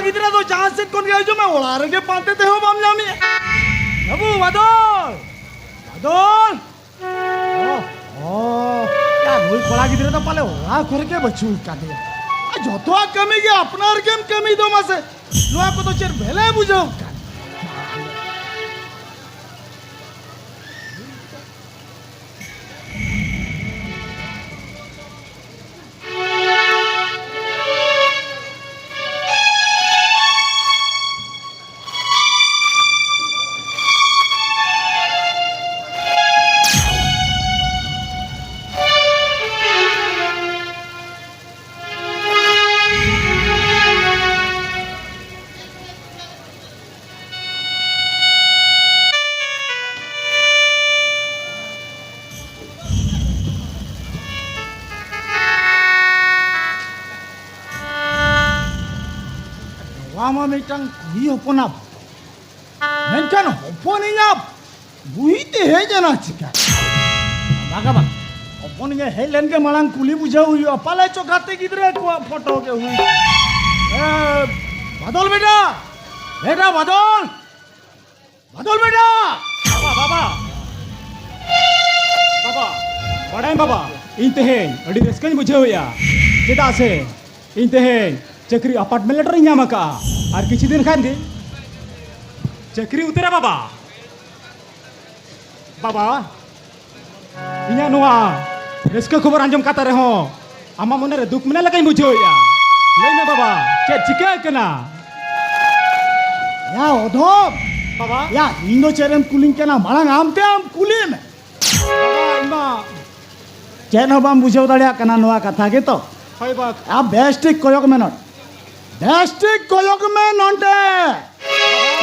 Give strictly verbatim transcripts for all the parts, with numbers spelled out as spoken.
ᱜᱤᱫᱽᱨᱟᱹ ᱫᱚ ᱡᱟᱦᱟᱸ ᱥᱮᱫ ᱠᱷᱚᱱ ᱜᱮ ᱦᱤᱡᱩᱜ ᱢᱮ, ᱚᱲᱟᱜ ᱨᱮᱜᱮ ᱯᱟᱱᱛᱮ ᱛᱮᱦᱚᱸ ᱵᱟᱢ ᱧᱟᱢᱮᱭᱟ᱾ ᱵᱟᱹᱵᱩ ᱵᱟᱫᱚᱞ, ᱵᱟᱫᱚᱞ᱾ ᱚ, ᱚ, ᱭᱟ, ᱱᱩᱭ ᱠᱚᱲᱟ ᱜᱤᱫᱽᱨᱟᱹ ᱫᱚ ᱯᱟᱞᱮ ᱚᱲᱟᱜ ᱠᱚᱨᱮ ᱜᱮ ᱵᱟᱹᱪᱩᱜ ᱟᱠᱟᱫᱮᱭᱟ᱾ ᱟᱨ ᱡᱚᱛᱚᱣᱟᱜ ᱠᱟᱹᱢᱤ ᱜᱮ ᱟᱯᱱᱟᱨ ᱜᱮᱢ ᱠᱟᱹᱢᱤ ᱫᱚ ᱢᱟᱥᱮ᱾ ᱱᱚᱣᱟ ᱠᱚᱫᱚ ᱪᱮᱫ ᱵᱷᱮᱞᱮ ᱵᱩᱡᱷᱟᱹᱣ ᱠᱟᱱ? ᱱᱚᱣᱟ ᱢᱟ ᱢᱤᱫᱴᱟᱝ ᱠᱩᱲᱤ ᱦᱚᱯᱚᱱᱟᱜ, ᱢᱮᱱᱠᱷᱟᱱ ᱦᱚᱯᱚᱱ ᱤᱧᱟᱜ ᱵᱩᱦᱤ ᱛᱮ ᱦᱮᱡ ᱮᱱᱟ ᱪᱤᱠᱟ? ᱵᱟᱜᱟ ᱵᱟᱜᱟ᱾ ᱦᱚᱯᱚᱱ ᱤᱧᱮ ᱦᱮᱡ ᱞᱮᱱ ᱜᱮ ᱢᱟᱲᱟᱝ ᱠᱩᱞᱤ ᱵᱩᱡᱷᱟᱹᱣ ᱦᱩᱭᱩᱜᱼᱟ, ᱯᱟᱞᱮ ᱪᱚ ᱜᱟᱛᱮ ᱜᱤᱫᱽᱨᱟᱹ ᱠᱚᱣᱟᱜ ᱯᱷᱳᱴᱳ ᱜᱮ ᱦᱩᱭ᱾ ᱮ, ᱵᱟᱫᱚᱞ ᱵᱮᱴᱟ, ᱵᱮᱴᱟ ᱵᱟᱫᱚᱞ, ᱵᱟᱫᱚᱞ ᱵᱮᱴᱟ᱾ ᱵᱟᱵᱟ, ᱵᱟᱵᱟ, ᱵᱟᱵᱟ, ᱵᱟᱰᱟᱭᱟᱢ ᱵᱟᱵᱟ, ᱤᱧ ᱛᱮᱦᱮᱧ ᱟᱹᱰᱤ ᱨᱟᱹᱥᱠᱟᱹᱧ ᱵᱩᱡᱷᱟᱹᱣᱮᱫᱼᱟ, ᱪᱮᱫᱟᱜ ᱥᱮ ᱤᱧ ᱛᱮᱦᱮᱧ ᱪᱟᱹᱠᱨᱤ ᱟᱯᱟᱨᱴᱢᱮᱱᱴ ᱞᱮᱴᱟᱨ ᱤᱧ ᱧᱟᱢ ᱟᱠᱟᱫᱼᱟ᱾ ᱟᱨ ᱠᱤᱪᱷᱩ ᱫᱤᱱ ᱠᱷᱟᱱ ᱜᱮ ᱪᱟᱹᱠᱨᱤ ᱩᱛᱟᱹᱨᱟ ᱵᱟᱵᱟ᱾ ᱵᱟᱵᱟ, ᱤᱧᱟᱹᱜ ᱱᱚᱣᱟ ᱨᱟᱹᱥᱠᱟᱹ ᱠᱷᱚᱵᱚᱨ ᱟᱸᱡᱚᱢ ᱠᱟᱛᱮ ᱨᱮᱦᱚᱸ ᱟᱢᱟᱜ ᱢᱚᱱᱮ ᱨᱮ ᱫᱩᱠ ᱢᱮᱱᱟᱜ ᱞᱮᱠᱟᱧ ᱵᱩᱡᱷᱟᱹᱣᱮᱫᱼᱟ᱾ ᱞᱟᱹᱭ ᱢᱮ ᱵᱟᱵᱟ, ᱪᱮᱫ ᱪᱤᱠᱟᱹ ᱟᱠᱟᱱᱟ? ᱭᱟ ᱚᱫᱷᱚᱢ! ᱵᱟᱵᱟ᱾ ᱭᱟ, ᱤᱧ ᱫᱚ ᱪᱮᱫ ᱮᱢ ᱠᱩᱞᱤᱧ ᱠᱟᱱᱟ? ᱢᱟᱲᱟᱝ ᱟᱢ ᱛᱮ ᱟᱢ ᱠᱩᱞᱤ ᱢᱮ᱾ ᱵᱟᱵᱟ, ᱤᱧ ᱢᱟ ᱪᱮᱫ ᱦᱚᱸ ᱵᱟᱢ ᱵᱩᱡᱷᱟᱹᱣ ᱫᱟᱲᱮᱭᱟᱜ ᱠᱟᱱᱟ ᱱᱚᱣᱟ ᱠᱟᱛᱷᱟ ᱜᱮᱛᱚ? ᱦᱳᱭ ᱵᱟ᱾ ᱟᱢ ᱵᱮᱥ ᱴᱷᱤᱠ ᱠᱚᱭᱚᱜ ᱢᱮ ᱱᱚᱰᱮ᱾ ᱵᱮᱥ ᱴᱷᱤᱠ ᱠᱚᱭᱚᱜ ᱢᱮ ᱱᱚᱰᱮ᱾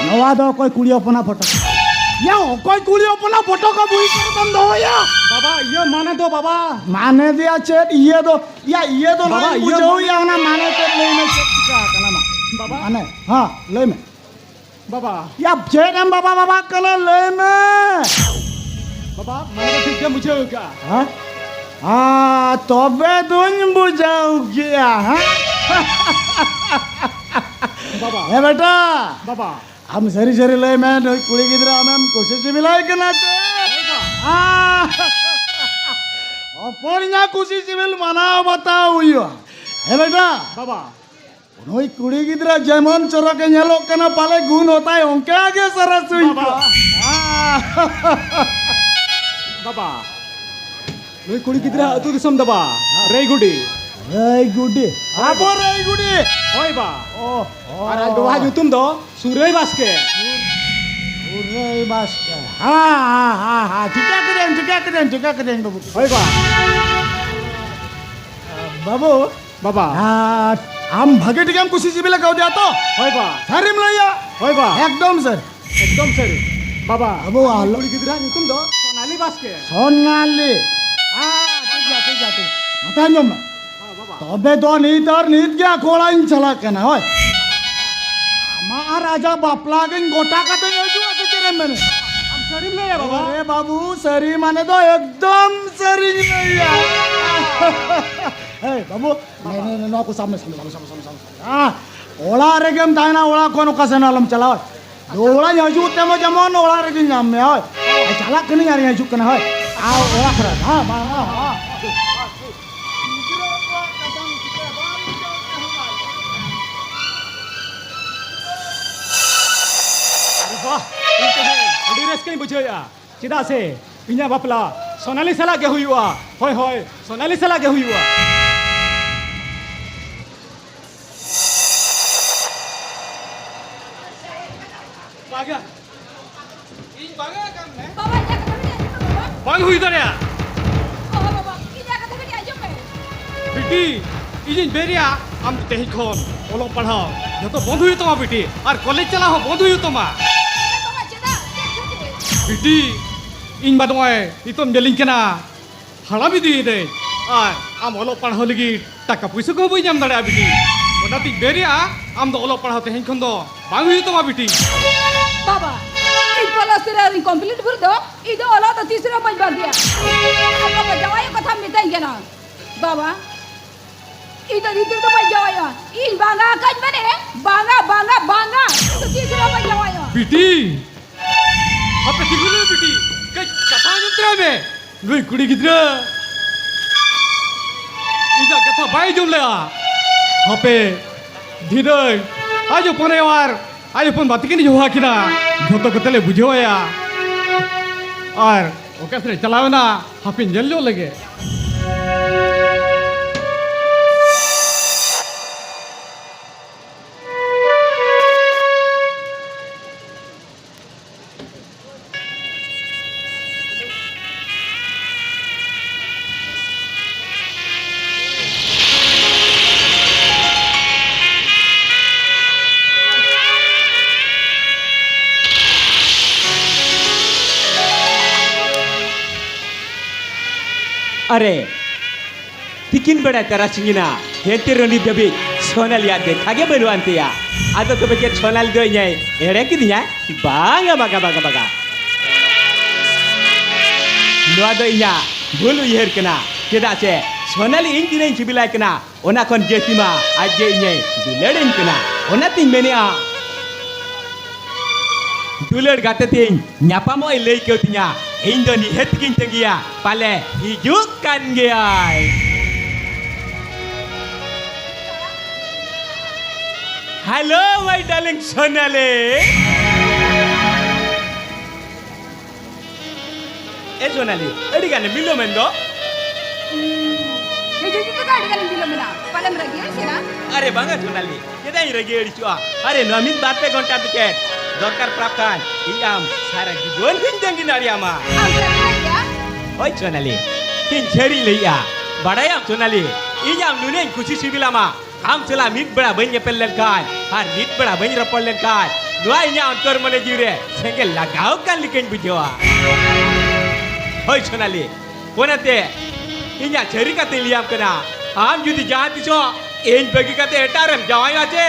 ᱱᱚᱣᱟ ᱫᱚ ᱚᱠᱚᱭ ᱠᱩᱲᱤ ᱦᱚᱯᱚᱱᱟᱜ ᱯᱷᱳᱴᱳ? ᱭᱟ, ᱚᱠᱚᱭ ᱠᱩᱲᱤ ᱦᱚᱯᱚᱱᱟᱜ ᱯᱷᱳᱴᱳ ᱠᱚ ᱵᱩᱦᱤ ᱠᱚᱨᱮ ᱫᱚᱢ ᱫᱚᱦᱚᱭᱟ? ᱵᱟᱵᱟ, ᱤᱭᱟᱹ ᱢᱟᱱᱮ ᱫᱚ ᱵᱟᱵᱟ᱾ ᱢᱟᱱᱮ ᱫᱮᱭᱟ ᱪᱮᱫ? ᱤᱭᱟᱹ ᱫᱚ, ᱭᱟ, ᱤᱭᱟᱹ ᱫᱚ ᱵᱟᱵᱟ, ᱱᱚᱣᱟᱧ ᱤᱭᱟᱹ ᱵᱩᱡᱷᱟᱹᱣ ᱢᱟᱱᱮ ᱭᱟ, ᱚᱱᱟ ᱢᱟᱱᱮ ᱛᱮᱫ ᱞᱟᱹᱭ ᱢᱮ, ᱪᱮᱫ ᱪᱤᱠᱟ ᱟᱠᱟᱱᱟ ᱢᱟ? ᱵᱟᱵᱟ᱾ ᱢᱟᱱᱮ, ᱦᱮᱸ, ᱞᱟᱹᱭ ᱢᱮ᱾ ᱵᱟᱵᱟ᱾ ᱭᱟ, ᱪᱮᱫ ᱮᱢ ᱵᱟᱵᱟ ᱵᱟᱵᱟ ᱠᱟᱱᱟ, ᱞᱟᱹᱭ ᱢᱮ᱾ ᱵᱟᱵᱟ, ᱢᱟᱱᱮ ᱫᱚ ᱴᱷᱤᱠ ᱜᱮᱢ ᱵᱩᱡᱷᱟᱹᱣ ᱠᱟᱜᱼᱟ᱾ ᱦᱮᱸ? ᱟᱨ ᱛᱚᱵᱮ ᱫᱩᱧ ᱵᱩᱡᱷᱟᱹᱣ ᱠᱮᱜᱼᱟ, ᱦᱮᱸ? ᱵᱟᱵᱟ᱾ ᱦᱮᱸ ᱵᱮᱴᱟ᱾ ᱵᱟᱵᱟ᱾ ᱟᱢ ᱥᱟᱹᱨᱤ ᱥᱟᱹᱨᱤ ᱞᱟᱹᱭ ᱢᱮ, ᱱᱩᱭ ᱠᱩᱲᱤ ᱜᱤᱫᱽᱨᱟᱹ ᱟᱢᱮᱢ ᱠᱩᱥᱤ ᱥᱤᱵᱤᱞᱟᱭ ᱠᱟᱱᱟ ᱪᱮ? ᱦᱳᱭ ᱵᱟ᱾ ᱟᱦ! ᱦᱚᱯᱚᱱᱤᱧᱟ ᱠᱩᱥᱤ ᱥᱤᱵᱤᱞ ᱢᱟᱱᱟᱣ ᱵᱟᱛᱟᱣ ᱦᱩᱭᱩᱜᱼᱟ᱾ ᱦᱮᱸ ᱵᱮᱴᱟ᱾ ᱵᱟᱵᱟ᱾ ᱱᱩᱭ ᱠᱩᱲᱤ ᱜᱤᱫᱽᱨᱟᱹ ᱡᱮᱢᱚᱱ ᱪᱚᱨᱚᱠᱮ ᱧᱮᱞᱚᱜ ᱠᱟᱱᱟ, ᱯᱟᱞᱮ ᱜᱩᱱ ᱦᱚᱸᱛᱟᱭ ᱚᱱᱠᱟ ᱜᱮ ᱥᱚᱨᱚᱥ ᱦᱩᱭ ᱵᱟᱵᱟ᱾ ᱠᱚᱜᱼᱟ᱾ ᱟᱦ! ᱵᱟᱵᱟ᱾ ᱱᱩᱭ ᱠᱩᱲᱤ ᱜᱤᱫᱽᱨᱟᱹ ᱟᱹᱛᱩ ᱫᱤᱥᱚᱢ ᱫᱚ ᱵᱟ, ᱨᱟᱹᱭᱜᱩᱰᱤ᱾ ᱨᱟᱹᱭᱜᱩᱰᱤ? ᱦᱳᱭ ᱟᱵᱚ ᱵᱟ᱾ ᱨᱟᱹᱭᱜᱩᱰᱤ? ᱦᱳᱭ ᱵᱟ᱾ ᱚ, ᱚ᱾ ᱟᱨ ᱟᱡ ᱵᱟᱵᱟᱣᱟᱜ ᱧᱩᱛᱩᱢ ᱫᱚ ᱥᱩᱨᱟᱹᱭ ᱵᱟᱥᱠᱮ᱾ ᱥᱩᱨᱟᱹᱭ ᱵᱟᱥᱠᱮ᱾ ᱦᱮᱸ, ᱦᱮᱸ, ᱦᱮᱸ, ᱦᱮᱸ᱾ ᱴᱷᱤᱠᱟᱹ ᱠᱮᱫᱟᱹᱧ, ᱴᱷᱤᱠᱟᱹ ᱠᱮᱫᱟᱹᱧ, ᱴᱷᱤᱠᱟᱹ ᱠᱮᱫᱟᱹᱧ, ᱵᱟᱹᱵᱩ᱾ ᱦᱳᱭ ᱵᱟ᱾ ᱵᱟᱹᱵᱩ᱾ ᱵᱟᱵᱟ᱾ ᱟᱨ ᱟᱢ ᱵᱷᱟᱜᱮ ᱴᱷᱤᱠᱮᱢ ᱠᱩᱥᱤ ᱥᱤᱵᱤᱞ ᱠᱟᱣᱫᱮᱭᱟ ᱛᱚ? ᱦᱳᱭ ᱵᱟ᱾ ᱥᱟᱹᱨᱤᱢ ᱞᱟᱹᱭᱟ? ᱦᱳᱭ ᱵᱟ᱾ ᱮᱠᱫᱚᱢ ᱥᱟᱹᱨᱤ᱾ ᱮᱠᱫᱚᱢ ᱥᱟᱹᱨᱤ᱾ ᱵᱟᱵᱟ, ᱟᱵᱚ ᱟᱞᱚ ᱠᱩᱲᱤ ᱜᱤᱫᱽᱨᱟᱹ ᱧᱩᱛᱩᱢ ᱫᱚ ᱥᱳᱱᱟᱞᱤ ᱵᱟᱥᱠᱮ᱾ ᱥᱳᱱᱟᱞᱤ᱾ ᱦᱮᱸ, ᱴᱷᱤᱠ ᱜᱮᱭᱟ, ᱴᱷᱤᱠ ᱜᱮᱭᱟ, ᱴᱷᱤᱠ᱾ ᱱᱚᱛᱮ ᱟᱸᱡᱚᱢ ᱢᱮ᱾ ᱦᱮᱸ, ᱵᱟᱵᱟ᱾ ᱛᱚᱵᱮ ᱫᱚ ᱱᱤᱛ ᱟᱨ ᱱᱤᱛ ᱜᱮ ᱟᱠᱚ ᱚᱲᱟᱜ ᱤᱧ ᱪᱟᱞᱟᱜ ᱠᱟᱱᱟ, ᱦᱳᱭ᱾ ᱟᱢᱟᱜ ᱟᱨ ᱟᱡᱟᱜ ᱵᱟᱯᱞᱟ ᱜᱤᱧ ᱜᱚᱴᱟ ᱠᱟᱛᱮᱧ ᱦᱤᱡᱩᱜᱼᱟ, ᱥᱮ ᱪᱮᱫ ᱮᱢ ᱢᱮᱱᱟ? ᱟᱢ ᱥᱟᱹᱨᱤᱢ ᱞᱟᱹᱭᱟ, ᱵᱟᱵᱟ? ᱟᱨᱮ ᱵᱟᱹᱵᱩ, ᱥᱟᱹᱨᱤ ᱢᱟᱱᱮ ᱫᱚ ᱮᱠᱫᱚᱢ ᱥᱟᱹᱨᱤᱧ ᱞᱟᱹᱭᱟ᱾ ᱦᱮᱸ, ᱵᱟᱹᱵᱩ, ᱱᱚ-, ᱱᱚ-, ᱱᱚ-, ᱱᱚᱣᱟ ᱠᱚ ᱥᱟᱵ ᱢᱮ, ᱥᱟᱵ ᱢᱮ, ᱥᱟᱵ ᱢᱮ᱾ ᱦᱮᱸ, ᱚᱲᱟᱜ ᱨᱮᱜᱮᱢ ᱛᱟᱦᱮᱱᱟ, ᱚᱲᱟᱜ ᱠᱷᱚᱱ ᱚᱠᱟ ᱥᱮᱱ ᱟᱞᱚᱢ ᱪᱟᱞᱟᱣᱟ᱾ ᱫᱚᱦᱲᱟᱧ ᱦᱤᱡᱩᱜ ᱛᱮᱢᱚ ᱡᱮᱢᱚᱱ ᱚᱲᱟᱜ ᱨᱮᱜᱮᱧ ᱧᱟᱢ ᱢᱮᱭᱟ, ᱦᱳᱭ᱾ ᱟᱨ ᱪᱟᱞᱟᱜ ᱠᱟᱹᱱᱟᱹᱧ ᱟᱨᱤᱧ ᱦᱤᱡᱩᱜ ᱠᱟᱱᱟ, ᱦᱳᱭ᱾ ᱟᱨ ᱚᱲᱟᱜ ᱠᱚᱨᱮ, ᱦᱮᱸ, ᱵᱟᱝ, ᱵᱟᱝ, ᱵᱟᱝ᱾ ᱟᱨᱮ ᱵᱟᱦ, ᱤᱧ ᱛᱮᱦᱮᱧ ᱟᱹᱰᱤ ᱨᱟᱹᱥᱠᱟᱹᱧ ᱵᱩᱡᱷᱟᱹᱣᱮᱫᱼᱟ᱾ ᱪᱮᱫᱟᱜ ᱥᱮ ᱤᱧᱟᱹᱜ ᱵᱟᱯᱞᱟ ᱥᱳᱱᱟᱞᱤ ᱥᱟᱞᱟᱜ ᱜᱮ ᱦᱩᱭᱩᱜᱼᱟ᱾ ᱦᱳᱭ, ᱦᱳᱭ, ᱥᱳᱱᱟᱞᱤ ᱥᱟᱞᱟᱜ ᱜᱮ ᱦᱩᱭᱩᱜᱼᱟ᱾ ᱵᱟᱝᱟ᱾ ᱤᱧ ᱵᱟᱝᱟ ᱠᱟᱱ ᱢᱮ᱾ ᱵᱟᱵᱟ, ᱤᱧᱟᱹᱜ ᱠᱟᱛᱷᱟ ᱠᱟᱹᱴᱤᱡ ᱟᱸᱡᱚᱢ ᱢᱮ, ᱵᱟᱵᱟ᱾ ᱵᱟᱝ ᱦᱩᱭ ᱫᱟᱲᱮᱭᱟᱜᱼᱟ᱾ ᱵᱟᱵᱟ, ᱵᱟᱵᱟ, ᱤᱧᱟᱹᱜ ᱠᱟᱛᱷᱟ ᱠᱟᱹᱴᱤᱡ ᱟᱸᱡᱚᱢ ᱢᱮ᱾ ᱵᱤᱴᱤ, ᱤᱧᱤᱧ ᱵᱮᱨᱮᱭᱟ, ᱟᱢ ᱛᱮᱦᱮᱧ ᱠᱷᱚᱱ ᱚᱞᱚᱜ ᱯᱟᱲᱦᱟᱣ ᱡᱚᱛᱚ ᱵᱚᱱᱫ ᱦᱩᱭᱩᱜ ᱛᱟᱢᱟ ᱵᱤᱴᱤ, ᱟᱨ ᱠᱚᱞᱮᱡᱽ ᱪᱟᱞᱟᱣ ᱦᱚᱸ ᱵᱚᱱᱫ ᱦᱩᱭᱩᱜ ᱛᱟᱢᱟ᱾ ᱵᱟᱵᱟ, ᱪᱮᱫᱟᱜ? ᱪᱮᱫ ᱠᱷᱟᱹᱛᱤᱨ? ᱵᱤᱴᱤ, ᱤᱧ ᱢᱟ ᱱᱚᱜᱼᱚᱭ ᱱᱤᱛᱚᱜ ᱧᱮᱞᱤᱧ ᱠᱟᱱᱟ, ᱦᱟᱲᱟᱢ ᱤᱫᱤᱭᱮᱱᱟᱹᱧ, ᱟᱨ ᱟᱢ ᱚᱞᱚᱜ ᱯᱟᱲᱦᱟᱣ ᱞᱟᱹᱜᱤᱫ ᱴᱟᱠᱟ ᱯᱩᱭᱥᱟᱹ ᱠᱚᱦᱚᱸ ᱵᱟᱹᱧ ᱧᱟᱢ ᱫᱟᱲᱮᱭᱟᱜᱼᱟ ᱵᱤᱴᱤ᱾ ᱚᱱᱟᱛᱤᱧ ᱵᱮᱨᱮᱜᱼᱟ, ᱟᱢ ᱫᱚ ᱚᱞᱚᱜ ᱯᱟᱲᱦᱟᱣ ᱛᱮᱦᱮᱧ ᱠᱷᱚᱱ ᱫᱚ ᱵᱟᱝ ᱦᱩᱭᱩᱜ ᱛᱟᱢᱟ ᱵᱤᱴᱤ᱾ ᱵᱟᱵᱟ, ᱤᱧ ᱯᱞᱟᱥ ᱛᱷᱨᱤ ᱟᱹᱣᱨᱤᱧ ᱠᱚᱢᱯᱞᱤᱴ ᱵᱷᱳᱨ ᱫᱚ ᱤᱧ ᱫᱚ ᱚᱞᱚᱜ ᱫᱚ ᱛᱤᱥ ᱨᱮᱦᱚᱸ ᱵᱟᱹᱧ ᱵᱟᱹᱜᱤᱭᱟ᱾ ᱟᱨ ᱵᱟᱵᱟ, ᱡᱟᱶᱟᱭᱚᱜ ᱠᱟᱛᱷᱟᱢ ᱢᱮᱛᱟᱹᱧ ᱠᱟᱱᱟ᱾ ᱵᱟᱵᱟ, ᱤᱧ ᱫᱚ ᱱᱤᱛ ᱫᱚ ᱵᱟᱹᱧ ᱡᱟᱶᱟᱭᱚᱜᱼᱟ᱾ ᱤᱧ ᱵᱟᱝᱟ ᱟᱠᱟᱫ ᱢᱟᱱᱮ ᱵᱟᱝᱟ, ᱵᱟᱝᱟ, ᱵᱟᱝᱟ᱾ ᱤᱧ ᱫᱚ ᱛᱤᱥ ᱨᱮᱦᱚᱸ ᱵᱟᱹᱧ ᱡᱟᱶᱟᱭᱚᱜᱼᱟ᱾ ᱵᱤᱴᱤ, ᱟᱯᱮ ᱛᱤᱸᱜᱩ ᱞᱮ ᱵᱤᱴᱤ, ᱠᱟᱹᱡ ᱠᱟᱛᱷᱟ ᱟᱸᱡᱚᱢ ᱛᱚᱨᱟᱭ ᱢᱮ᱾ ᱱᱩᱭ ᱠᱩᱲᱤ ᱜᱤᱫᱽᱨᱟᱹ ᱤᱧᱟᱹᱜ ᱠᱟᱛᱷᱟ ᱵᱟᱭ ᱟᱸᱡᱚᱢ ᱞᱮᱜᱼᱟ᱾ ᱦᱟᱯᱮ, ᱫᱷᱤᱨᱟᱹᱭ ᱟᱡ ᱦᱚᱯᱚᱱ ᱟᱭᱳ ᱟᱨ ᱟᱡ ᱦᱚᱯᱚᱱ ᱵᱟ ᱛᱟᱹᱠᱤᱱ ᱦᱚᱦᱚ ᱟᱹᱠᱤᱱᱟ, ᱡᱷᱚᱛᱚ ᱠᱚᱛᱮ ᱞᱮ ᱵᱩᱡᱷᱟᱹᱣ ᱟᱭᱟ᱾ ᱟᱨ ᱚᱠᱟ ᱥᱮᱫ ᱮ ᱪᱟᱞᱟᱣ ᱮᱱᱟ, ᱦᱟᱯᱮ ᱧᱮᱞ ᱧᱚᱜ ᱞᱮᱜᱮ᱾ ᱟᱨᱮ, ᱛᱤᱠᱤᱱ ᱵᱮᱲᱟ ᱛᱟᱨᱟᱥᱤᱧ ᱮᱱᱟ, ᱮᱱᱛᱮ ᱨᱮᱦᱚᱸ ᱱᱤᱛ ᱫᱷᱟᱹᱵᱤᱡ ᱥᱳᱱᱟᱞᱤᱭᱟᱜ ᱫᱮᱠᱷᱟ ᱜᱮ ᱵᱟᱹᱱᱩᱜ ᱟᱱ ᱛᱟᱭᱟ᱾ ᱟᱫᱚ ᱛᱚᱵᱮ ᱪᱮᱫ ᱥᱳᱱᱟᱞᱤ ᱫᱚ ᱤᱧᱮ ᱮᱲᱮ ᱠᱤᱫᱤᱧᱟ? ᱵᱟᱝᱟ, ᱵᱟᱝᱟ, ᱵᱟᱝᱟ, ᱵᱟᱝᱟ᱾ ᱱᱚᱣᱟ ᱫᱚ ᱤᱧᱟᱹᱜ ᱵᱷᱩᱞ ᱩᱭᱦᱟᱹᱨ ᱠᱟᱱᱟ, ᱪᱮᱫᱟᱜ ᱥᱮ ᱥᱳᱱᱟᱞᱤ ᱤᱧ ᱛᱤᱱᱟᱹᱜ ᱤᱧ ᱥᱤᱵᱤᱞᱟᱭ ᱠᱟᱱᱟ, ᱚᱱᱟ ᱠᱷᱚᱱ ᱡᱟᱹᱥᱛᱤ ᱢᱟ ᱟᱡ ᱜᱮ ᱤᱧᱮ ᱫᱩᱞᱟᱹᱲᱟᱹᱧ ᱠᱟᱱᱟ᱾ ᱚᱱᱟᱛᱤᱧ ᱢᱮᱱᱮᱜᱼᱟ, ᱫᱩᱞᱟᱹᱲ ᱜᱟᱛᱮ ᱛᱤᱧ ᱧᱟᱯᱟᱢᱚᱜ ᱮ ᱞᱟᱹᱭ ᱠᱟᱹᱣᱫᱤᱧᱟ᱾ ᱤᱧ ᱫᱚ ᱱᱤᱦᱟᱹᱛ ᱜᱤᱧ ᱛᱟᱺᱜᱤᱭᱟ, ᱯᱟᱞᱮ ᱦᱤᱡᱩᱜ ᱠᱟᱱ ᱜᱮᱭᱟᱭ᱾ Hello, my darling ᱥᱳᱱᱟᱞᱤ᱾ ᱮ ᱥᱳᱱᱟᱞᱤ, ᱟᱹᱰᱤ ᱜᱟᱱᱮᱢ ᱵᱤᱞᱚᱢᱮᱱ ᱫᱚ᱾ ᱦᱤᱡᱩᱜ ᱛᱮᱫᱚ ᱟᱹᱰᱤ ᱜᱟᱱᱮᱢ ᱵᱤᱞᱚᱢᱮᱱᱟ᱾ ᱯᱟᱞᱮᱢ ᱨᱟᱹᱜᱤ ᱟᱹᱲᱤᱥᱮᱱᱟ? ᱟᱨᱮ ᱵᱟᱝᱟ ᱥᱳᱱᱟᱞᱤ, ᱪᱮᱫᱟᱜ ᱤᱧ ᱨᱟᱹᱜᱤ ᱟᱹᱲᱤᱥᱚᱜᱼᱟ? ᱟᱨᱮ, ᱱᱚᱣᱟ ᱢᱤᱫ ᱵᱟᱨ ᱯᱮ ᱜᱷᱚᱱᱴᱟ ᱫᱚ ᱪᱮᱫ ᱫᱚᱨᱠᱟᱨ ᱯᱟᱲᱟᱜ ᱠᱷᱟᱱ, ᱤᱧ ᱟᱢ ᱥᱟᱨᱟ ᱡᱤᱵᱚᱱ ᱦᱚᱸᱧ ᱛᱟᱺᱜᱤ ᱫᱟᱲᱮᱭᱟᱢᱟ᱾ ᱟᱢ ᱥᱟᱹᱨᱤᱢ ᱞᱟᱹᱭᱮᱜᱼᱟ? ᱦᱳᱭ ᱥᱳᱱᱟᱞᱤ, ᱤᱧ ᱥᱟᱹᱨᱤᱧ ᱞᱟᱹᱭᱮᱜᱼᱟ᱾ ᱵᱟᱲᱟᱭᱟᱢ ᱥᱳᱱᱟᱞᱤ, ᱤᱧ ᱟᱢ ᱱᱩᱱᱟᱹᱜ ᱤᱧ ᱠᱩᱥᱤ ᱥᱤᱵᱤᱞᱟᱢᱟ, ᱟᱢ ᱥᱟᱞᱟᱜ ᱢᱤᱫ ᱵᱮᱲᱟ ᱵᱟᱹᱧ ᱧᱮᱯᱮᱞ ᱞᱮᱱᱠᱷᱟᱱ ᱟᱨ ᱢᱤᱫ ᱵᱮᱲᱟ ᱵᱟᱹᱧ ᱨᱚᱯᱚᱲ ᱞᱮᱱᱠᱷᱟᱱ, ᱱᱚᱣᱟ ᱤᱧᱟᱹᱜ ᱚᱱᱛᱚᱨ ᱢᱚᱱᱮ ᱡᱤᱣᱤ ᱨᱮ ᱥᱮᱸᱜᱮᱞ ᱞᱟᱜᱟᱣ ᱠᱟᱱ ᱞᱮᱠᱟᱧ ᱵᱩᱡᱷᱟᱹᱣᱟ᱾ ᱦᱳᱭ ᱥᱳᱱᱟᱞᱤ, ᱚᱱᱟᱛᱮ ᱤᱧᱟᱹᱜ ᱥᱟᱹᱨᱤ ᱠᱟᱛᱷᱟᱧ ᱞᱟᱹᱭᱟᱢ ᱠᱟᱱᱟ, ᱟᱢ ᱡᱩᱫᱤ ᱡᱟᱦᱟᱸ ᱛᱤᱥᱚᱜ ᱤᱧ ᱵᱟᱹᱜᱤ ᱠᱟᱛᱮ ᱮᱴᱟᱜ ᱨᱮᱢ ᱡᱟᱶᱟᱭᱚᱜᱼᱟ ᱪᱮ,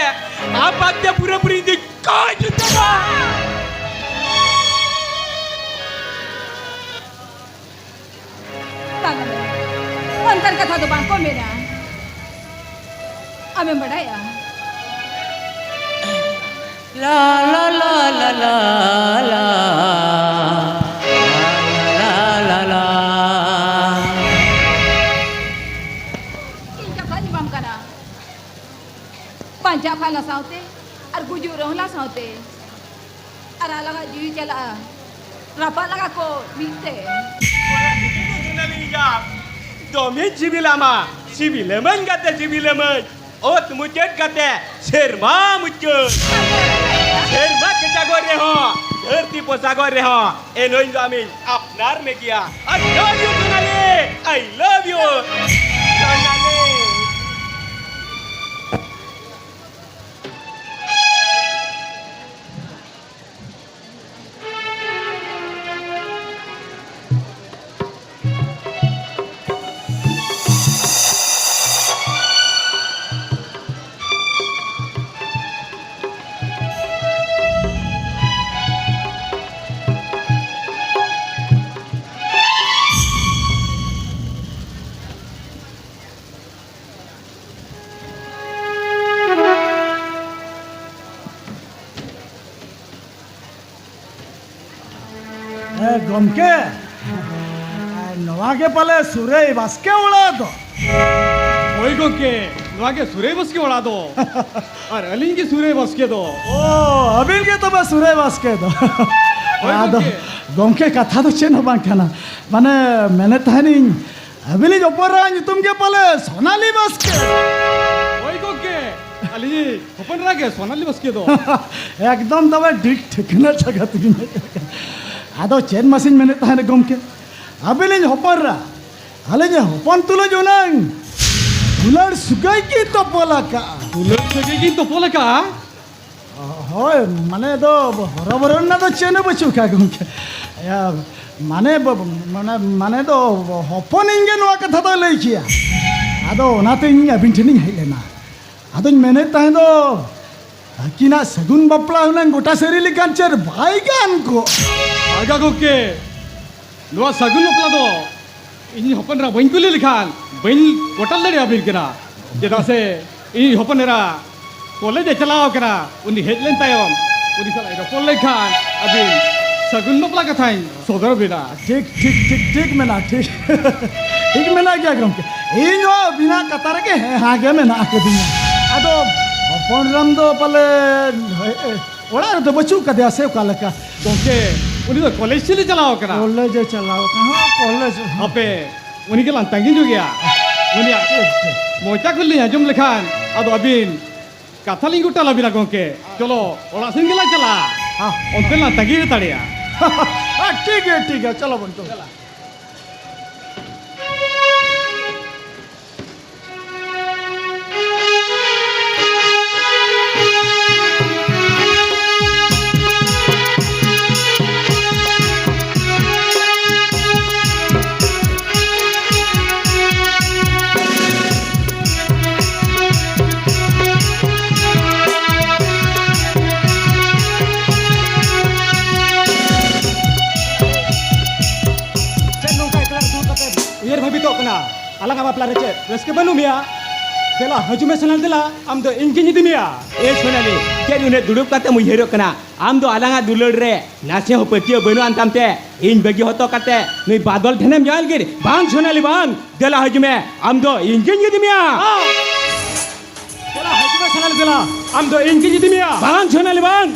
ᱟᱢ ᱵᱟᱫ ᱛᱮ ᱯᱩᱨᱟᱹᱯᱩᱨᱤ ᱤᱧ ᱫᱩᱧ ᱜᱚᱡ ᱩᱛᱟᱹᱨᱚᱜᱼᱟ᱾ ᱵᱟᱝᱟ, ᱵᱟᱝᱟ, ᱚᱱᱠᱟᱱ ᱠᱟᱛᱷᱟ ᱫᱚ ᱵᱟᱝ ᱠᱚ ᱢᱮᱱᱟ᱾ ᱟᱢᱮᱢ ᱵᱟᱰᱟᱭᱟ? ᱞᱟ, ᱞᱟ, ᱞᱟ, ᱞᱟ, ᱞᱟ, ᱞᱟ, ᱞᱟ, ᱞᱟ, ᱞᱟ᱾ ᱤᱧ ᱠᱟᱛᱷᱟᱧ ᱮᱢᱟᱢ ᱠᱟᱱᱟ᱾ ᱵᱟᱧᱪᱟᱜ ᱠᱷᱟᱱ ᱞᱟ ᱥᱟᱶᱛᱮ, ᱟᱨ ᱜᱩᱡᱩᱜ ᱨᱮᱦᱚᱸ ᱞᱟ ᱥᱟᱶᱛᱮ᱾ ᱟᱨ ᱟᱞᱟᱝᱟᱜ ᱡᱤᱣᱤ ᱪᱟᱞᱟᱜᱼᱟ ᱨᱟᱯᱟᱜ ᱞᱟᱜᱟ ᱠᱚ ᱢᱤᱫ ᱛᱮ᱾ ᱫᱚᱢᱮ ᱥᱤᱵᱤᱞᱟᱢᱟ, ᱥᱤᱵᱤᱞᱟᱢᱟᱹᱧ ᱜᱟᱛᱮ, ᱥᱤᱵᱤᱞᱟᱢᱟᱹᱧ᱾ ᱚᱛ ᱢᱩᱪᱟᱹᱫ ᱠᱟᱛᱮ ᱥᱮᱨᱢᱟ ᱢᱩᱪᱟᱹᱫ᱾ ᱥᱮᱨᱢᱟ ᱠᱮᱪᱟᱜᱚᱜ ᱨᱮᱦᱚᱸ, ᱫᱷᱟᱹᱨᱛᱤ ᱯᱚᱥᱟᱜᱚᱜ ᱨᱮᱦᱚᱸ, ᱮᱱᱦᱚᱸ ᱤᱧ ᱫᱚ ᱟᱢᱤᱧ ᱟᱯᱱᱟᱨ ᱢᱮᱜᱮᱭᱟ᱾ I love you, Sonali, I love you, ᱥᱳᱱᱟᱞᱤ᱾ ᱮ, ᱜᱚᱢᱠᱮ, ᱱᱚᱣᱟ ᱜᱮ ᱯᱟᱞᱮ ᱥᱩᱨᱟᱹᱭ ᱵᱟᱥᱠᱮ ᱚᱲᱟᱜ ᱫᱚ? ᱦᱳᱭ ᱜᱚᱢᱠᱮ, ᱱᱚᱣᱟ ᱜᱮ ᱥᱩᱨᱟᱹᱭ ᱵᱟᱥᱠᱮ ᱚᱲᱟᱜ ᱫᱚ᱾ ᱟᱨ ᱟᱹᱞᱤᱧ ᱜᱮ ᱥᱩᱨᱟᱹᱭ ᱵᱟᱥᱠᱮ ᱫᱚ᱾ ᱚ, ᱟᱹᱵᱤᱱ ᱜᱮ ᱛᱚᱵᱮ ᱥᱩᱨᱟᱹᱭ ᱵᱟᱥᱠᱮ ᱫᱚ᱾ ᱦᱳᱭ ᱟᱫᱚ ᱜᱚᱢᱠᱮ᱾ ᱜᱚᱢᱠᱮ, ᱠᱟᱛᱷᱟ ᱫᱚ ᱪᱮᱫ ᱦᱚᱸ ᱵᱟᱝ ᱠᱟᱱᱟ, ᱢᱟᱱᱮ, ᱢᱮᱱᱮᱫ ᱛᱟᱦᱮᱱᱤᱧ, ᱟᱹᱵᱤᱱᱤᱡ ᱚᱯᱚᱨᱟᱜ ᱧᱩᱛᱩᱢ ᱜᱮ ᱯᱟᱞᱮ ᱥᱳᱱᱟᱞᱤ ᱵᱟᱥᱠᱮ? ᱦᱳᱭ ᱜᱚᱢᱠᱮ, ᱟᱹᱞᱤᱧ ᱦᱚᱯᱚᱱ ᱮᱨᱟ ᱜᱮ ᱥᱳᱱᱟᱞᱤ ᱵᱟᱥᱠᱮ ᱫᱚ᱾ ᱮᱠᱫᱚᱢ ᱛᱚᱵᱮ ᱴᱷᱤᱠ ᱴᱷᱤᱠᱟᱹᱱᱟ ᱡᱟᱭᱜᱟ ᱛᱮᱜᱮ ᱦᱮᱡ ᱟᱠᱟᱱᱟ᱾ ᱟᱫᱚ ᱪᱮᱫ ᱢᱟᱥᱮᱧ ᱢᱮᱱᱮᱫ ᱛᱟᱦᱮᱱ ᱜᱚᱢᱠᱮ, ᱟᱹᱵᱤᱱᱤᱡ ᱦᱚᱯᱚᱱ ᱮᱨᱟ ᱟᱹᱞᱤᱧ ᱦᱚᱯᱚᱱ ᱛᱩᱞᱩᱡ ᱦᱩᱱᱟᱹᱝ ᱫᱩᱞᱟᱹᱲ ᱥᱟᱹᱜᱟᱹᱭ ᱠᱤᱱ ᱛᱚᱯᱚᱞ ᱟᱠᱟᱫᱼᱟ᱾ ᱫᱩᱞᱟᱹᱲ ᱥᱟᱹᱜᱟᱹᱭ ᱠᱤᱱ ᱛᱚᱯᱚᱞ ᱟᱠᱟᱫᱼᱟ? ᱦᱳᱭ, ᱢᱟᱱᱮ ᱫᱚ ᱦᱚᱨᱚᱵᱚᱨᱚ ᱨᱮᱱᱟᱜ ᱫᱚ ᱪᱮᱫ ᱦᱚᱸ ᱵᱟᱹᱪᱩᱜ ᱠᱟᱜ ᱜᱚᱢᱠᱮ᱾ ᱤᱭᱟᱹ, ᱢᱟᱱᱮ ᱵ-, ᱢᱟᱱᱮ, ᱢᱟᱱᱮ ᱫᱚ ᱦᱚᱯᱚᱱᱤᱧ ᱜᱮ ᱱᱚᱣᱟ ᱠᱟᱛᱷᱟ ᱫᱚᱭ ᱞᱟᱹᱭ ᱠᱮᱭᱟ᱾ ᱟᱫᱚ ᱚᱱᱟᱛᱮ ᱤᱧ ᱟᱹᱵᱤᱱ ᱴᱷᱮᱱᱤᱧ ᱦᱮᱡ ᱞᱮᱱᱟ᱾ ᱟᱫᱚᱧ ᱢᱮᱱᱮᱫ ᱛᱟᱦᱮᱸ ᱫᱚ, ᱟᱹᱠᱤᱱᱟᱜ ᱥᱟᱹᱜᱩᱱ ᱵᱟᱯᱞᱟ ᱦᱩᱱᱟᱹᱝ ᱜᱚᱴᱟ ᱥᱟᱹᱨᱤ ᱞᱮᱠᱷᱟᱱ ᱪᱮᱫ ᱵᱟᱭ ᱜᱟᱱ ᱠᱚᱜ? ᱟᱜᱟ ᱜᱚᱢᱠᱮ, ᱱᱚᱣᱟ ᱥᱟᱹᱜᱩᱱ ᱵᱟᱯᱞᱟ ᱫᱚ ᱤᱧ ᱦᱚᱯᱚᱱ ᱮᱨᱟ ᱵᱟᱹᱧ ᱠᱩᱞᱤ ᱞᱮᱠᱷᱟᱱ ᱵᱟᱹᱧ ᱜᱚᱴᱟ ᱫᱟᱲᱮᱭᱟᱵᱤᱱ ᱠᱟᱱᱟ᱾ ᱪᱮᱫᱟᱜ ᱥᱮ ᱤᱧ ᱦᱚᱯᱚᱱ ᱮᱨᱟ ᱠᱚᱞᱮᱡᱽ ᱮ ᱪᱟᱞᱟᱣ ᱠᱟᱱᱟ, ᱩᱱᱤ ᱦᱮᱡ ᱞᱮᱱ ᱛᱟᱭᱚᱢ ᱩᱱᱤ ᱥᱟᱞᱟᱜ ᱤᱧ ᱨᱚᱯᱚᱲ ᱞᱮᱱᱠᱷᱟᱱ ᱟᱹᱵᱤᱱ ᱥᱟᱹᱜᱩᱱ ᱵᱟᱯᱞᱟ ᱠᱟᱛᱷᱟᱧ ᱥᱚᱫᱚᱨ ᱵᱤᱱᱟ᱾ ᱴᱷᱤᱠ, ᱴᱷᱤᱠ, ᱴᱷᱤᱠ, ᱴᱷᱤᱠ ᱢᱮᱱᱟᱜᱼᱟ, ᱴᱷᱤᱠ᱾ ᱴᱷᱤᱠ ᱢᱮᱱᱟᱜ ᱜᱮᱭᱟ ᱜᱚᱢᱠᱮ, ᱤᱧ ᱦᱚᱸ ᱟᱹᱵᱤᱱᱟᱜ ᱠᱟᱛᱷᱟ ᱨᱮᱜᱮ ᱦᱮᱸ ᱦᱟᱸ ᱜᱮ ᱢᱮᱱᱟᱜ ᱟᱠᱟᱫᱤᱧᱟ᱾ ᱟᱫᱚ ᱦᱚᱯᱚᱱ ᱮᱨᱟᱢ ᱫᱚ ᱯᱟᱞᱮ ᱚᱲᱟᱜ ᱨᱮᱫᱚ ᱵᱟᱹᱪᱩᱜ ᱠᱟᱫᱮᱭᱟ ᱥᱮ ᱚᱠᱟ ᱞᱮᱠᱟ? ᱜᱚᱢᱠᱮ, ᱩᱱᱤ ᱫᱚ ᱠᱚᱞᱮᱡᱽ ᱥᱮᱫ ᱮ ᱪᱟᱞᱟᱣ ᱠᱟᱱᱟ᱾ ᱠᱚᱞᱮᱡᱽ ᱮ ᱪᱟᱞᱟᱣ ᱠᱟᱱᱟ, ᱦᱚᱸ, ᱠᱚᱞᱮᱡᱽ᱾ ᱦᱟᱯᱮ, ᱩᱱᱤ ᱜᱮᱞᱟᱝ ᱛᱟᱺᱜᱤ ᱧᱚᱜᱮᱭᱟ᱾ ᱩᱱᱤᱭᱟᱜ ᱴᱷᱤᱠ, ᱴᱷᱤᱠ᱾ ᱢᱚᱪᱟ ᱠᱷᱚᱱ ᱞᱤᱧ ᱟᱸᱡᱚᱢ ᱞᱮᱠᱷᱟᱱ ᱟᱫᱚ ᱟᱹᱵᱤᱱ ᱠᱟᱛᱷᱟ ᱞᱤᱧ ᱜᱚᱴᱟ ᱞᱟᱵᱤᱱᱟ ᱜᱚᱢᱠᱮ᱾ ᱪᱚᱞᱚ, ᱚᱲᱟᱜ ᱥᱮᱱ ᱜᱮᱞᱟᱝ ᱪᱟᱞᱟᱜᱼᱟ᱾ ᱦᱮᱸ᱾ ᱚᱱᱛᱮ ᱞᱟᱝ ᱛᱟᱺᱜᱤ ᱦᱟᱛᱟᱲᱮᱭᱟ᱾ ᱦᱮᱸ, ᱴᱷᱤᱠ ᱜᱮᱭᱟ, ᱴᱷᱤᱠ ᱜᱮᱭᱟ, ᱪᱚᱞᱚ ᱵᱚᱱ, ᱪᱚᱞᱚ᱾ ᱪᱮᱫ ᱱᱚᱝᱠᱟ ᱮᱠᱞᱟ ᱨᱮ ᱫᱩᱲᱩᱵ ᱠᱟᱛᱮ ᱩᱭᱦᱟᱹᱨ ᱵᱷᱟᱹᱵᱤᱛᱚᱜ ᱠᱟᱱᱟ? ᱟᱞᱟᱝᱟᱜ ᱵᱟᱯᱞᱟ ᱨᱮ ᱪᱮᱫ ᱨᱟᱹᱥᱠᱟᱹ ᱵᱟᱹᱱᱩᱜ ᱢᱮᱭᱟ? ᱫᱮᱞᱟ ᱦᱤᱡᱩᱜ ᱢᱮ ᱥᱳᱱᱟᱞᱤ, ᱫᱮᱞᱟ, ᱟᱢ ᱫᱚ ᱤᱧ ᱜᱤᱧ ᱤᱫᱤ ᱢᱮᱭᱟ᱾ ᱮ ᱥᱳᱱᱟᱞᱤ, ᱪᱮᱫ ᱩᱱᱟᱹᱜ ᱫᱩᱲᱩᱵ ᱠᱟᱛᱮᱢ ᱩᱭᱦᱟᱹᱨᱚᱜ ᱠᱟᱱᱟ? ᱟᱢ ᱫᱚ ᱟᱞᱟᱝᱟᱜ ᱫᱩᱞᱟᱹᱲ ᱨᱮ ᱱᱟᱥᱮ ᱦᱚᱸ ᱯᱟᱹᱛᱭᱟᱹᱣ ᱵᱟᱹᱱᱩᱜ ᱟᱱ ᱛᱟᱢ ᱛᱮ ᱤᱧ ᱵᱟᱹᱜᱤ ᱦᱚᱴᱚ ᱠᱟᱛᱮ ᱱᱩᱭ ᱵᱟᱫᱚᱞ ᱴᱷᱮᱱᱮᱢ ᱡᱟᱶᱟᱭ ᱞᱟᱹᱜᱤᱫ? ᱵᱟᱝ ᱥᱳᱱᱟᱞᱤ, ᱵᱟᱝ᱾ ᱫᱮᱞᱟ ᱦᱤᱡᱩᱜ ᱢᱮ, ᱟᱢ ᱫᱚ ᱤᱧ ᱜᱤᱧ ᱤᱫᱤ ᱢᱮᱭᱟ᱾ ᱫᱮᱞᱟ ᱦᱤᱡᱩᱜ ᱢᱮ ᱥᱳᱱᱟᱞᱤ, ᱫᱮᱞᱟ, ᱟᱢ ᱫᱚ ᱤᱧ ᱜᱤᱧ ᱤᱫᱤ ᱢᱮᱭᱟ᱾ ᱵᱟᱝ ᱥᱳᱱᱟᱞᱤ, ᱵᱟᱝ᱾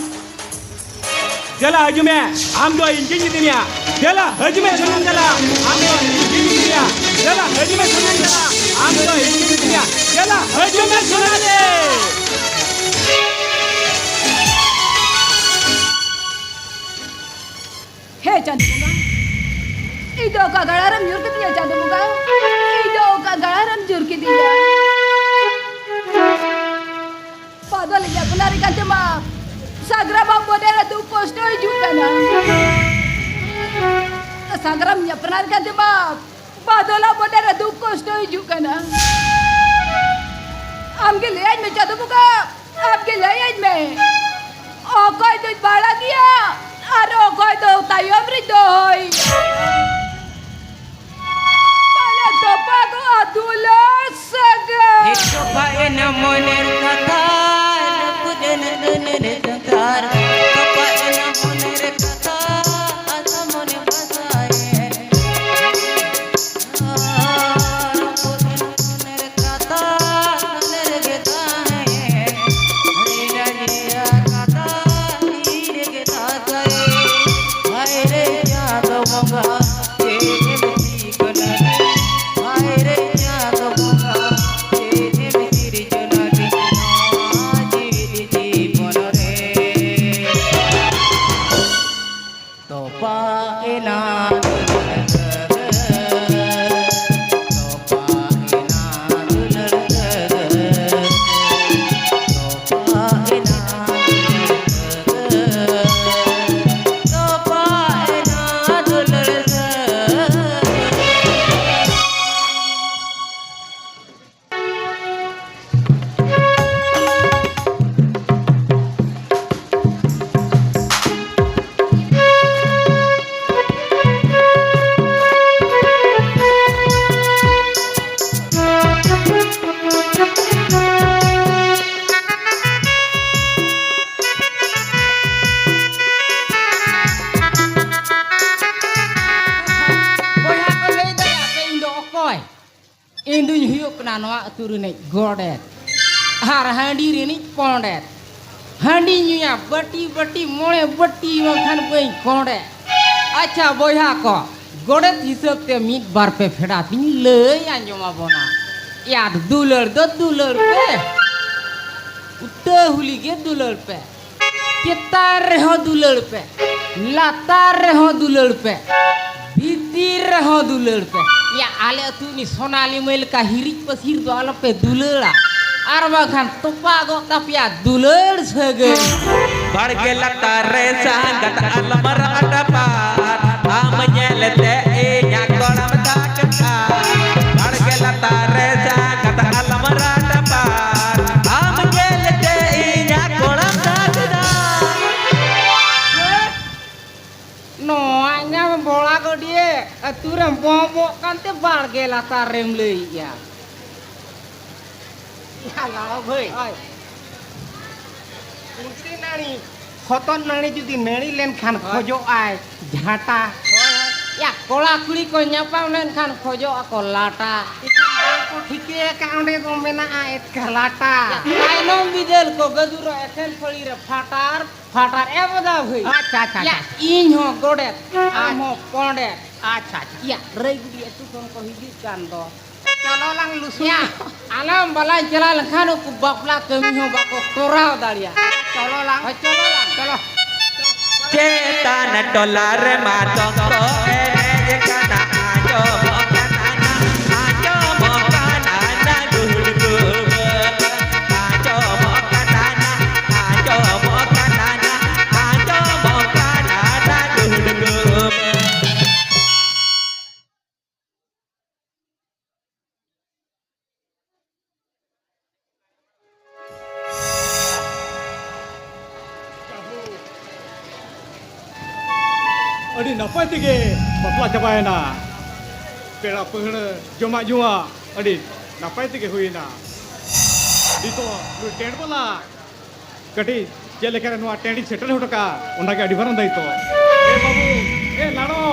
ᱫᱮᱞᱟ ᱦᱤᱡᱩᱜ ᱢᱮ, ᱟᱢ ᱫᱚ ᱤᱧ ᱜᱤᱧ ᱤᱫᱤ ᱢᱮᱭᱟ᱾ ᱫᱮᱞᱟ ᱦᱤᱡᱩᱜ ᱢᱮ ᱥᱳᱱᱟᱞᱤ, ᱫᱮᱞᱟ, ᱟᱢ ᱫᱚ ᱤᱧ ᱜᱤᱧ ᱤᱫᱤ ᱢᱮᱭᱟ᱾ ᱫᱮᱞᱟ ᱦᱤᱡᱩᱜ ᱢᱮ ᱥᱳᱱᱟᱞᱤ, ᱫᱮᱞᱟ, ᱟᱢ ᱫᱚ ᱤᱧ ᱜᱤᱧ ᱤᱫᱤ ᱢᱮᱭᱟ᱾ ᱫᱮᱞᱟ ᱦᱤᱡᱩᱜ ᱢᱮ ᱥᱳᱱᱟᱞᱤ᱾ ᱦᱮ ᱪᱟᱸᱫᱚ ᱵᱚᱸᱜᱟ, ᱤᱧ ᱫᱚ ᱚᱠᱟ ᱜᱟᱲᱟ ᱨᱮᱢ ᱧᱩᱨ ᱠᱤᱫᱤᱧᱟ ᱪᱟᱸᱫᱚ ᱵᱚᱸᱜᱟ? ᱤᱧ ᱫᱚ ᱚᱠᱟ ᱜᱟᱲᱟ ᱨᱮᱢ ᱧᱩᱨ ᱠᱤᱫᱤᱧᱟ? ᱵᱟᱫᱚᱞ ᱤᱧ ᱟᱯᱱᱟᱨ ᱠᱟᱱ ᱛᱮ ᱢᱟ ᱥᱟᱜᱨᱟᱢᱟᱜ ᱢᱚᱱᱮ ᱨᱮ ᱫᱩᱠ ᱠᱚᱥᱴᱚ ᱦᱤᱡᱩᱜ ᱠᱟᱱᱟ᱾ ᱥᱟᱜᱨᱟᱢ ᱤᱧ ᱟᱯᱱᱟᱨ ᱠᱟᱱ ᱛᱮ ᱢᱟ ᱵᱟᱫᱚᱞᱟᱜ ᱢᱚᱱᱮ ᱨᱮ ᱫᱩᱠ ᱠᱚᱥᱴᱚ ᱦᱤᱡᱩᱜ ᱠᱟᱱᱟ᱾ ᱟᱢ ᱜᱮ ᱞᱟᱹᱭᱟᱹᱧ ᱢᱮ ᱪᱟᱸᱫᱚ ᱵᱚᱸᱜᱟ, ᱟᱢ ᱜᱮ ᱞᱟᱹᱭᱟᱹᱧ ᱢᱮ, ᱚᱠᱚᱭ ᱫᱚᱧ ᱢᱟᱲᱟᱝᱮᱭᱟ ᱟᱨ ᱚᱠᱚᱭ ᱫᱚ ᱛᱟᱭᱚᱢ ᱨᱤᱧ ᱫᱚᱦᱚᱭᱮᱭᱟ? ᱯᱟᱞᱮ ᱛᱚᱯᱟᱜᱚᱜᱼᱟ ᱫᱩᱞᱟᱹᱲ ᱥᱟᱹᱜᱟᱹᱭ᱾ ᱛᱚᱯᱟᱜ ᱮᱱᱟ ᱢᱚᱱᱮᱨ ᱠᱟᱛᱷᱟ, ᱨᱟᱹᱯᱩᱫ ᱮᱱᱟ ᱟᱹᱱᱮᱨ ᱠᱟᱛᱷᱟ, ᱛᱚᱯᱟᱜ ᱮᱱᱟ ᱢᱚᱱᱮᱨ ᱠᱟᱛᱷᱟ, ᱟᱥᱟ ᱢᱚᱱᱮ ᱵᱷᱟᱥᱟᱭᱮᱱ᱾ ᱨᱟᱹᱯᱩᱫ ᱮᱱᱟ ᱢᱚᱱᱮᱨ ᱠᱟᱛᱷᱟ, ᱢᱚᱱᱮ ᱨᱮᱜᱮ ᱛᱟᱦᱮᱸᱭᱮᱱ᱾ ᱦᱟᱭᱨᱮ ᱡᱤᱭᱟ ᱠᱟᱛᱷᱟ, ᱛᱤ ᱨᱮᱜᱮ ᱫᱟᱥᱟᱭᱮᱱ᱾ ᱦᱟᱭᱨᱮ ᱪᱟᱸᱫᱚ ᱵᱚᱸᱜᱟ, ᱪᱮᱫ ᱮᱢ ᱪᱤᱠᱟᱹ ᱦᱟᱭᱨᱮ ᱪᱟᱸᱫᱚ ᱵᱚᱸᱜᱟ, ᱪᱮᱫ ᱮᱢ ᱥᱤᱨᱡᱚᱱ ᱟᱹᱫᱤᱧᱟ ᱱᱚᱣᱟ ᱡᱤᱣᱤ ᱡᱤᱵᱚᱱ ᱨᱮ? ᱛᱚᱯᱟᱜ ᱮᱱᱟ ᱫᱩᱞᱟᱹᱲ ᱥᱟᱹᱜᱟᱹᱭ, ᱛᱚᱯᱟᱜ ᱮᱱᱟ ᱫᱩᱞᱟᱹᱲ ᱥᱟᱹᱜᱟᱹᱭ, ᱛᱚᱯᱟᱜ ᱮᱱᱟ ᱫᱩᱞᱟᱹᱲ ᱥᱟᱹᱜᱟᱹᱭ᱾ ᱵᱚᱭᱦᱟ ᱠᱚ ᱞᱟᱹᱭ ᱫᱟᱲᱮᱭᱟᱜ ᱯᱮ, ᱤᱧ ᱫᱚ ᱚᱠᱚᱭ? ᱤᱧ ᱫᱩᱧ ᱦᱩᱭᱩᱜ ᱠᱟᱱᱟ ᱱᱚᱣᱟ ᱟᱹᱛᱩ ᱨᱤᱱᱤᱡ ᱜᱚᱰᱮᱛ ᱟᱨ ᱦᱟᱺᱰᱤ ᱨᱤᱱᱤᱡ ᱯᱚᱸᱰᱮᱛ᱾ ᱦᱟᱺᱰᱤ ᱧᱩᱭᱟ ᱵᱟᱹᱴᱤ ᱵᱟᱹᱴᱤ, ᱢᱚᱬᱮ ᱵᱟᱹᱴᱤ, ᱵᱟᱝᱠᱷᱟᱱ ᱵᱟᱹᱧ ᱠᱚᱸᱰᱮᱛ᱾ ᱟᱪᱪᱷᱟ ᱵᱚᱭᱦᱟ ᱠᱚ, ᱜᱚᱰᱮᱛ ᱦᱤᱥᱟᱹᱵ ᱛᱮ ᱢᱤᱫ ᱵᱟᱨ ᱯᱮ ᱯᱷᱮᱰᱟᱛ ᱤᱧ ᱞᱟᱹᱭ ᱟᱸᱡᱚᱢ ᱟᱵᱚᱱᱟ᱾ ᱭᱟᱫ ᱫᱩᱞᱟᱹᱲ ᱫᱚ ᱫᱩᱞᱟᱹᱲ ᱯᱮ, ᱩᱴᱟᱹ ᱦᱩᱞᱤ ᱜᱮ ᱫᱩᱞᱟᱹᱲ ᱯᱮ᱾ ᱪᱮᱛᱟᱱ ᱨᱮᱦᱚᱸ ᱫᱩᱞᱟᱹᱲ ᱯᱮ, ᱞᱟᱛᱟᱨ ᱨᱮᱦᱚᱸ ᱫᱩᱞᱟᱹᱲ ᱯᱮ, ᱵᱷᱤᱛᱤᱨ ᱨᱮᱦᱚᱸ ᱫᱩᱞᱟᱹᱲ ᱯᱮ᱾ ᱭᱟ, ᱟᱞᱮ ᱟᱹᱛᱩ ᱨᱤᱱᱤᱡ ᱥᱚᱱᱟᱞᱤ ᱢᱟᱹᱭ ᱞᱮᱠᱟ ᱦᱤᱨᱤᱡ ᱯᱟᱹᱥᱤᱨ ᱫᱚ ᱟᱞᱚᱯᱮ ᱫᱩᱞᱟᱹᱲᱟ, ᱟᱨ ᱵᱟᱝᱠᱷᱟᱱ ᱛᱚᱯᱟᱜᱚᱜ ᱛᱟᱯᱮᱭᱟ ᱫᱩᱞᱟᱹᱲ ᱥᱟᱹᱜᱟᱹᱭ᱾ ᱵᱟᱲᱜᱮ ᱞᱟᱛᱟᱨ ᱨᱮ ᱥᱟᱸᱜᱟᱛ ᱟᱞᱚᱢ ᱨᱟᱜ ᱴᱟᱯᱟᱨ, ᱟᱢ ᱧᱮᱞᱛᱮ ᱤᱧᱟᱹᱜ ᱠᱚᱲᱟᱢ ᱫᱟᱜ ᱠᱟᱜᱼᱟ᱾ ᱵᱟᱲᱜᱮ ᱞᱟᱛᱟᱨ ᱨᱮ ᱥᱟᱸᱜᱟᱛ ᱟᱞᱚᱢ ᱨᱟᱜ ᱴᱟᱯᱟᱨ, ᱟᱢ ᱧᱮᱞᱛᱮ ᱤᱧᱟᱹᱜ ᱠᱚᱲᱟᱢ ᱫᱟᱜ ᱮᱫᱟ᱾ ᱱᱚᱣᱟ ᱤᱧᱟᱹᱜ ᱵᱚᱲᱟ ᱜᱟᱹᱰᱭᱟᱹ ᱟᱹᱛᱩ ᱨᱮᱢ ᱵᱚᱸᱵᱚᱜ ᱠᱟᱱᱛᱮ ᱵᱟᱲᱜᱮ ᱞᱟᱛᱟᱨ ᱨᱮᱢ ᱞᱟᱹᱭᱮᱜᱼᱟ᱾ ᱭᱟ ᱞᱟᱲᱚ ᱵᱷᱟᱹᱭ᱾ ᱦᱳᱭ᱾ ᱠᱩᱸᱫᱽᱨᱤ ᱱᱟᱹᱲᱤ, ᱦᱚᱛᱚᱫ ᱱᱟᱹᱲᱤ ᱡᱩᱫᱤ ᱱᱟᱹᱲᱤ ᱞᱮᱱᱠᱷᱟᱱ ᱦᱳᱭ᱾ ᱠᱷᱚᱡᱚᱜ ᱟᱭ ᱡᱷᱟᱴᱟ᱾ ᱦᱳᱭ, ᱦᱳᱭ᱾ ᱭᱟ, ᱠᱚᱲᱟ ᱠᱩᱲᱤ ᱠᱚ ᱧᱟᱯᱟᱢ ᱞᱮᱱᱠᱷᱟᱱ ᱠᱷᱚᱡᱚᱜ ᱟᱠᱚ ᱞᱟᱴᱟ᱾ ᱮᱱᱠᱷᱟᱱ ᱵᱟᱝ ᱠᱚ ᱴᱷᱤᱠᱟᱹ ᱟᱠᱟᱫ ᱚᱸᱰᱮ ᱫᱚ ᱢᱮᱱᱟᱜᱼᱟ ᱮᱛᱠᱟ ᱞᱟᱴᱟ᱾ ᱭᱟ, ᱛᱟᱭᱱᱚᱢ ᱵᱤᱫᱟᱹᱞ ᱠᱚ ᱜᱟᱹᱫᱩᱨᱚᱜ ᱮᱠᱷᱮᱱ ᱯᱷᱟᱹᱲᱤ ᱨᱮ ᱯᱷᱟᱴᱟᱨ ᱯᱷᱟᱴᱟᱨ᱾ ᱮ ᱵᱚᱫᱟ ᱵᱷᱟᱹᱭ᱾ ᱟᱪᱪᱷᱟ, ᱟᱪᱪᱷᱟ, ᱭᱟ, ᱟᱪᱪᱷᱟ᱾ ᱤᱧ ᱦᱚᱸ ᱜᱚᱰᱮᱛ, ᱟᱢ ᱦᱚᱸ ᱯᱚᱸᱰᱮᱛ᱾ ᱟᱪᱪᱷᱟ, ᱟᱪᱪᱷᱟ᱾ ᱭᱟ, ᱨᱟᱹᱭᱜᱩᱲᱤ ᱟᱹᱛᱩ ᱠᱷᱚᱱ ᱠᱚ ᱦᱤᱡᱩᱜ ᱠᱟᱱ ᱫᱚ᱾ ᱪᱚᱞᱚ ᱞᱟᱝ ᱞᱩᱥᱩ᱾ ᱭᱟ, ᱟᱞᱟᱝ ᱵᱟᱞᱟᱝ ᱪᱟᱞᱟᱣ ᱞᱮᱱᱠᱷᱟᱱ ᱩᱱᱠᱩ ᱵᱟᱯᱞᱟ ᱠᱟᱹᱢᱤ ᱦᱚᱸ ᱵᱟᱠᱚ ᱛᱚᱨᱟᱣ ᱫᱟᱲᱮᱭᱟᱜᱼᱟ᱾ ᱪᱚᱞᱚ ᱞᱟᱝ᱾ ᱦᱳᱭ, ᱪᱚᱞᱚ ᱞᱟᱝ᱾ ᱪᱚᱞᱚ᱾ ᱪᱮᱛᱟᱱ ᱴᱚᱞᱟ ᱨᱮᱢᱟ ᱫᱚᱝ ᱠᱚ ᱮᱱᱮᱡ ᱠᱟᱱᱟ, ᱟᱸᱡᱚᱢᱚᱜ ᱠᱟᱱᱟ ᱱᱟ, ᱟᱸᱡᱚᱢᱚᱜ ᱠᱟᱱᱟ ᱱᱟ ᱜᱩᱰᱜᱩ᱾ ᱟᱸᱡᱚᱢᱚᱜ ᱠᱟᱱᱟ ᱱᱟ, ᱟᱸᱡᱚᱢᱚᱜ ᱠᱟᱱᱟ ᱱᱟ, ᱟᱸᱡᱚᱢᱚᱜ ᱠᱟᱱᱟ ᱱᱟ ᱜᱩᱰᱜᱩ᱾ ᱟᱹᱰᱤ ᱱᱟᱯᱟᱭ ᱛᱮᱜᱮ ᱵᱟᱯᱞᱟ ᱪᱟᱵᱟᱭᱮᱱᱟ᱾ ᱯᱮᱲᱟ ᱯᱟᱹᱦᱲᱟᱹ, ᱡᱚᱢᱟᱜ ᱧᱩᱣᱟᱜ ᱟᱹᱰᱤ ᱱᱟᱯᱟᱭ ᱛᱮᱜᱮ ᱦᱩᱭᱮᱱᱟ᱾ ᱱᱤᱛᱚᱜ ᱱᱩᱭ ᱴᱮᱱᱴ ᱵᱟᱞᱟ ᱠᱟᱹᱴᱤᱡ ᱪᱮᱫ ᱞᱮᱠᱟᱨᱮ ᱱᱚᱣᱟ ᱴᱮᱱᱴ ᱤᱧ ᱥᱮᱴᱮᱨ ᱦᱚᱴᱚ ᱠᱟᱜᱼᱟ, ᱚᱱᱟᱜᱮ ᱟᱹᱰᱤ ᱢᱟᱨᱟᱝ ᱫᱟᱭᱤᱛᱛᱚ᱾ ᱮ ᱵᱟᱹᱵᱩ, ᱮ ᱞᱟᱲᱚ,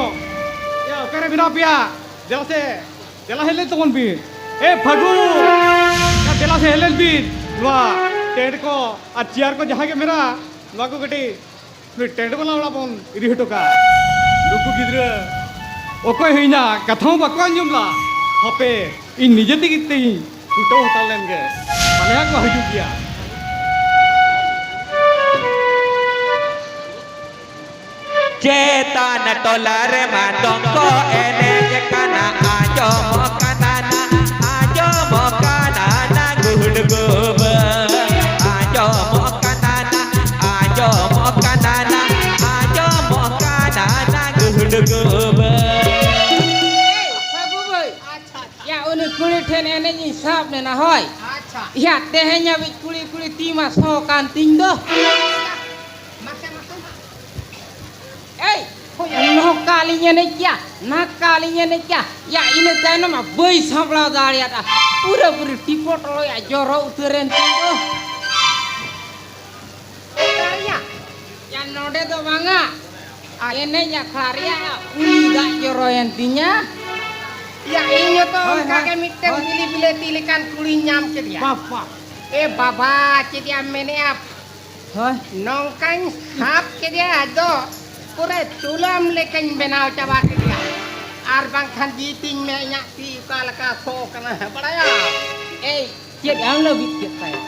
ᱮ ᱚᱠᱟᱨᱮ ᱢᱮᱱᱟᱜ ᱯᱮᱭᱟ? ᱫᱮᱞᱟ ᱥᱮ, ᱫᱮᱞᱟ ᱦᱮᱡ ᱞᱮᱱ ᱛᱟᱵᱚᱱ ᱵᱤᱱ᱾ ᱮ ᱯᱷᱟᱹᱜᱩ, ᱮ ᱫᱮᱞᱟ ᱥᱮ ᱦᱮᱡ ᱞᱮᱱ ᱵᱤᱱ᱾ ᱱᱚᱣᱟ ᱴᱮᱱᱴ ᱠᱚ ᱟᱨ ᱪᱮᱭᱟᱨ ᱠᱚ ᱡᱟᱦᱟᱸ ᱜᱮ ᱢᱮᱱᱟᱜᱼᱟ, ᱱᱚᱣᱟ ᱠᱚ ᱠᱟᱹᱴᱤᱡ ᱱᱩᱭ ᱴᱮᱱᱴ ᱵᱟᱞᱟ ᱚᱲᱟᱜ ᱵᱚᱱ ᱤᱫᱤ ᱦᱚᱴᱚ ᱠᱟᱜᱼᱟ᱾ ᱱᱩᱠᱩ ᱜᱤᱫᱽᱨᱟᱹ ᱚᱠᱚᱭ ᱦᱩᱭᱱᱟ, ᱠᱟᱛᱷᱟ ᱦᱚᱸ ᱵᱟᱠᱚ ᱟᱸᱡᱚᱢ ᱞᱟ᱾ ᱦᱟᱯᱮ, ᱤᱧ ᱱᱤᱡᱮ ᱛᱮᱜᱮ ᱛᱮᱧ ᱪᱷᱩᱴᱟᱹᱣ ᱦᱟᱛᱟᱲ ᱞᱮᱱ ᱜᱮ᱾ ᱯᱟᱞᱮ ᱦᱟᱸᱜ ᱠᱚ ᱦᱤᱡᱩᱜ ᱜᱮᱭᱟ᱾ ᱪᱮᱛᱟᱱ ᱴᱚᱞᱟ ᱨᱮᱢᱟ ᱫᱚᱝ ᱠᱚ ᱮᱱᱮᱡ ᱠᱟᱱᱟ, ᱟᱸᱡᱚᱢᱚᱜ ᱠᱟᱱᱟ ᱱᱟ, ᱟᱸᱡᱚᱢᱚᱜ ᱠᱟᱱᱟ ᱱᱟ ᱜᱩᱰᱜᱩ ᱵᱟᱹ᱾ ᱟᱸᱡᱚᱢᱚᱜ ᱠᱟᱱᱟ ᱱᱟ, ᱟᱸᱡᱚᱢᱚᱜ ᱠᱟᱱᱟ ᱱᱟ, ᱟᱸᱡᱚᱢᱚᱜ ᱠᱟᱱᱟ ᱱᱟ ᱜᱩᱰᱜᱩ ᱵᱟᱹ᱾ ᱮᱭ, ᱵᱟᱹᱵᱩ ᱵᱷᱟᱹᱭ᱾ ᱟᱪᱪᱷᱟ, ᱟᱪᱪᱷᱟ᱾ ᱭᱟ, ᱩᱱᱤ ᱠᱩᱲᱤ ᱴᱷᱮᱱ ᱮᱱᱮᱡ ᱤᱧ ᱥᱟᱵ ᱮᱱᱟ, ᱦᱳᱭ᱾ ᱟᱪᱪᱷᱟ᱾ ᱭᱟ, ᱛᱮᱦᱮᱧ ᱦᱟᱹᱵᱤᱡ ᱠᱩᱲᱤ, ᱠᱩᱲᱤ ᱛᱤ ᱢᱟ ᱥᱚ ᱠᱟᱱ ᱛᱤᱧ ᱫᱚ᱾ ᱢᱟᱥᱮ, ᱢᱟᱥᱮ᱾ ᱮᱭ, ᱦᱳᱭ, ᱟᱭᱳ᱾ ᱱᱚᱝᱠᱟ ᱞᱤᱧ ᱮᱱᱮᱡ ᱠᱮᱭᱟ, ᱱᱟᱝᱠᱟ ᱞᱤᱧ ᱮᱱᱮᱡ ᱠᱮᱭᱟ᱾ ᱭᱟ, ᱤᱱᱟᱹ ᱛᱟᱭᱱᱚᱢ ᱢᱟ ᱵᱟᱹᱧ ᱥᱟᱢᱵᱲᱟᱣ ᱫᱟᱲᱮᱭᱟᱫᱟ᱾ ᱯᱩᱨᱟᱹ ᱯᱩᱨᱤ ᱴᱤᱯᱚᱴ ᱚᱲᱚᱭᱟ ᱡᱚᱨᱚ ᱩᱛᱟᱹᱨᱮᱱ ᱛᱤᱧ ᱫᱚ᱾ ᱮ ᱫᱟᱲᱮᱭᱟ᱾ ᱭᱟ, ᱱᱚᱰᱮ ᱫᱚ ᱵᱟᱝᱟ᱾ ᱟᱨ ᱮᱱᱮᱡ ᱟᱠᱷᱲᱟ ᱨᱮᱭᱟᱜ ᱩᱞᱤ ᱫᱟᱜ ᱡᱚᱨᱚᱭᱮᱱ ᱛᱤᱧᱟ᱾ ᱭᱟ, ᱤᱧ ᱦᱚᱸᱛᱚ ᱦᱳᱭ, ᱚᱱᱠᱟ ᱦᱳᱭ, ᱜᱮ ᱢᱤᱫᱴᱮᱱ ᱦᱳᱭ᱾ ᱵᱤᱞᱤ ᱵᱤᱞᱟᱹᱛᱤ ᱞᱮᱠᱟᱱ ᱠᱩᱲᱤᱧ ᱧᱟᱢ ᱠᱮᱫᱮᱭᱟ᱾ ᱵᱟᱯ, ᱵᱟᱯ᱾ ᱮ ᱵᱟᱵᱟ, ᱪᱮᱫ ᱭᱟᱢ ᱢᱮᱱᱮᱜᱼᱟ? ᱦᱳᱭ᱾ ᱱᱚᱝᱠᱟᱧ ᱥᱟᱵ ᱠᱮᱫᱮᱭᱟ, ᱟᱫᱚ ᱯᱩᱨᱟᱹ ᱛᱩᱞᱟᱹᱢ ᱞᱮᱠᱟᱧ ᱵᱮᱱᱟᱣ ᱪᱟᱵᱟ ᱠᱮᱫᱮᱭᱟ᱾ ᱟᱨ ᱵᱟᱝᱠᱷᱟᱱ ᱡᱤᱛᱤᱧ ᱢᱮ, ᱤᱧᱟᱜ ᱛᱤ ᱚᱠᱟ ᱞᱮᱠᱟ ᱥᱚ ᱠᱟᱱᱟ, ᱵᱟᱲᱟᱭᱟ? ᱮᱭ, ᱪᱮᱫ ᱟᱢ ᱞᱟᱹᱜᱤᱫ ᱪᱮᱫ ᱛᱟᱭᱟ?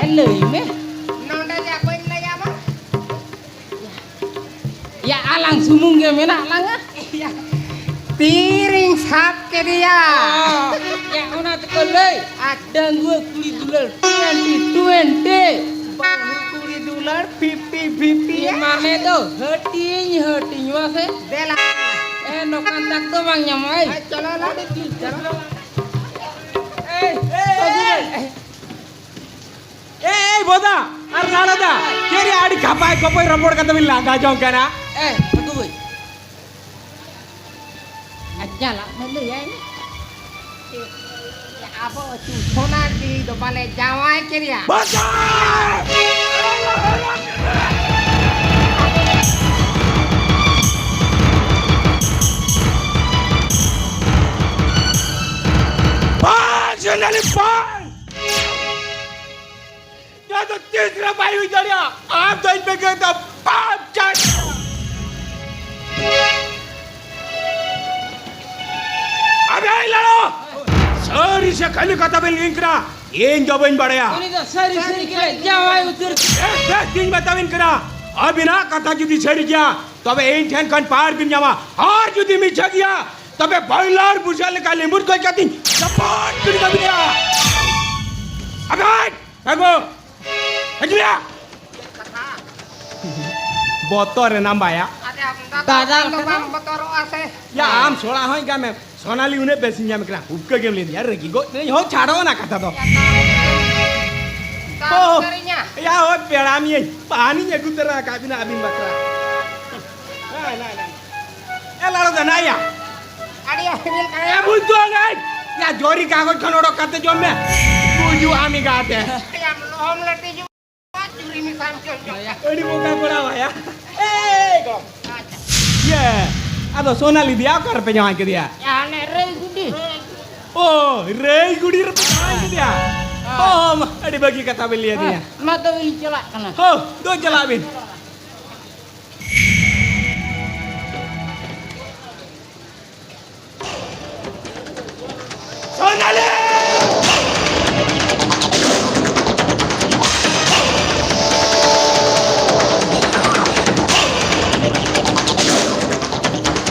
ᱮ, ᱞᱟᱹᱭ ᱢᱮ᱾ ᱱᱚᱰᱮ ᱭᱟ ᱵᱟᱹᱧ ᱞᱟᱹᱭᱟᱢᱟ᱾ ᱭᱟ, ᱟᱞᱟᱝ ᱥᱩᱢᱩᱝ ᱜᱮ ᱢᱮᱱᱟᱜ ᱞᱟᱝᱟ᱾ ᱭᱟ, ᱛᱤᱨᱤᱧ ᱥᱟᱵ ᱠᱮᱫᱮᱭᱟ᱾ ᱚ, ᱭᱟ, ᱚᱱᱟ ᱛᱮᱠᱚ ᱞᱟᱹᱭ, ᱟᱨ ᱰᱟᱺᱜᱩᱣᱟᱹ ᱠᱩᱲᱤ ᱫᱩᱞᱟᱹᱲ ᱴᱩᱭᱮᱱᱴᱤ ᱴᱩᱭᱮᱱᱴᱤ᱾ ᱵᱟᱹᱦᱩ ᱠᱩᱲᱤ ᱫᱩᱞᱟᱹᱲ ᱯᱷᱤᱯᱴᱤ ᱯᱷᱤᱯᱴᱤ᱾ ᱢᱟᱱᱮ ᱫᱚ ᱦᱟᱹᱴᱤᱧ ᱦᱟᱹᱴᱤᱧ, ᱢᱟᱥᱮ᱾ ᱫᱮᱞᱟ᱾ ᱮ, ᱱᱚᱝᱠᱟᱱ ᱫᱟᱜ ᱫᱚ ᱵᱟᱝ ᱧᱟᱢᱚᱜᱼᱟ, ᱮᱭ᱾ ᱦᱮᱸ, ᱪᱚᱞᱚ, ᱞᱟᱹᱰᱩ ᱫᱤᱞ, ᱪᱚᱞᱚ᱾ ᱮᱭ, ᱮᱭ, ᱮᱭ, ᱮᱭ᱾ ᱮᱭ, ᱵᱚᱫᱟ ᱟᱨ ᱞᱟᱲᱟ ᱫᱟ, ᱪᱮᱫ ᱨᱮ ᱟᱹᱰᱤ ᱠᱷᱟᱯᱟᱭ ᱠᱷᱚᱯᱚᱭ ᱨᱚᱯᱚᱲ ᱠᱟᱛᱮ ᱵᱤᱱ ᱞᱟᱸᱫᱟ ᱡᱚᱝ ᱠᱟᱱᱟ? ᱮ, ᱯᱷᱟᱹᱜᱩ ᱵᱷᱟᱹᱭ᱾ ᱟᱨ ᱪᱟᱞᱟᱜ ᱢᱮ, ᱞᱟᱹᱭᱟᱭ ᱢᱮ᱾ ᱟᱵᱚ ᱟᱹᱛᱩ ᱥᱚᱱᱟᱰᱤᱦᱤ ᱫᱚ ᱵᱟᱞᱮ ᱡᱟᱶᱟᱭ ᱠᱮᱫᱮᱭᱟ᱾ ᱵᱚᱫᱟ! ᱵᱟᱝ, ᱥᱚᱱᱟᱰᱤ ᱵᱟᱝ! ᱱᱚᱣᱟ ᱫᱚ ᱛᱤᱥ ᱨᱮ ᱵᱟᱭ ᱦᱩᱭ ᱫᱟᱲᱮᱭᱟᱜᱼᱟ᱾ ᱟᱢ ᱫᱚ ᱤᱧ ᱵᱮᱜᱚᱨ ᱫᱚ ᱵᱟᱢ ᱪᱟᱞᱟᱜᱼᱟ᱾ ᱟᱵᱮ ᱞᱟᱲᱚ, ᱥᱟᱹᱨᱤ ᱥᱮ ᱠᱷᱟᱹᱞᱤ ᱠᱟᱛᱷᱟ ᱵᱮᱱ ᱞᱟᱹᱭ ᱠᱟᱱᱟ, ᱤᱧ ᱫᱚ ᱵᱟᱹᱧ ᱵᱟᱲᱟᱭᱟ᱾ ᱩᱱᱤ ᱫᱚ ᱥᱟᱹᱨᱤ ᱥᱟᱹᱨᱤ ᱜᱮᱞᱮ ᱡᱟᱶᱟᱭ ᱩᱛᱟᱹᱨ ᱠᱮᱫᱮᱭᱟ᱾ ᱵᱮᱥ, ᱵᱮᱥ, ᱤᱧ ᱢᱮᱛᱟᱵᱮᱱ ᱠᱟᱱᱟ, ᱟᱹᱵᱤᱱᱟᱜ ᱠᱟᱛᱷᱟ ᱡᱩᱫᱤ ᱥᱟᱹᱨᱤ ᱜᱮᱭᱟ, ᱛᱚᱵᱮ ᱤᱧ ᱴᱷᱮᱱ ᱠᱷᱚᱱ ᱯᱟᱣᱟᱨ ᱵᱤᱱ ᱧᱟᱢᱟ, ᱟᱨ ᱡᱩᱫᱤ ᱢᱤᱪᱷᱟᱹ ᱜᱮᱭᱟ, ᱛᱚᱵᱮ ᱵᱚᱭᱞᱟᱨ ᱵᱩᱥᱟᱹᱜ ᱞᱮᱠᱟ ᱞᱤᱢᱵᱩᱨ ᱠᱚᱪ ᱠᱟᱛᱮᱧ ᱪᱟᱯᱟᱫ ᱜᱤᱰᱤ ᱠᱟᱵᱤᱱᱟ᱾ ᱟᱵᱮᱱ! ᱟᱹᱜᱩ! ᱦᱤᱡᱩᱜ ᱭᱟ! ᱵᱚᱛᱚᱨ ᱮᱱᱟᱢ ᱵᱟᱭᱟ᱾ ᱟᱨᱮ ᱟᱢ ᱫᱟᱫᱟ ᱫᱟᱫᱟ ᱫᱚ ᱠᱟᱱᱟ᱾ ᱵᱟᱢ ᱵᱚᱛᱚᱨᱚᱜᱼᱟ ᱥᱮ? ᱭᱟ, ᱟᱢ ᱥᱚᱲᱟ ᱦᱚᱸᱭ ᱜᱟᱱᱮᱢ᱾ ᱥᱳᱱᱟᱞᱤ ᱩᱱᱟᱹᱜ ᱵᱮᱥᱤᱧ ᱧᱟᱢ ᱠᱟᱱᱟ, ᱦᱩᱯᱠᱟᱹ ᱜᱮᱢ ᱞᱟᱹᱭ ᱫᱤᱧᱟ, ᱨᱟᱹᱜᱤ ᱜᱚᱫ ᱱᱟᱹᱧ᱾ ᱦᱚᱸ, ᱪᱷᱟᱲᱚ ᱚᱱᱟ ᱠᱟᱛᱷᱟ ᱫᱚ᱾ ᱫᱟᱜ ᱚ, ᱩᱛᱟᱹᱨᱤᱧᱟ᱾ ᱭᱟ, ᱦᱳᱭ, ᱯᱮᱲᱟ ᱢᱤᱭᱟᱹᱧ, ᱯᱟᱱᱤᱧ ᱟᱹᱜᱩ ᱛᱚᱨᱟ ᱟᱠᱟᱫ ᱵᱤᱱᱟ ᱟᱹᱵᱤᱱ ᱵᱟᱠᱷᱨᱟ᱾ ᱮ ᱞᱟᱲᱚ ᱫᱟ ᱱᱟᱭᱟ᱾ ᱟᱹᱰᱤ ᱥᱤᱵᱤᱞ ᱠᱟᱱᱟ᱾ ᱮ ᱵᱩᱡᱽ ᱫᱚ ᱜᱟᱭ᱾ ᱭᱟ ᱡᱚᱨᱤ ᱠᱟᱜᱚᱡᱽ ᱠᱷᱚᱱ ᱚᱰᱚᱠ ᱠᱟᱛᱮ ᱡᱚᱢ ᱢᱮ᱾ ᱵᱩᱡᱩ ᱟᱢᱤ ᱜᱟᱛᱮ᱾ ᱭᱟ ᱞᱚᱦᱚᱢ ᱞᱟᱹᱴᱤ ᱡᱩ᱾ ᱪᱩᱨᱤ ᱢᱮᱥᱟᱢ ᱪᱚᱞ ᱡᱚᱭᱟ᱾ ᱟᱹᱰᱤ ᱵᱚᱠᱟ ᱠᱚᱲᱟ ᱵᱟᱭᱟ᱾ ᱮᱭ ᱜᱚ᱾ ᱟᱪᱪᱷᱟ᱾ ᱤᱭᱟᱹ, ᱟᱫᱚ ᱥᱳᱱᱟᱞᱤ ᱫᱤᱭᱟ ᱚᱠᱟ ᱨᱮᱯᱮ ᱡᱟᱶᱟᱭ ᱠᱮᱫᱮᱭᱟ? ᱦᱟᱱᱮ ᱨᱟᱹᱭᱜᱩᱰᱤ᱾ ᱚ, ᱨᱟᱹᱭᱜᱩᱰᱤ ᱨᱮᱯᱮ ᱡᱟᱶᱟᱭ ᱠᱮᱫᱮᱭᱟ? ᱦᱮᱸ᱾ ᱚ, ᱢᱟ, ᱟᱹᱰᱤ ᱵᱷᱟᱹᱜᱤ ᱠᱟᱛᱷᱟ ᱵᱤᱱ ᱞᱟᱹᱭ ᱟᱹᱫᱤᱧᱟ᱾ ᱦᱮᱸ, ᱢᱟ ᱛᱚᱵᱮ ᱞᱤᱧ ᱪᱟᱞᱟᱜ ᱠᱟᱱᱟ᱾ ᱦᱳ, ᱫᱩ ᱪᱟᱞᱟᱜ ᱵᱤᱱ᱾ ᱥᱳᱱᱟᱞᱤ!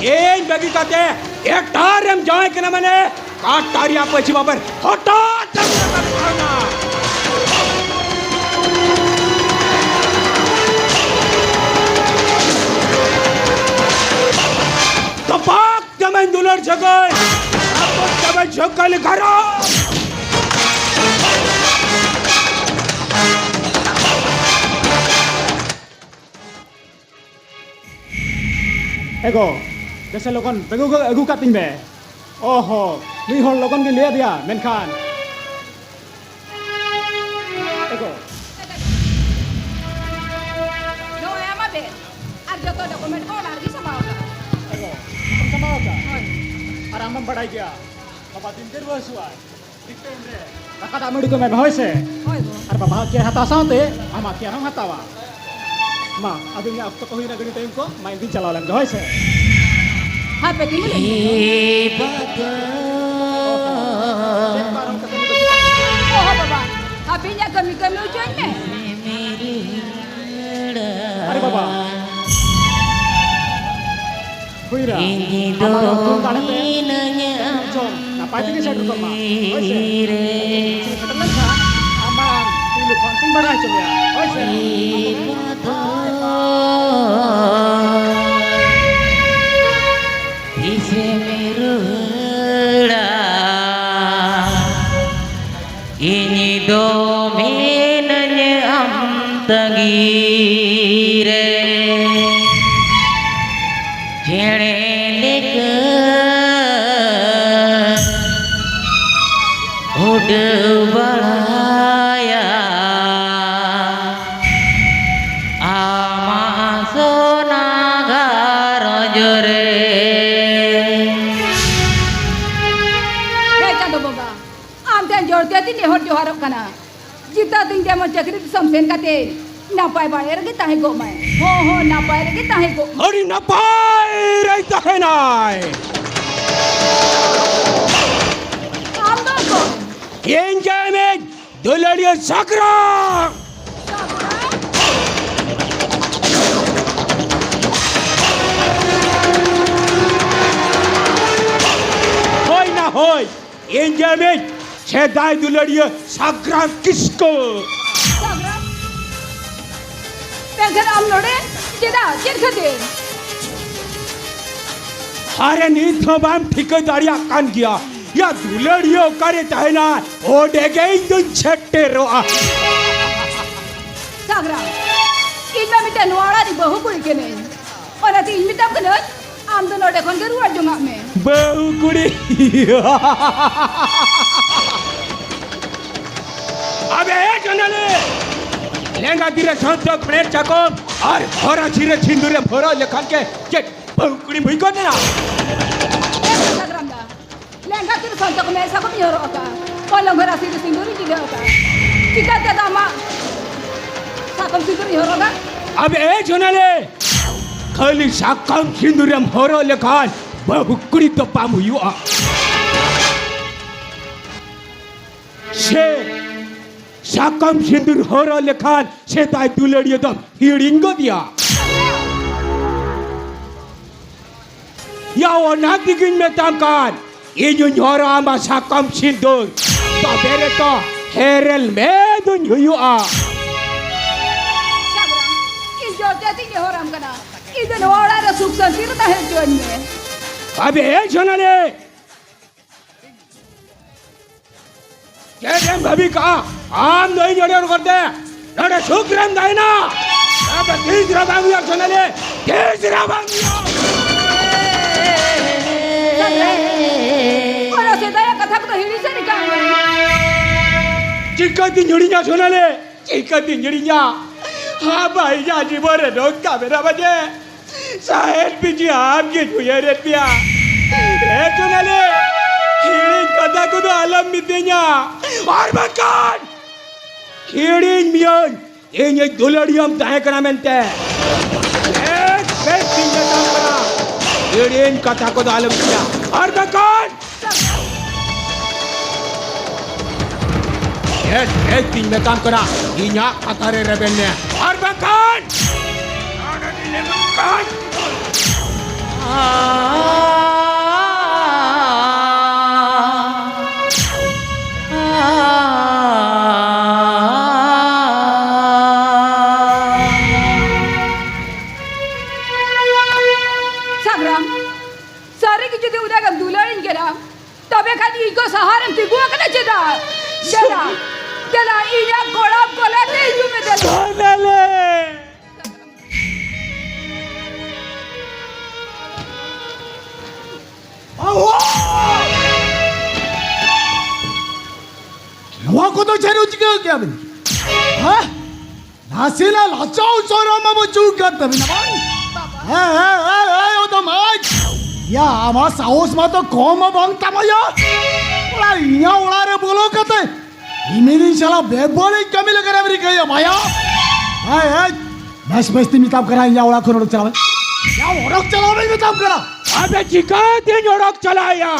ᱤᱧ ᱵᱟᱹᱜᱤ ᱠᱟᱛᱮ ᱮᱴᱟᱜ ᱨᱮᱢ ᱡᱟᱶᱟᱭ ᱠᱟᱱᱟ ᱢᱟᱱᱮ, ᱠᱟᱴᱟ ᱨᱮᱭᱟᱜ ᱯᱟᱹᱪᱷᱤ ᱵᱟᱵᱮᱨ ᱦᱚᱴᱟᱛ ᱡᱟᱝ ᱨᱟᱠᱟᱵ ᱛᱟᱦᱮᱱᱟ᱾ ᱛᱚᱯᱟᱜ ᱛᱟᱢᱟᱧ ᱫᱩᱞᱟᱹᱲ ᱥᱟᱹᱜᱟᱹᱭ, ᱨᱟᱹᱯᱩᱫ ᱛᱟᱢᱟᱧ ᱥᱟᱹᱜᱟᱹᱭ ᱜᱷᱟᱨᱚᱸᱡᱽ᱾ ᱮᱜᱳ, ᱫᱮᱥᱮ ᱞᱚᱜᱚᱱ ᱵᱮᱜᱩ ᱜᱮ ᱟᱹᱜᱩ ᱠᱟᱜ ᱛᱤᱧ ᱢᱮ᱾ ᱚᱦᱚ, ᱱᱩᱭ ᱦᱚᱲ ᱞᱚᱜᱚᱱ ᱜᱮ ᱞᱟᱹᱭ ᱟᱫᱮᱭᱟ, ᱢᱮᱱᱠᱷᱟᱱ ᱮᱜᱳ᱾ ᱱᱚᱜᱼᱚᱭ ᱟᱢᱟᱜ ᱵᱮᱜᱽ᱾ ᱟᱨ ᱡᱚᱛᱚ ᱰᱚᱠᱩᱢᱮᱱᱴ ᱠᱚ ᱚᱱᱟ ᱨᱮᱜᱮ ᱥᱟᱢᱵᱟᱣ ᱟᱠᱟᱫᱟ᱾ ᱮᱜᱳ, ᱟᱢ ᱥᱟᱢᱵᱟᱣ ᱟᱠᱟᱫᱟ? ᱦᱳᱭ᱾ ᱟᱨ ᱟᱢ ᱢᱟᱢ ᱵᱟᱰᱟᱭ ᱜᱮᱭᱟ, ᱵᱟᱵᱟ ᱫᱤᱱ ᱜᱮ ᱨᱩᱣᱟᱹ ᱦᱟᱹᱥᱩᱜᱼᱟᱭ᱾ ᱴᱷᱤᱠ ᱴᱟᱭᱤᱢ ᱨᱮ ᱫᱟᱠᱟ ᱫᱟᱜ ᱢᱟᱹᱰᱤ ᱠᱚ ᱮᱢᱟᱭ ᱢᱮ, ᱦᱳᱭ ᱥᱮ? ᱦᱳᱭ ᱜᱚ᱾ ᱟᱨ ᱵᱟᱵᱟ ᱦᱟᱜ ᱠᱮᱭᱟᱨ ᱦᱟᱛᱟᱣ ᱥᱟᱶᱛᱮ ᱟᱢᱟᱜ ᱠᱮᱭᱟᱨ ᱦᱚᱸᱢ ᱦᱟᱛᱟᱣᱟ᱾ ᱢᱟ, ᱟᱫᱚ ᱤᱧᱟᱹᱜ ᱚᱠᱛᱚ ᱠᱚ ᱦᱩᱭᱱᱟ, ᱜᱟᱹᱰᱤ ᱴᱟᱭᱤᱢ ᱠᱚ, ᱢᱟ, ᱤᱧ ᱫᱩᱧ ᱪᱟᱞᱟᱣ ᱞᱮᱱ ᱜᱮ, ᱦᱳᱭ ᱥᱮ? ᱦᱟᱯᱮ, ᱛᱤᱸᱜᱩ ᱞᱮᱱ ᱜᱮ᱾ ᱪᱮᱫ ᱯᱟᱨᱚᱢ ᱠᱟᱛᱮ ᱱᱤᱛᱚᱜ ᱚᱦᱚ ᱵᱟᱵᱟ, ᱦᱟᱯᱮ ᱤᱧᱟᱹᱜ ᱠᱟᱹᱢᱤ ᱠᱟᱹᱢᱤ ᱦᱚᱪᱚᱧ ᱢᱮ᱾ ᱟᱨᱮ ᱵᱟᱵᱟ᱾ ᱦᱩᱭᱱᱟ᱾ ᱤᱧ ᱫᱚ ᱟᱢᱟᱜ ᱦᱚᱸ ᱫᱩᱞ ᱫᱟᱲᱮ ᱛᱮ ᱢᱤᱱᱟᱹᱧᱟ ᱪᱚᱞ, ᱱᱟᱯᱟᱭ ᱛᱮᱜᱮ ᱥᱮᱴᱮᱨ ᱠᱚᱜ ᱢᱟ᱾ ᱦᱳᱭ ᱥᱮ? ᱛᱟᱺᱜᱤ ᱨᱮ᱾ ᱥᱮᱴᱮᱨ ᱞᱮᱱᱠᱷᱟᱱ ᱟᱢ ᱢᱟᱲᱟᱝ ᱯᱩᱭᱞᱩ ᱠᱷᱚᱱ ᱛᱤᱧ ᱵᱟᱲᱟᱭ ᱦᱚᱪᱚ ᱢᱮᱭᱟ᱾ ᱦᱳᱭ ᱥᱮ? ᱛᱤᱥᱮᱢ ᱨᱩᱣᱟᱹᱲᱟ? ᱤᱧ ᱫᱚ ᱢᱤᱱᱟᱹᱧᱟ ᱟᱢ ᱛᱟᱺᱜᱤ ᱨᱮ᱾ ᱴᱷᱤᱠᱟᱹ ᱵᱟᱲᱟᱭᱟ ᱟᱢᱟᱜ ᱥᱚᱱᱟ ᱜᱷᱟᱨᱚᱸᱡᱽ ᱨᱮ᱾ ᱦᱮ ᱪᱟᱸᱫᱚ ᱵᱚᱸᱜᱟ, ᱟᱢ ᱴᱷᱮᱱ ᱡᱳᱨ ᱛᱮ ᱛᱤᱧ ᱱᱮᱦᱚᱨ ᱡᱚᱦᱟᱨᱚᱜ ᱠᱟᱱᱟ᱾ ᱡᱤᱛᱟ ᱫᱤᱱ ᱡᱮᱢᱚᱱ ᱪᱟᱹᱠᱨᱤ ᱫᱤᱥᱚᱢ ᱥᱮᱱ ᱠᱟᱛᱮ ᱱᱟᱯᱟᱭ ᱵᱟᱲᱮ ᱨᱮᱜᱮ ᱛᱟᱦᱮᱸ ᱠᱚᱜ ᱢᱟᱭ᱾ ᱦᱚᱸ, ᱦᱚᱸ, ᱱᱟᱯᱟᱭ ᱨᱮᱜᱮ ᱛᱟᱦᱮᱸ ᱠᱚᱜ ᱢᱟᱭ᱾ ᱟᱹᱰᱤ ᱱᱟᱯᱟᱭ ᱨᱮᱭ ᱛᱟᱦᱮᱱᱟᱭ᱾ ᱟᱢ ᱫᱚ ᱚᱠᱚᱭ? ᱤᱧ ᱜᱮ ᱟᱢᱤᱡ ᱫᱩᱞᱟᱹᱲᱤᱭᱟᱹ ᱥᱟᱠᱨᱟ᱾ ᱦᱳᱭ ᱱᱟ ᱦᱳᱭ, ᱤᱧ ᱜᱮ ᱟᱢᱤᱡ ᱥᱮᱫᱟᱭ ᱫᱩᱞᱟᱹᱲᱤᱭᱟᱹ ᱥᱟᱠᱨᱟᱢ ᱠᱤᱥᱠᱩ᱾ ᱥᱟᱠᱨᱟᱢ? ᱢᱮᱱᱠᱷᱟᱱ ᱟᱢ ᱱᱚᱰᱮ ᱪᱮᱫᱟᱜ? ᱪᱮᱫ ᱠᱷᱟᱹᱛᱤᱨ? ᱟᱨᱮ, ᱱᱤᱛ ᱦᱚᱸ ᱵᱟᱢ ᱴᱷᱤᱠᱟᱹ ᱫᱟᱲᱮᱭᱟᱜ ᱠᱟᱱ ᱜᱮᱭᱟ? ᱭᱟ, ᱫᱩᱞᱟᱹᱲᱤᱭᱟᱹ ᱚᱠᱟᱨᱮ ᱛᱟᱦᱮᱱᱟ, ᱚᱸᱰᱮ ᱜᱮ ᱤᱧ ᱫᱩᱧ ᱥᱮᱴᱮᱨᱚᱜᱼᱟ᱾ ᱥᱟᱠᱨᱟᱢ, ᱤᱧ ᱢᱟ ᱢᱤᱫᱴᱟᱝ ᱱᱚᱣᱟ ᱚᱲᱟᱜ ᱨᱤᱧ ᱵᱟᱹᱦᱩ ᱠᱩᱲᱤ ᱠᱟᱹᱱᱟᱹᱧ᱾ ᱚᱱᱟᱛᱮ ᱤᱧ ᱢᱮᱛᱟᱢ ᱠᱟᱹᱱᱟᱹᱧ, ᱟᱢ ᱫᱚ ᱱᱚᱰᱮ ᱠᱷᱚᱱ ᱜᱮ ᱨᱩᱣᱟᱹᱲ ᱡᱚᱝᱟᱜ ᱢᱮ᱾ ᱵᱟᱹᱦᱩ ᱠᱩᱲᱤ᱾ ᱟᱵᱮ ᱮ ᱡᱚᱱᱟᱞᱤ, ᱞᱮᱸᱜᱟ ᱛᱤᱨᱮ ᱥᱟᱱᱛᱚ ᱠᱷᱚᱱᱮᱨ ᱪᱟᱠᱚᱢ ᱟᱨ ᱦᱚᱨᱟ ᱥᱤᱨᱟᱹ ᱥᱤᱸᱫᱩᱨᱮᱢ ᱦᱚᱨᱚᱜ ᱞᱮᱠᱷᱟᱱ ᱜᱮ ᱪᱮᱫ ᱵᱟᱹᱦᱩ ᱠᱩᱲᱤᱢ ᱦᱩᱭ ᱜᱚᱫ ᱮᱱᱟ? ᱮ ᱥᱟᱠᱨᱟᱢ ᱫᱟ, ᱞᱮᱸᱜᱟ ᱛᱤᱨᱮ ᱥᱟᱱᱛᱚ ᱠᱷᱚᱱᱮᱨ ᱥᱟᱠᱚᱢ ᱦᱚᱨᱚᱜ ᱟᱠᱟᱫᱼᱟ, ᱯᱚᱞᱚᱝ ᱦᱚᱨᱟ ᱥᱤᱨᱟᱹ ᱥᱤᱸᱫᱩᱨᱤᱧ ᱴᱤᱰᱟᱹᱜ ᱟᱠᱟᱫᱼᱟ, ᱪᱤᱠᱟᱹᱛᱮ ᱫᱚ ᱟᱢᱟᱜ ᱥᱟᱠᱚᱢ ᱥᱤᱸᱫᱩᱨᱤᱧ ᱦᱚᱨᱚᱜᱟ? ᱟᱵᱮ ᱮ ᱡᱚᱱᱟᱞᱤ, ᱠᱷᱟᱹᱞᱤ ᱥᱟᱠᱟᱢ ᱥᱤᱸᱫᱩᱨᱮᱢ ᱦᱚᱨᱚᱜ ᱞᱮᱠᱷᱟᱱ ᱵᱟᱹᱦᱩ ᱠᱩᱲᱤ ᱫᱚ ᱵᱟᱢ ᱦᱩᱭᱩᱜᱼᱟ᱾ ᱥᱮ ᱥᱟᱠᱟᱢ ᱥᱤᱸᱫᱩᱨ ᱦᱚᱨᱚᱜ ᱞᱮᱠᱷᱟᱱ ᱥᱮᱫᱟᱭ ᱫᱩᱞᱟᱹᱲᱤᱭᱟᱹ ᱫᱚᱢ ᱦᱤᱲᱤᱧ ᱜᱚᱫᱮᱭᱟ? ᱭᱟ, ᱚᱱᱟ ᱛᱮᱜᱤᱧ ᱢᱮᱛᱟᱢ ᱠᱟᱱ, ᱤᱧ ᱦᱚᱧ ᱦᱚᱨᱚᱜ ᱟᱢᱟ ᱥᱟᱠᱟᱢ ᱥᱤᱸᱫᱩᱨ, ᱛᱚᱵᱮ ᱨᱮᱛᱚ ᱦᱮᱨᱮᱞ ᱢᱮ ᱫᱩᱧ ᱦᱩᱭᱩᱜᱼᱟ᱾ ᱥᱟᱠᱨᱟᱢ, ᱤᱧ ᱡᱳᱨ ᱛᱮ ᱛᱤᱧ ᱱᱮᱦᱚᱨᱟᱢ ᱠᱟᱱᱟ, ᱤᱧ ᱫᱚ ᱱᱚᱣᱟ ᱚᱲᱟᱜ ᱨᱮ ᱥᱩᱠ ᱥᱟᱱᱛᱤ ᱨᱮ ᱛᱟᱦᱮᱸ ᱦᱚᱪᱚᱣᱟᱹᱧ ᱢᱮ᱾ ᱟᱵᱮ ᱮ ᱡᱚᱱᱟᱞᱤ, ᱪᱮᱫ ᱮᱢ ᱵᱷᱟᱹᱵᱤ ᱠᱟᱜᱼᱟ? ᱟᱢ ᱫᱚ ᱤᱧ ᱚᱲᱟᱜ ᱨᱮ ᱱᱚᱰᱮ ᱥᱩᱠ ᱨᱮᱢ ᱛᱟᱦᱮᱱᱟ? ᱟᱢ ᱫᱚ ᱛᱤᱥ ᱨᱮᱦᱚᱸ ᱵᱟᱝ ᱦᱩᱭᱩᱜᱼᱟ, ᱥᱚᱱᱟᱞᱤ, ᱛᱤᱥ ᱨᱮᱦᱚᱸ ᱵᱟᱝ ᱦᱩᱭᱩᱜᱼᱟ᱾ ᱚᱱᱟ ᱥᱮᱫᱟᱭᱟᱜ ᱠᱟᱛᱷᱟ ᱠᱚᱫᱚ ᱦᱤᱲᱤᱧ ᱥᱟᱹᱨᱤ ᱠᱟᱜ ᱢᱮ᱾ ᱪᱤᱠᱟᱹᱛᱤᱧ ᱦᱤᱲᱤᱧᱟ ᱥᱳᱱᱟᱞᱮ? ᱪᱤᱠᱟᱹᱛᱤᱧ ᱦᱤᱲᱤᱧᱟ? ᱟᱵᱟᱭ ᱡᱟ ᱡᱤᱵᱚᱱ ᱨᱮ ᱱᱚᱝᱠᱟ ᱢᱮᱱᱟᱢᱟ ᱡᱮ ᱥᱟᱦᱮᱫ ᱵᱤᱡᱤ ᱟᱢ ᱜᱮᱧ ᱩᱭᱦᱟᱹᱨᱮᱫ ᱢᱮᱭᱟ᱾ ᱦᱮᱸ ᱥᱳᱱᱟᱞᱮ, ᱦᱤᱲᱤᱧ ᱠᱟᱛᱷᱟ ᱠᱚᱫᱚ ᱟᱞᱚᱢ ᱢᱤᱛᱟᱹᱧᱟ, ᱟᱨ ᱵᱟᱝᱠᱷᱟᱱ ᱦᱤᱲᱤᱧ ᱢᱤᱭᱟᱹᱧ ᱤᱧᱤᱡ ᱫᱩᱞᱟᱹᱲᱤᱭᱟᱹᱢ ᱛᱟᱦᱮᱸ ᱠᱟᱱᱟ ᱢᱮᱱᱛᱮ᱾ ᱵᱮᱥ ᱵᱮᱥ ᱤᱧ ᱢᱮᱛᱟᱢ ᱠᱟᱱᱟ, ᱦᱤᱲᱤᱧ ᱠᱟᱛᱷᱟ ᱠᱚᱫᱚ ᱟᱞᱚᱢ ᱢᱤᱛᱟᱹᱧᱟ, ᱟᱨ ᱵᱟᱝᱠᱷᱟᱱ ᱦᱮᱸ, ᱦᱮᱸ, ᱤᱧ ᱢᱮᱛᱟᱢ ᱠᱟᱱᱟ, ᱤᱧᱟᱜ ᱠᱟᱛᱷᱟ ᱨᱮ ᱨᱮᱵᱮᱱ ᱢᱮ, ᱟᱨ ᱵᱟᱝᱠᱷᱟᱱ ᱥᱟᱵᱨᱟᱢ, ᱥᱟᱹᱨᱤ ᱜᱮ ᱡᱩᱫᱤ ᱩᱱᱟᱹᱜ ᱮᱢ ᱫᱩᱞᱟᱹᱲᱤᱧ ᱠᱟᱱᱟ, ᱛᱚᱵᱮ ᱠᱷᱟᱱ ᱤᱧ ᱠᱚ ᱥᱟᱦᱟᱨᱮᱢ ᱛᱤᱸᱜᱩ ᱟᱠᱟᱱᱟ ᱪᱮᱫᱟᱜ? ᱫᱮᱞᱟ, ᱫᱮᱞᱟ, ᱤᱧᱟᱜ ᱜᱚᱲᱚᱢ ᱠᱚᱞᱮ ᱛᱮ ᱦᱤᱡᱩᱜ ᱢᱮ, ᱫᱮᱞᱟ᱾ ᱥᱳᱱᱟᱞᱮ! ᱱᱚᱣᱟ ᱠᱚᱫᱚ ᱪᱮᱫ ᱪᱤᱠᱟᱹ ᱠᱮᱜᱼᱟ ᱵᱤᱱ? ᱦᱮᱸ? ᱱᱟᱥᱮᱱᱟᱜ ᱞᱟᱡᱟᱣ ᱥᱚᱨᱚᱢ ᱢᱟ ᱵᱟᱹᱪᱩᱜ ᱠᱟᱱ ᱛᱟᱵᱤᱱᱟ ᱵᱟᱝ? ᱦᱮᱸ, ᱦᱮᱸ, ᱦᱮᱸ, ᱦᱮᱸ, ᱚᱫᱚᱢ ᱟᱡ᱾ ᱭᱟ, ᱟᱢᱟᱜ ᱥᱟᱦᱚᱥ ᱢᱟ ᱛᱚ ᱠᱚᱢ ᱦᱚᱸ ᱵᱟᱝ ᱛᱟᱢᱟ ᱭᱟ᱾ ᱚᱲᱟᱜ, ᱤᱧᱟᱹᱜ ᱚᱲᱟᱜ ᱨᱮ ᱵᱚᱞᱚ ᱠᱟᱛᱮ ᱤᱢᱤᱱᱤᱧ ᱥᱟᱞᱟᱜ ᱵᱮᱵᱟᱹᱲᱤᱡ ᱠᱟᱹᱢᱤ ᱞᱮᱠᱟ ᱨᱮᱢ ᱨᱤᱠᱟᱹᱭᱟ ᱵᱷᱟᱭᱟ᱾ ᱦᱮᱸ, ᱦᱮᱸ, ᱵᱮᱥ ᱵᱮᱥ ᱛᱤᱧ ᱢᱮᱛᱟᱢ ᱠᱟᱱᱟ, ᱤᱧᱟᱹᱜ ᱚᱲᱟᱜ ᱠᱷᱚᱱ ᱚᱰᱚᱠ ᱪᱟᱞᱟᱣ ᱢᱮ᱾ ᱭᱟ, ᱚᱰᱚᱠ ᱪᱟᱞᱟᱣ ᱢᱮᱧ ᱢᱮᱛᱟᱢ ᱠᱟᱱᱟ᱾ ᱟᱵᱮ ᱪᱤᱠᱟᱹᱛᱤᱧ ᱚᱰᱚᱠ ᱪᱟᱞᱟᱜᱼᱟ?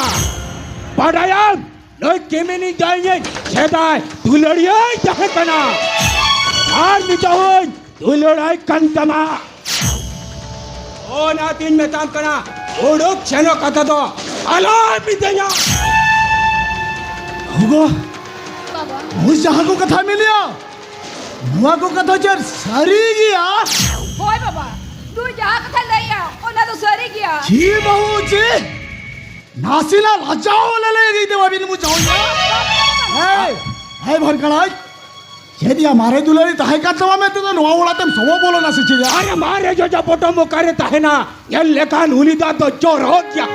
ᱵᱟᱰᱟᱭᱟᱢ, ᱱᱩᱭ ᱠᱤᱢᱤᱱᱤᱧ ᱫᱚ ᱤᱧᱤᱡ ᱥᱮᱫᱟᱭ ᱫᱩᱞᱟᱹᱲᱤᱭᱟᱹᱭ ᱛᱟᱦᱮᱸ ᱠᱟᱱᱟ᱾ ᱟᱨ ᱱᱤᱛᱚᱜ ᱦᱚᱸᱧ ᱫᱩᱞᱟᱹᱲᱟᱭ ᱠᱟᱱ ᱛᱟᱢᱟ᱾ ᱚᱱᱟᱛᱤᱧ ᱢᱮᱛᱟᱢ ᱠᱟᱱᱟ, ᱩᱰᱩᱠ ᱥᱮᱱᱚᱜ ᱠᱟᱛᱷᱟ ᱫᱚ ᱟᱞᱚᱢ ᱢᱤᱛᱟᱹᱧᱟ᱾ ᱜᱚᱜᱚ, ᱵᱟᱵᱟ᱾ ᱱᱩᱭ ᱡᱟᱦᱟᱸ ᱠᱚ ᱠᱟᱛᱷᱟᱭ ᱢᱮᱱᱮᱜᱼᱟ, ᱱᱚᱣᱟ ᱠᱚ ᱠᱟᱛᱷᱟ ᱪᱮᱫ ᱥᱟᱹᱨᱤ ᱜᱮᱭᱟ? ᱦᱳᱭ ᱵᱟᱵᱟ, ᱱᱩᱭ ᱡᱟᱦᱟᱸ ᱠᱟᱛᱷᱟᱭ ᱞᱟᱹᱭᱮᱜᱼᱟ, ᱚᱱᱟ ᱫᱚ ᱥᱟᱹᱨᱤ ᱜᱮᱭᱟ᱾ ᱪᱤ ᱵᱟᱹᱦᱩ ᱪᱤ? ᱱᱟᱥᱮᱱᱟᱜ ᱞᱟᱡᱟᱣ ᱞᱮ ᱞᱟᱹᱭ ᱫᱮ ᱵᱟᱵᱤᱱ ᱵᱩᱡᱷᱟᱹᱣ ᱧᱟ? ᱦᱮᱭ, ᱦᱮᱭ ᱵᱷᱟᱱ ᱠᱟᱲᱟᱭ, ᱪᱮᱫ ᱭᱟ ᱢᱟᱨᱮ ᱫᱩᱞᱟᱹᱲᱤ ᱛᱟᱦᱮᱸ ᱠᱟᱱ ᱛᱟᱢᱟ ᱢᱮᱱᱛᱮ ᱫᱚ ᱱᱚᱣᱟ ᱚᱲᱟᱜ ᱛᱮᱢ ᱥᱚᱵᱚ ᱵᱚᱞᱚᱱᱟ ᱥᱮ ᱪᱮᱫ ᱭᱟ? ᱟᱨᱮ ᱢᱟᱨᱮ ᱡᱚᱡᱚ ᱯᱚᱴᱚᱢ ᱚᱠᱟᱨᱮ ᱛᱟᱦᱮᱱᱟ? ᱧᱮᱞ ᱞᱮᱠᱷᱟᱱ ᱩᱱᱤ ᱫᱚ ᱟᱫᱚ ᱪᱚᱨᱚᱠ ᱜᱮᱭᱟ᱾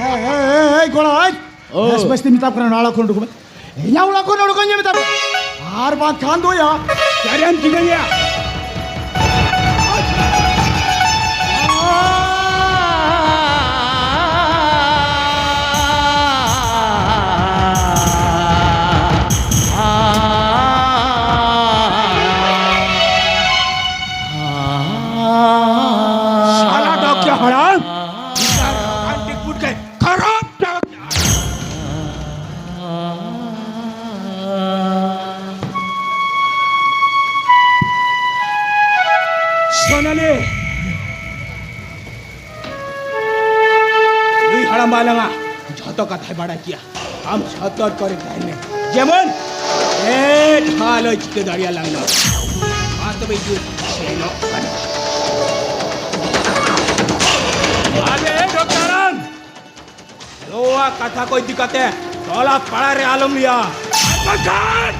ᱦᱮᱭ, ᱦᱮᱭ, ᱦᱮᱭ, ᱦᱮᱭ, ᱠᱚᱲᱟ, ᱦᱮᱭ᱾ ᱳ᱾ ᱵᱮᱥ, ᱵᱮᱥ ᱛᱮ ᱢᱮᱛᱟᱢ ᱠᱟᱱᱟ, ᱱᱚᱣᱟ ᱚᱲᱟᱜ ᱠᱷᱚᱱ ᱩᱰᱩᱠ ᱢᱮ᱾ ᱤᱧᱟᱹᱜ ᱚᱲᱟᱜ ᱠᱷᱚᱱ ᱩᱰᱩᱠᱚᱜ ᱤᱧ ᱢᱮᱛᱟᱫ ᱢᱮ, ᱟᱨ ᱵᱟᱝᱠᱷᱟᱱ ᱫᱚ ᱭᱟ᱾ ᱪᱮᱫ ᱮᱢ ᱪᱤᱠᱟᱹᱧᱟ? ᱥᱟᱞᱟ ᱰᱚᱠᱭᱟ ᱦᱟᱲᱟᱢ! ᱠᱷᱟᱨᱟᱯ ᱰᱚᱠᱭᱟ! ᱥᱳᱱᱟᱞᱤ, ᱱᱩᱭ ᱦᱟᱲᱟᱢ ᱵᱟ ᱞᱟᱝᱟ ᱡᱷᱚᱛᱚ ᱠᱟᱛᱷᱟᱭ ᱵᱟᱲᱟᱭ ᱠᱮᱭᱟ᱾ ᱟᱢ ᱥᱚᱛᱚᱨᱠᱚ ᱨᱮ ᱛᱟᱦᱮᱱ ᱢᱮ, ᱡᱮᱢᱚᱱ ᱮᱴᱟᱜ ᱟᱞᱚᱭ ᱪᱤᱠᱟᱹ ᱫᱟᱲᱮᱭᱟᱞᱟᱝ ᱢᱟ᱾ ᱢᱟ ᱛᱚᱵᱮ ᱤᱧ ᱫᱩᱧ ᱥᱮᱱᱚᱜ ᱠᱟᱱᱟ᱾ ᱟᱞᱮ ᱰᱚᱠᱴᱚᱨᱟᱱ! ᱱᱚᱣᱟ ᱠᱟᱛᱷᱟ ᱠᱚ ᱤᱫᱤ ᱠᱟᱛᱮ ᱴᱚᱞᱟ ᱯᱟᱲᱟ ᱨᱮ ᱟᱞᱚᱢ ᱞᱟᱹᱭᱟ, ᱟᱨ ᱵᱟᱝᱠᱷᱟᱱ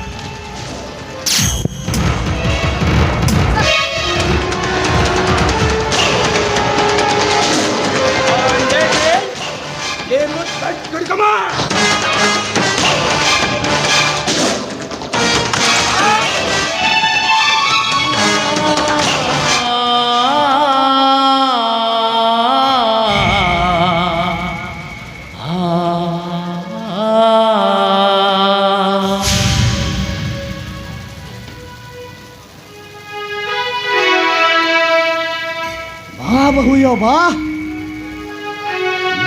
ᱚᱸᱰᱮ ᱜᱮ ᱞᱮᱵᱩ ᱛᱟᱡ ᱠᱟᱹᱲᱤ ᱠᱟᱢᱟ᱾ ᱵᱟ ᱵᱟᱹᱦᱩᱭᱟ ᱵᱟ,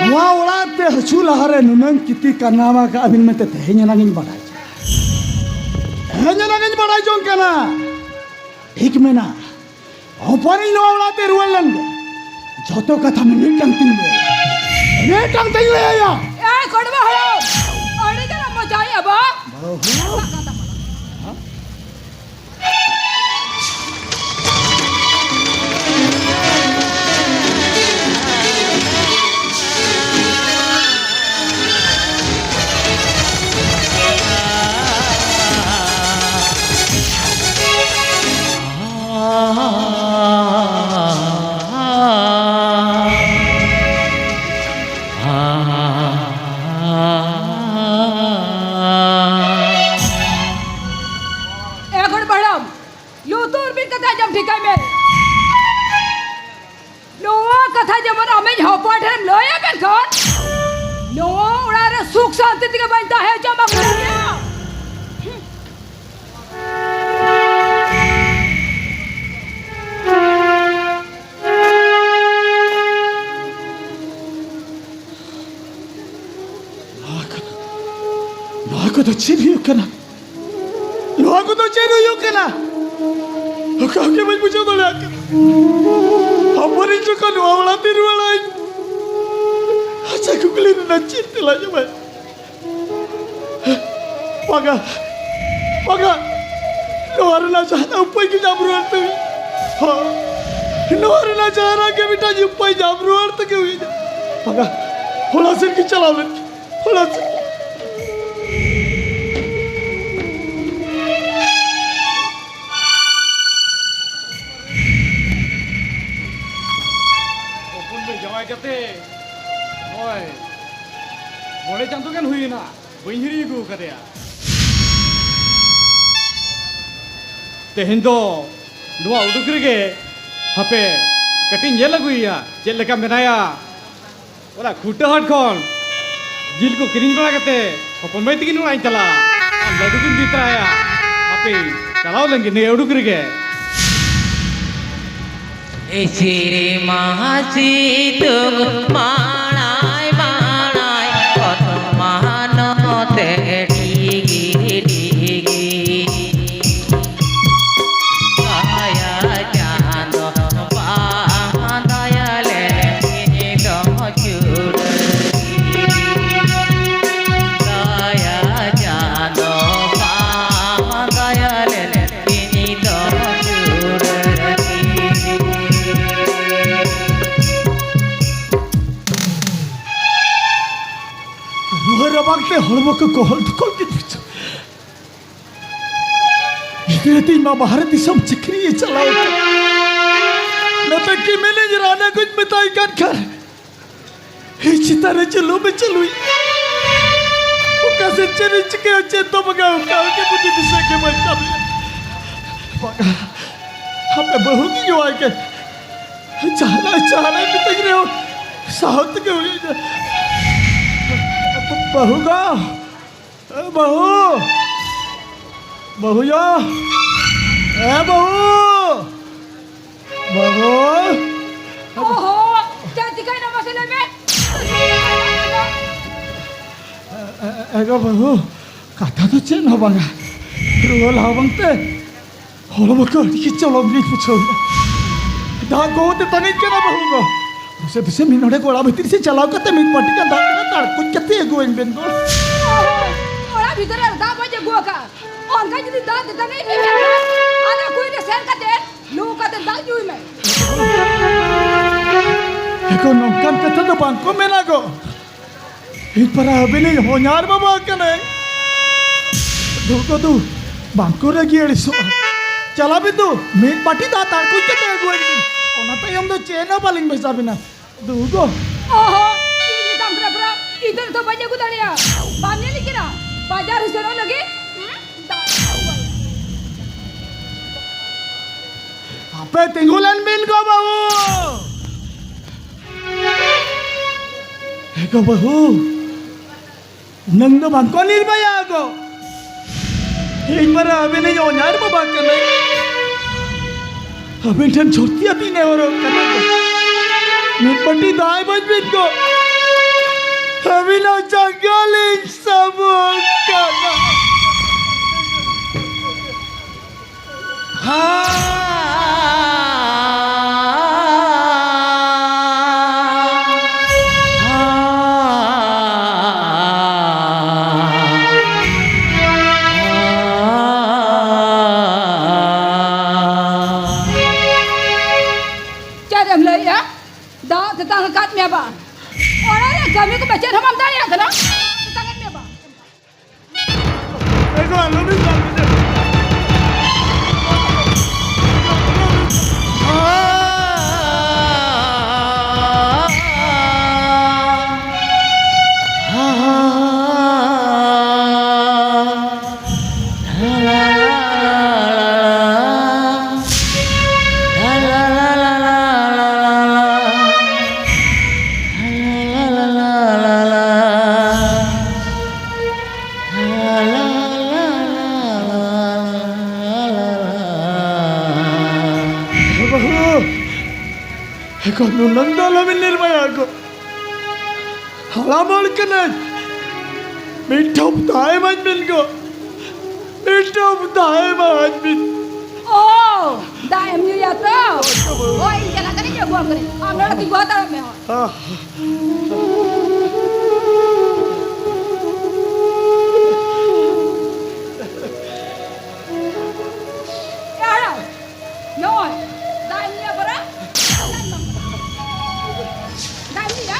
ᱱᱚᱣᱟ ᱚᱲᱟᱜ ᱛᱮ ᱦᱤᱡᱩᱜ ᱞᱟᱦᱟᱨᱮ ᱱᱩᱱᱟᱹᱝ ᱠᱤᱛᱤ ᱠᱟᱨᱱᱟᱢᱟ ᱠᱟᱜ ᱵᱤᱱ ᱢᱮᱱᱛᱮ ᱛᱮᱦᱮᱧ ᱮᱱᱟᱝ ᱤᱧ ᱵᱟᱰᱟᱭ ᱡᱚᱝ, ᱛᱮᱦᱮᱧ ᱮᱱᱟᱝ ᱤᱧ ᱵᱟᱰᱟᱭ ᱡᱚᱝ ᱠᱟᱱᱟ᱾ ᱴᱷᱤᱠ ᱢᱮᱱᱟ, ᱦᱚᱯᱚᱱᱤᱧ ᱱᱚᱣᱟ ᱚᱲᱟᱜ ᱛᱮ ᱨᱩᱣᱟᱹᱲ ᱞᱮᱱ ᱜᱮ, ᱡᱷᱚᱛᱚ ᱠᱟᱛᱷᱟ ᱢᱤᱫᱴᱟᱝ ᱛᱤᱧ ᱞᱟᱹᱭᱟ, ᱢᱤᱫᱴᱟᱝ ᱛᱤᱧ ᱞᱟᱹᱭᱟ᱾ ᱮ ᱠᱚᱲᱢᱟ ᱦᱟᱲᱟᱢ, ᱟᱹᱰᱤ ᱜᱟᱱ ᱢᱚᱡᱟᱭ ᱟᱵᱟ᱾ ᱵᱟᱹᱦᱩ᱾ ᱫᱩᱨᱵᱤᱱ ᱠᱟᱛᱷᱟ ᱟᱸᱡᱚᱢ ᱴᱷᱤᱠᱟᱭ ᱢᱮ᱾ ᱱᱚᱣᱟ ᱠᱟᱛᱷᱟ ᱡᱮᱢᱚᱱ ᱟᱢᱤᱡ ᱦᱚᱯᱚᱱ ᱴᱷᱮᱱᱮᱢ ᱞᱟᱹᱭ ᱟᱠᱟᱱ ᱠᱷᱟᱱ, ᱱᱚᱣᱟ ᱚᱲᱟᱜ ᱨᱮ ᱥᱩᱠ ᱥᱟᱱᱛᱤ ᱛᱮᱜᱮ ᱵᱟᱹᱧ ᱛᱟᱦᱮᱸ ᱦᱚᱪᱚᱣᱟᱢᱟ᱾ ᱱᱚᱣᱟ ᱠᱚᱫᱚ, ᱱᱚᱣᱟ ᱠᱚᱫᱚ ᱪᱮᱫ ᱦᱩᱭᱩᱜ ᱠᱟᱱᱟ? ᱱᱚᱣᱟ ᱠᱚᱫᱚ ᱪᱮᱫ ᱦᱩᱭᱩᱜ ᱠᱟᱱᱟ? ᱚᱠᱟ ᱜᱮ ᱵᱟᱹᱧ ᱵᱩᱡᱷᱟᱹᱣ ᱫᱟᱲᱮᱭᱟᱜ ᱠᱟᱱᱟ᱾ ᱦᱚᱯᱚᱱᱤᱧ ᱡᱚᱠᱷᱚᱱ ᱱᱚᱣᱟ ᱚᱲᱟᱜ ᱛᱮ ᱨᱩᱣᱟᱹᱲᱟᱭ, ᱟᱪᱪᱷᱟ, ᱠᱩᱠᱞᱤ ᱨᱮᱱᱟᱜ ᱪᱮᱫ ᱛᱮᱞᱟ ᱧᱟᱢᱟᱭ? ᱵᱟᱝᱟ, ᱵᱟᱝᱟ, ᱱᱚᱣᱟ ᱨᱮᱱᱟᱜ ᱡᱟᱦᱟᱱᱟᱜ ᱩᱯᱟᱹᱭ ᱜᱮ ᱧᱟᱢ ᱨᱩᱣᱟᱹᱲ ᱛᱮ ᱦᱩᱭᱩᱜᱼᱟ᱾ ᱦᱚᱸ, ᱱᱚᱣᱟ ᱨᱮᱱᱟᱜ ᱡᱟᱦᱟᱱᱟᱜ ᱜᱮ ᱢᱤᱫᱴᱟᱝ ᱩᱯᱟᱹᱭ ᱧᱟᱢ ᱨᱩᱣᱟᱹᱲ ᱛᱮᱜᱮ ᱦᱩᱭᱩᱜᱼᱟ᱾ ᱵᱟᱝᱟ, ᱦᱚᱞᱟ ᱥᱮᱫ ᱜᱮ ᱪᱟᱞᱟᱣ ᱞᱮᱱ ᱜᱮ, ᱦᱚᱞᱟ ᱥᱮᱫ᱾ ᱦᱚᱯᱚᱱ ᱵᱮ ᱡᱟᱶᱟᱭ ᱠᱟᱛᱮ ᱱᱚᱜᱼᱚᱭ ᱢᱚᱬᱮ ᱪᱟᱸᱫᱚ ᱜᱟᱱ ᱦᱩᱭᱮᱱᱟ, ᱵᱟᱹᱧ ᱦᱤᱨᱤ ᱟᱹᱜᱩ ᱟᱠᱟᱫᱮᱭᱟ᱾ ᱛᱮᱦᱮᱧ ᱫᱚ ᱱᱚᱣᱟ ᱩᱰᱩᱠ ᱨᱮᱜᱮ ᱦᱟᱯᱮ ᱠᱟᱹᱴᱤᱡ ᱧᱮᱞ ᱟᱹᱜᱩᱭᱮᱭᱟ, ᱪᱮᱫ ᱞᱮᱠᱟ ᱢᱮᱱᱟᱭᱟ᱾ ᱚᱱᱟ ᱠᱷᱩᱴᱟᱹ ᱦᱟᱴ ᱠᱷᱚᱱ ᱡᱤᱞ ᱠᱚ ᱠᱤᱨᱤᱧ ᱵᱟᱲᱟ ᱠᱟᱛᱮ ᱦᱚᱯᱚᱱ ᱢᱟᱹᱭ ᱛᱟᱹᱠᱤᱱ ᱚᱲᱟᱜ ᱤᱧ ᱪᱟᱞᱟᱜᱼᱟ᱾ ᱟᱨ ᱞᱟᱹᱰᱩ ᱠᱤᱱ ᱤᱫᱤ ᱛᱚᱨᱟᱭᱟ᱾ ᱦᱟᱯᱮ, ᱪᱟᱞᱟᱣ ᱞᱮᱱ ᱜᱮ ᱱᱤᱭᱟᱹ ᱩᱰᱩᱠ ᱨᱮᱜᱮ᱾ ᱥᱤᱨᱢᱟ ᱥᱤᱛᱩᱝ ᱢᱟᱲᱟᱭ ᱢᱟᱲᱟᱭ ᱚᱛ ᱢᱟ ᱱᱚᱛᱮ ᱰᱤᱜᱤ ᱰᱤᱜᱤ᱾ ᱫᱟᱭᱟ ᱪᱟᱸᱫᱚ ᱵᱟᱝ ᱫᱟᱭᱟ ᱞᱮ ᱱᱤᱛᱚᱜ ᱪᱩᱲᱟᱹ᱾ ᱫᱟᱭᱟ ᱪᱟᱸᱫᱚ ᱵᱟᱝ ᱫᱟᱭᱟ ᱞᱮ ᱱᱤᱛᱚᱜ ᱪᱩᱲᱟᱹ᱾ ᱨᱩᱣᱟᱹ ᱨᱟᱵᱟᱝ ᱛᱮ ᱦᱚᱲᱢᱚ ᱠᱚ ᱜᱚᱦᱚᱲ ᱫᱚᱠᱚ ᱜᱮ ᱵᱩᱡᱷᱟᱹᱣ᱾ ᱜᱤᱫᱽᱨᱟᱹ ᱛᱤᱧ ᱢᱟ ᱵᱟᱦᱨᱮ ᱫᱤᱥᱚᱢ ᱪᱟᱹᱠᱨᱤᱭᱮ ᱪᱟᱞᱟᱣ ᱠᱟᱱᱟ᱾ ᱱᱚᱛᱮ ᱠᱤᱢᱮᱞᱤᱧ ᱨᱟᱱᱟ ᱠᱚᱧ ᱢᱮᱛᱟᱭ ᱠᱟᱱ ᱠᱷᱟᱱ, ᱤᱧ ᱪᱮᱛᱟᱱ ᱨᱮ ᱡᱩᱞᱩᱢ ᱮ ᱪᱟᱹᱞᱩᱭ᱾ ᱚᱠᱟ ᱥᱮᱫ ᱪᱮᱫ ᱤᱧ ᱪᱤᱠᱟᱹᱭᱟ, ᱪᱮᱫ ᱫᱚ ᱵᱟᱝᱟ, ᱚᱠᱟ ᱨᱮᱜᱮ ᱵᱩᱫᱷᱤ ᱫᱤᱥᱟᱹ ᱜᱮ ᱵᱟᱹᱧ ᱧᱟᱢᱮᱫᱼᱟ᱾ ᱵᱟᱝᱟ, ᱟᱯᱮ ᱵᱟᱹᱦᱩ ᱜᱮ ᱡᱚᱣᱟᱭ ᱠᱮ᱾ ᱡᱟᱦᱟᱱᱟᱜ, ᱡᱟᱦᱟᱱᱟᱜ ᱢᱤᱛᱟᱹᱧ ᱨᱮᱦᱚᱸ ᱥᱟᱦᱟᱣ ᱛᱮᱜᱮ ᱦᱩᱭᱩᱜᱼᱟ᱾ ᱵᱟᱹᱦᱩ ᱜᱚ, ᱮ ᱵᱟᱹᱦᱩ, ᱵᱟᱹᱦᱩ ᱭᱟ, ᱮ ᱵᱟᱹᱦᱩ, ᱵᱟᱹᱦᱩ᱾ ᱚᱦᱚ, ᱪᱮᱫ ᱪᱤᱠᱟᱹᱭᱮᱱᱟ ᱢᱟᱥᱮ ᱞᱟᱹᱭ ᱢᱮ? ᱮ, ᱮ, ᱮ ᱜᱚ ᱵᱟᱹᱦᱩ, ᱠᱟᱛᱷᱟ ᱫᱚ ᱪᱮᱫ ᱦᱚᱸ ᱵᱟᱝᱟ᱾ ᱨᱩᱣᱟᱹ ᱞᱟᱦᱟ ᱵᱟᱝᱛᱮ ᱦᱚᱲᱢᱚ ᱠᱚ ᱟᱹᱰᱤ ᱜᱮ ᱪᱚᱞᱚᱢ ᱜᱤᱧ ᱵᱩᱡᱷᱟᱹᱣ ᱮᱫᱟ᱾ ᱫᱟᱜ ᱜᱚ ᱛᱮᱛᱟᱝᱤᱧ ᱠᱟᱱᱟ ᱵᱟᱹᱦᱩ ᱜᱚ᱾ ᱫᱩᱥᱮ ᱫᱩᱥᱮ ᱢᱤᱫ ᱱᱚᱰᱮ ᱚᱲᱟᱜ ᱵᱷᱤᱛᱤᱨ ᱥᱮ ᱪᱟᱞᱟᱣ ᱠᱟᱛᱮ ᱢᱤᱫ ᱵᱟᱹᱴᱤ ᱜᱟᱱ ᱫᱟᱜ ᱠᱟᱱᱟ ᱛᱟᱲᱠᱩᱡ ᱠᱟᱛᱮ ᱟᱹᱜᱩᱣᱟᱹᱧ ᱵᱮᱱ ᱜᱚ᱾ ᱚᱲᱟᱜ ᱵᱷᱤᱛᱤᱨ ᱨᱮ ᱫᱟᱜ ᱵᱟᱹᱧ ᱟᱹᱜᱩ ᱟᱠᱟᱫ᱾ ᱚᱱᱠᱟ ᱡᱩᱫᱤ ᱫᱟᱜ ᱛᱮᱛᱟᱝᱤᱧ ᱠᱟᱱᱟ, ᱟᱞᱮ ᱠᱩᱧ ᱨᱮ ᱥᱮᱱ ᱠᱟᱛᱮ ᱞᱩ ᱠᱟᱛᱮ ᱫᱟᱜ ᱧᱩᱭ ᱢᱮ᱾ ᱮ ᱜᱚ, ᱱᱚᱝᱠᱟᱱ ᱠᱟᱛᱷᱟ ᱫᱚ ᱵᱟᱝ ᱠᱚ ᱢᱮᱱᱟ ᱜᱚ᱾ ᱤᱧ ᱯᱟᱨᱟ ᱟᱹᱵᱤᱱᱤᱡ ᱦᱚᱧᱦᱟᱨ ᱵᱟᱵᱟ ᱠᱟᱱᱟᱭ᱾ ᱫᱩ ᱠᱚᱫᱩ ᱵᱟᱝᱠᱚ ᱨᱟᱹᱜᱤ ᱟᱹᱲᱤᱥᱚᱜᱼᱟ᱾ ᱪᱟᱞᱟᱣ ᱵᱤᱱ ᱫᱩ, ᱢᱤᱫ ᱵᱟᱹᱴᱤ ᱫᱟᱜ ᱛᱟᱲᱠᱩᱡ ᱠᱟᱛᱮ ᱟᱹᱜᱩᱣᱟᱹᱧ ᱵᱤᱱ᱾ ᱚᱱᱟ ᱛᱟᱭᱚᱢ ᱫᱚ ᱪᱮᱫ ᱦᱚᱸ ᱵᱟᱹᱞᱤᱧ ᱢᱮᱥᱟ ᱵᱤᱱᱟ᱾ ᱫᱩ ᱜᱚ᱾ ᱚᱦᱚ, ᱤᱧ ᱢᱮᱛᱟᱢ ᱠᱟᱱᱟ ᱯᱟᱨᱟ, ᱤᱧ ᱫᱚ ᱱᱤᱛᱚᱜ ᱵᱟᱹᱧ ᱟᱹᱜᱩ ᱫᱟᱲᱮᱭᱟᱜᱼᱟ᱾ ᱵᱟᱢ ᱧᱮᱞᱤᱧ ᱠᱟᱱᱟ? ᱵᱟᱡᱟᱨ ᱤᱧ ᱥᱮᱱᱚᱜ ᱞᱟᱹᱜᱤᱫ᱾ ᱦᱩᱸ? ᱫᱟᱜ ᱟᱹᱜᱩᱣᱟᱹᱧ᱾ ᱟᱯᱮ ᱛᱤᱸᱜᱩ ᱞᱮᱱ ᱵᱤᱱ ᱜᱚ ᱵᱟᱹᱵᱩ᱾ ᱮ ᱜᱚ ᱵᱟᱹᱦᱩ, ᱩᱱᱟᱹᱝ ᱫᱚ ᱵᱟᱝ ᱠᱚ ᱱᱤᱨᱵᱟᱭᱟ ᱜᱚ᱾ ᱤᱧ ᱢᱟᱨᱟ ᱟᱹᱵᱤᱱᱤᱡ ᱚᱧᱟᱨ ᱵᱟᱵᱟ ᱠᱟᱹᱱᱟᱹᱧ᱾ ᱟᱹᱵᱤᱱ ᱴᱷᱮᱱ ᱡᱷᱚᱨᱛᱤ ᱟᱹᱛᱤᱧ ᱱᱮᱦᱚᱨᱚᱜ ᱠᱟᱱᱟ ᱜᱚ᱾ ᱢᱤᱫ ᱵᱟᱹᱴᱤ ᱫᱟᱜ ᱮᱢᱟᱹᱧ ᱵᱤᱱ ᱜᱚ᱾ ᱟᱹᱵᱤᱱᱟᱜ ᱡᱟᱸᱜᱟ ᱞᱤᱧ ᱥᱟᱵᱚᱜ ᱠᱟᱱᱟ᱾ ᱪᱮᱫ ᱮᱢ ᱞᱟᱹᱭᱮᱜᱼᱟ? ᱫᱟᱜ ᱛᱮᱛᱟᱝ ᱟᱠᱟᱫ ᱢᱮᱭᱟ ᱵᱟᱝ? ᱚᱲᱟᱜ ᱨᱮ ᱠᱟᱹᱢᱤ ᱠᱚᱢᱟ ᱪᱮᱫ ᱦᱚᱸ ᱵᱟᱢ ᱫᱟᱲᱮᱭᱟᱜ ᱠᱟᱱᱟ? ᱛᱮᱛᱟᱝ ᱮᱫ ᱢᱮᱭᱟ ᱵᱟᱝ? ᱮᱠᱷᱚᱱ ᱱᱩᱱᱟᱹᱝ ᱫᱚ ᱟᱞᱚᱵᱤᱱ ᱱᱤᱨᱢᱟᱭᱟ ᱜᱚ᱾ ᱦᱟᱲᱟᱢ ᱦᱚᱲ ᱠᱟᱹᱱᱟᱹᱧ᱾ ᱢᱤᱫ ᱴᱷᱚᱯ ᱫᱟᱜ ᱮᱢᱟᱹᱧ ᱵᱤᱱ ᱜᱚ᱾ ᱢᱤᱫ ᱴᱷᱚᱯ ᱫᱟᱜ ᱮᱢᱟᱹᱧ ᱵᱤᱱ᱾ ᱚ, ᱫᱟᱜ ᱮᱢ ᱧᱩᱭᱟ ᱛᱚ? ᱦᱳᱭ, ᱤᱧ ᱪᱟᱞᱟᱜ ᱠᱟᱹᱱᱟᱹᱧ, ᱟᱹᱜᱩᱣᱟᱢ ᱠᱟᱹᱱᱟᱹᱧ᱾ ᱟᱢ ᱱᱚᱰᱮ ᱛᱤᱸᱜᱩ ᱦᱟᱛᱟᱲᱚᱜ ᱢᱮ, ᱦᱳᱭ᱾ ᱦᱮᱸ᱾ ᱮ ᱦᱟᱲᱟᱢ, ᱱᱚᱜᱼᱚᱭ, ᱫᱟᱜ ᱮᱢ ᱧᱩᱭᱟ ᱵᱟᱨᱟ? ᱫᱟᱜ ᱮᱢ ᱧᱩᱭᱟ?